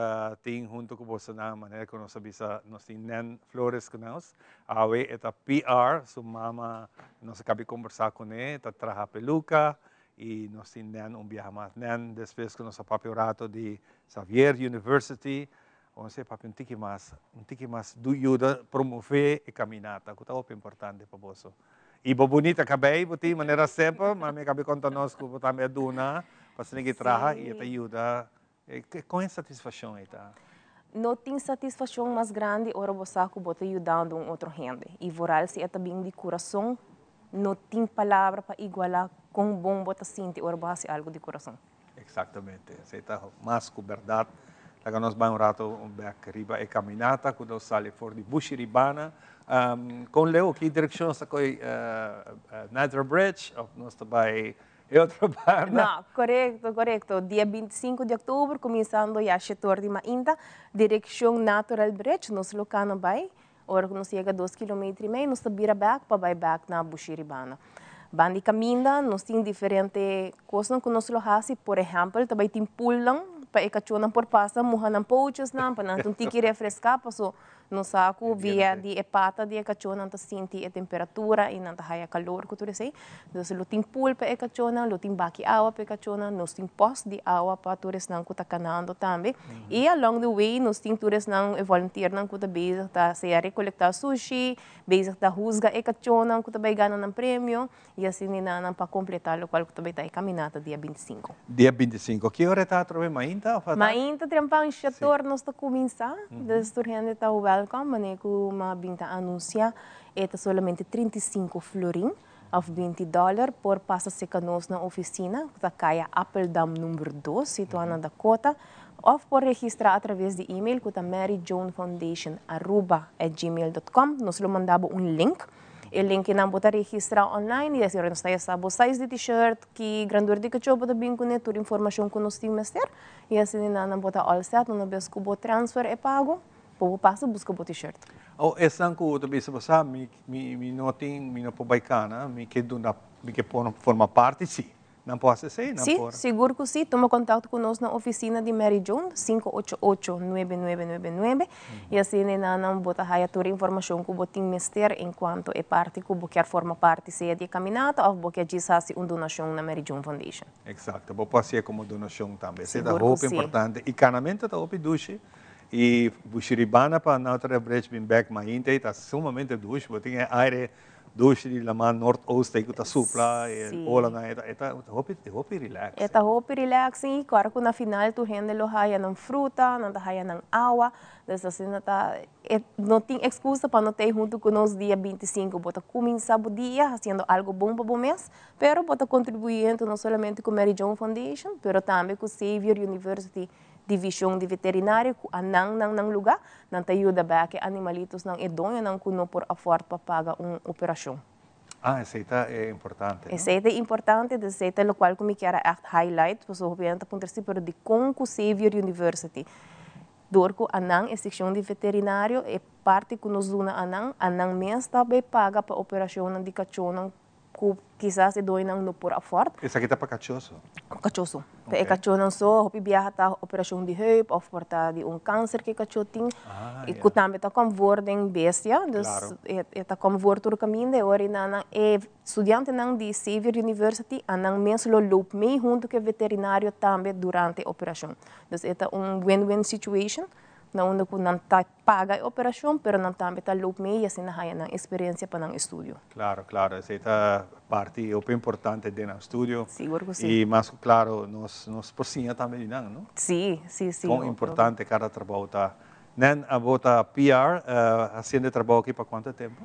tin hunto cu bosonan, manera cu nos a bisa, nos tin Nen Flores cu nos. Awe e ta PR, su mama nos a cabi conversa cune, ta traha peluca y nos tin Nen un biaha mas. Nen, despues cu nos a papia un rato di Xavier University, nos a papia un tiki mas, un tiki mas yuda promove e caminata cu ta hopi importante pa boso. Y bo bunita cabey bo tin manera semper, ma mi a cabe conta nos cu bo tambe a duna pa asina ki traha y e ta yuda. Con e satisfaccion ey ta? No tin satisfaccion mas grandi ora bo sa cu bo ta yudando un otro hende y vooral si e ta bin di curason, no tin palabra pa iguala con bon bo ta sinti ora bo haci algo di curason. Exactamente, esey ta mas cu berdad. Laga nos bay un rato bek riba e caminata cu nos sali for di Bushiribana. Con leu, ki direccion nos ta coy Niagara Bridge of nos ta bay e otro banda? No, corecto, corecto. Dia 25 di october, cuminsando ya shetor di mainta, direccion Natural Bridge nos lo cana bay. Ora cu nos yega dos kilometer y mei, nos ta bira bek pa bay bek na Bushiribana. Banda di caminda nos tin diferente cosnan cu nos lo haci, por ehempel ta bay tin poolnan pa e cachonan por pasa muha nan pootjesnan pa nan ta un tiki refresca paso nos sa cu via di e pata di e cachonan ta sinti e temperatura y nan ta haya calor cu tur esey. Entonces lo tin pool pa e cachonan, lo tin baki awa pa e cachonan, nos tin post di awa pa tur esnan cu ta canando tambe. Y along the way nos tin tur esnan, e volunteernan cu ta bezig ta sea recolecta sushi, bezig ta huzga e cachonan cu ta bay gana nan premio y asina y nan pa completa locual cu ta bay ta e caminata dia 25. Dia 25. Ki ora e ta atrobe? Mainta of atardi? Mainta trempan shetor nos ta cuminsa. Dus tur hende ta welcome. Manera cu mi a bin ta anuncia e ta solamente 35 florin. Of 20 dollar por pasa seca nos na oficina cu ta Caya Appeldam number 2 situa na Dakota of por registra a traves di email cu ta maryjoanfoundationaruba@gmail.com. Nos lo manda bo un link. E linknan bo ta registra online y asina nos ta yasa bo size di t-shirt, ki grandura di cacho bo ta bin cune, tur informacion cu nos tin mester y asina nan bo ta all set una bes cu bo transfer e pago. Bo por pasa buska bo t-shirt. Oh, esnan ku ta bisa bo sa, mi mi mi no tin, mi no por bai kana, mi ke duna, mi ke por forma parti, si. Nan por hasi esei? Nan Si, por. sigur ku si. Tuma kontakto ku nos na ofisina di Mary Joan, 588-9999, i asina nan nan bo ta haya tur e informashon ku bo tin mester en kuanto e parti ku bo kier forma parti, sea di e kaminata òf bo kier djis hasi un donashon na Mary Joan Foundation. Eksakto, bo por hasié komo donashon tambe. Esei ta Sigur ku hopi si. importante. I kanamentu ta hopi dushi. Y Bushiribana pa Nautra Bridge bin bek mainta ei ta sumamente dushi, bo tin e aire dushi di laman noordoost ei ku ta supla, e olanan ei ta, e ta hopi, hopi relax. E ta hopi relaxing y kòrda ku na final tur hende lo haya nan fruta, nan ta haya nan awa, dus asina ta, e no tin excusa pa no ta ei huntu ku nos dia 25, bo ta kuminsá bo dia hasiendo algo bon pa bo mes, pero bo ta kontribuyendo no solamente ku Mary Joan Foundation, pero tambe ku Xavier University Division di veterinario cu a nan nan nan luga, nan ta yuda bek e animalitosnan, e doñonan cu no por afford pa paga un operacion. Ah, esei ta e importante, no? Esei ta importante, dus esei ta lokual ku mi kier a ègt highlight, pasobra hopi hende ta puntra si, pero dikon ku Xavier University? Dor ku anan e sekshon di veterinario, e parti ku nos duna anan, anan mes ta bay paga pa operashonnan di kachónan ku kisas e doñonan no por afford. Esaki ta pa kachó so? Kachó so. Pa e kachónan so, hopi biaha ta operashon di heup òf por ta di un kanser ku e kachó tin, i ku tambe ta kòm voor den bestia, dus e ta kòm voor tur kaminda. E ora einan e studiantenan di Xavier University anan mes lo loop mee huntu ku e veterinario tambe durante e operashon. Dus e ta un win-win situation na unda ku nan ta paga e operashon pero nan tambe ta loop mee i asina haña nan eksperensia pa nan estudio. Klaro, klaro. Esei ta parti hopi importante den nan studio. Sigur ku si. I mas ku klaro nos nos por siña tambe di nan, no? Si, si, si. Kon importante kada trabou ta. Nen, abo ta PR, hasiendo e trabou aki pa kuantu tempu?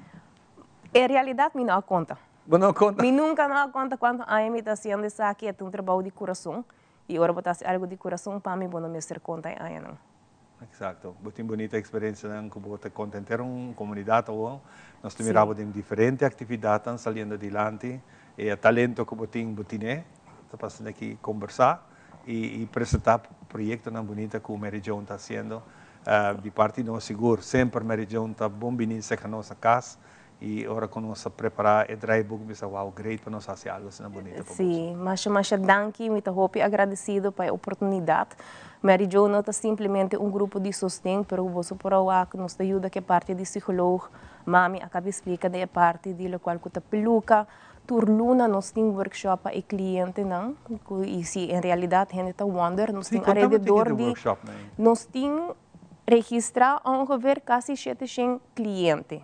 En realidat mi no a konta. Bo no a konta? Mi nunka no a konta kuantu aña mi ta hasiendo esaki. E ta un trabou di kurason. I ora bo ta hasi algu di kurason pa mi bo no mester konta e añanan. Exacto. Bo tin bunita experiencianan cu bo ta conta henter un comunidad awor. Nos ta mira bo den diferente actividadnan saliendo dilanti. E talento cu bo tin, bo tine. Ta pasa aki conversa y presenta proyectonan bunita cu Mary Joan ta haciendo. Di parti nos sigur semper Mary Joan ta bon bini cerca nos na cas. Y ora cu nos a prepara e draaiboek mi sa wow great pa nos haci algo asina bunita pa boso. Sí, masha masha danki, mi ta hopi agradecido pa e oportunidad. Mary Jo no ta simplemente un grupo di sosten, pero boso por a wak nos ta yuda cu e parti di psicoloog, mami a caba splica den e parti di locual cu ta peluca. Tur luna nos tin workshop pa e clientenan, cu y si en realidad hende ta wonder, nos Sí, tin contame un tiki alrededor di di, workshopnan. nos tin registra ongeveer casi 700 cliente.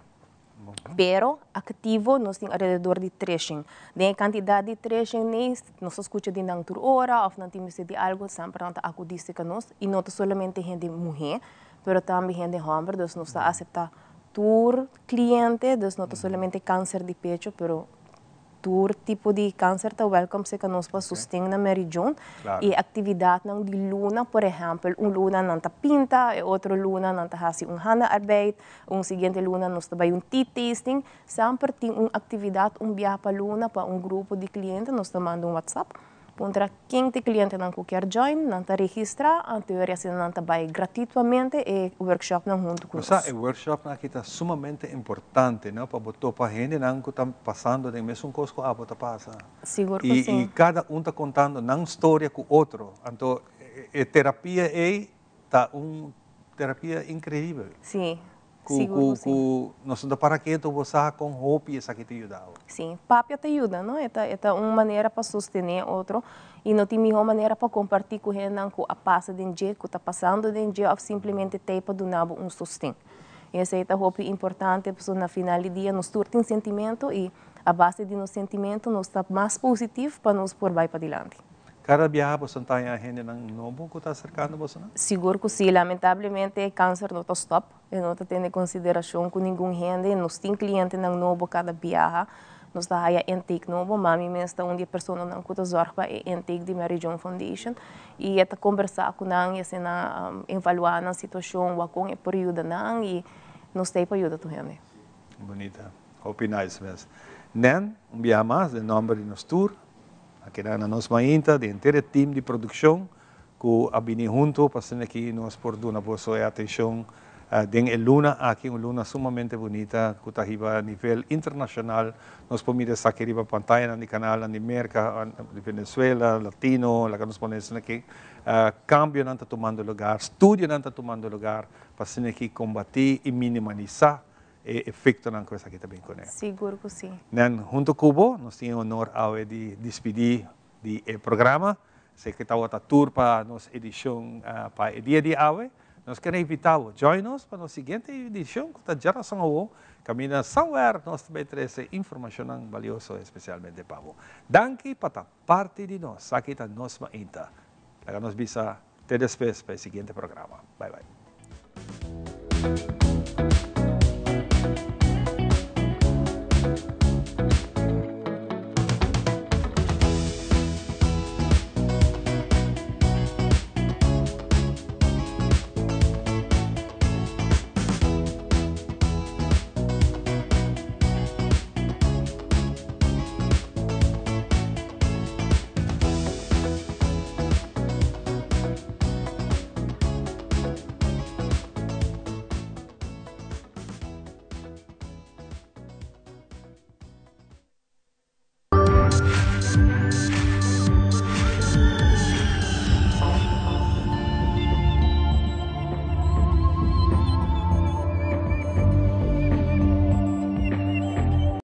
Pero activo nos tin alrededor di treshen. Den e cantidad di treshen nei, nos ta scucha di nan tur ora of nan tin mester di algo, semper nan ta acudi cerca nos. Y no ta solamente hende muhe, pero tambe hende homber, dus nos ta acepta tur cliente, dus no ta solamente cancer di pecho, pero Tur tipo di kanser ta wèlkòm serka nos pa sosten na Mary Joan. I e aktividatnan di luna, por ehèmpel, un luna nan ta pinta, e otro luna nan ta hasi un handenarbeid, un siguiente luna nos ta bai un tea tasting. Semper tin un aktividat un biaha pa luna pa un grupo di kliente, nos ta manda un whatsapp. Puntra ken ta e klientenan ku kier join, nan ta registrá, anto e asina nan ta bai gratuitamente e workshopnan huntu ku Bo sa nos. e workshopnan aki ta sumamente importante no pa bo topa hendenan ku ta pasando den mesun kos ku abo ta pasa. Sigur ku si. I kada un ta kontando nan storia ku otro, anto e terapia ei ta un terapia increibel. Sí, Ku, sigur ku, ku sí. ku nos no ta para ketu bo sa kon hopi esaki ta yuda bo. Sí, papia ta yuda, no? E ta, e ta un manera pa sostené otro i no tin mihó manera pa kompartí ku hendenan ku a pasa den dje, ku ta pasando den dje òf simplemente t'ei pa duna bo un sosten. I esei ta hopi importante pasobra na final di dia nos tur tin sentimentu i a base di nos sentimentu nos ta mas positif pa nos por bai padilanti. Kada biaha boso ta haña hendenan nobo ku ta aserkando bosonan? Sigur ku si. Lamentablemente e kanser no ta stòp. E no ta tene konsiderashon ku ningun hende. Nos tin klientenan nobo kada biaha. Nos ta haya intake nobo. Mami mes ta un di e personanan ku ta zòrg pa e intake di Mary Joan Foundation. I e ta kombersá ku nan i asina evaluá nan situashon, wak kon e por yuda nan i nos ta ei pa yuda tur hende. Bunita. Hopi nice mes. Nen, un biaha mas den nòmber di nos tur. A keda na nos mainta di henter e team di produccion cu a bini hunto pa asina aki nos por duna boso e atencion den e luna aki, un luna sumamente bunita cu ta hiba nivel internacional. Nos por mira esaki riba pantayanan di canalnan di Merca, di Venezuela, Latino, laga nos pone asina aki. Cambionan ta tumando lugar, studionan ta tumando lugar pa asina aki combati y minimalisa e efectonan cu esaki ta bin cune. Sigur cu si. Nen, hunto cu bo, nos tin e honor awe di dispidi di e programa. Esey cu tawata tur pa nos edicion pa e dia di awe. Nos kere invita bo join nos pa nos siguiente edicion cu ta djarason awo, caminda somewhere nos ta bay trece informacionnan balioso especialmente pa bo. Danki pa ta parti di nos. Esaki ta Nos Mainta. Laga nos bisa te despues pa e siguiente programa. Bye bye.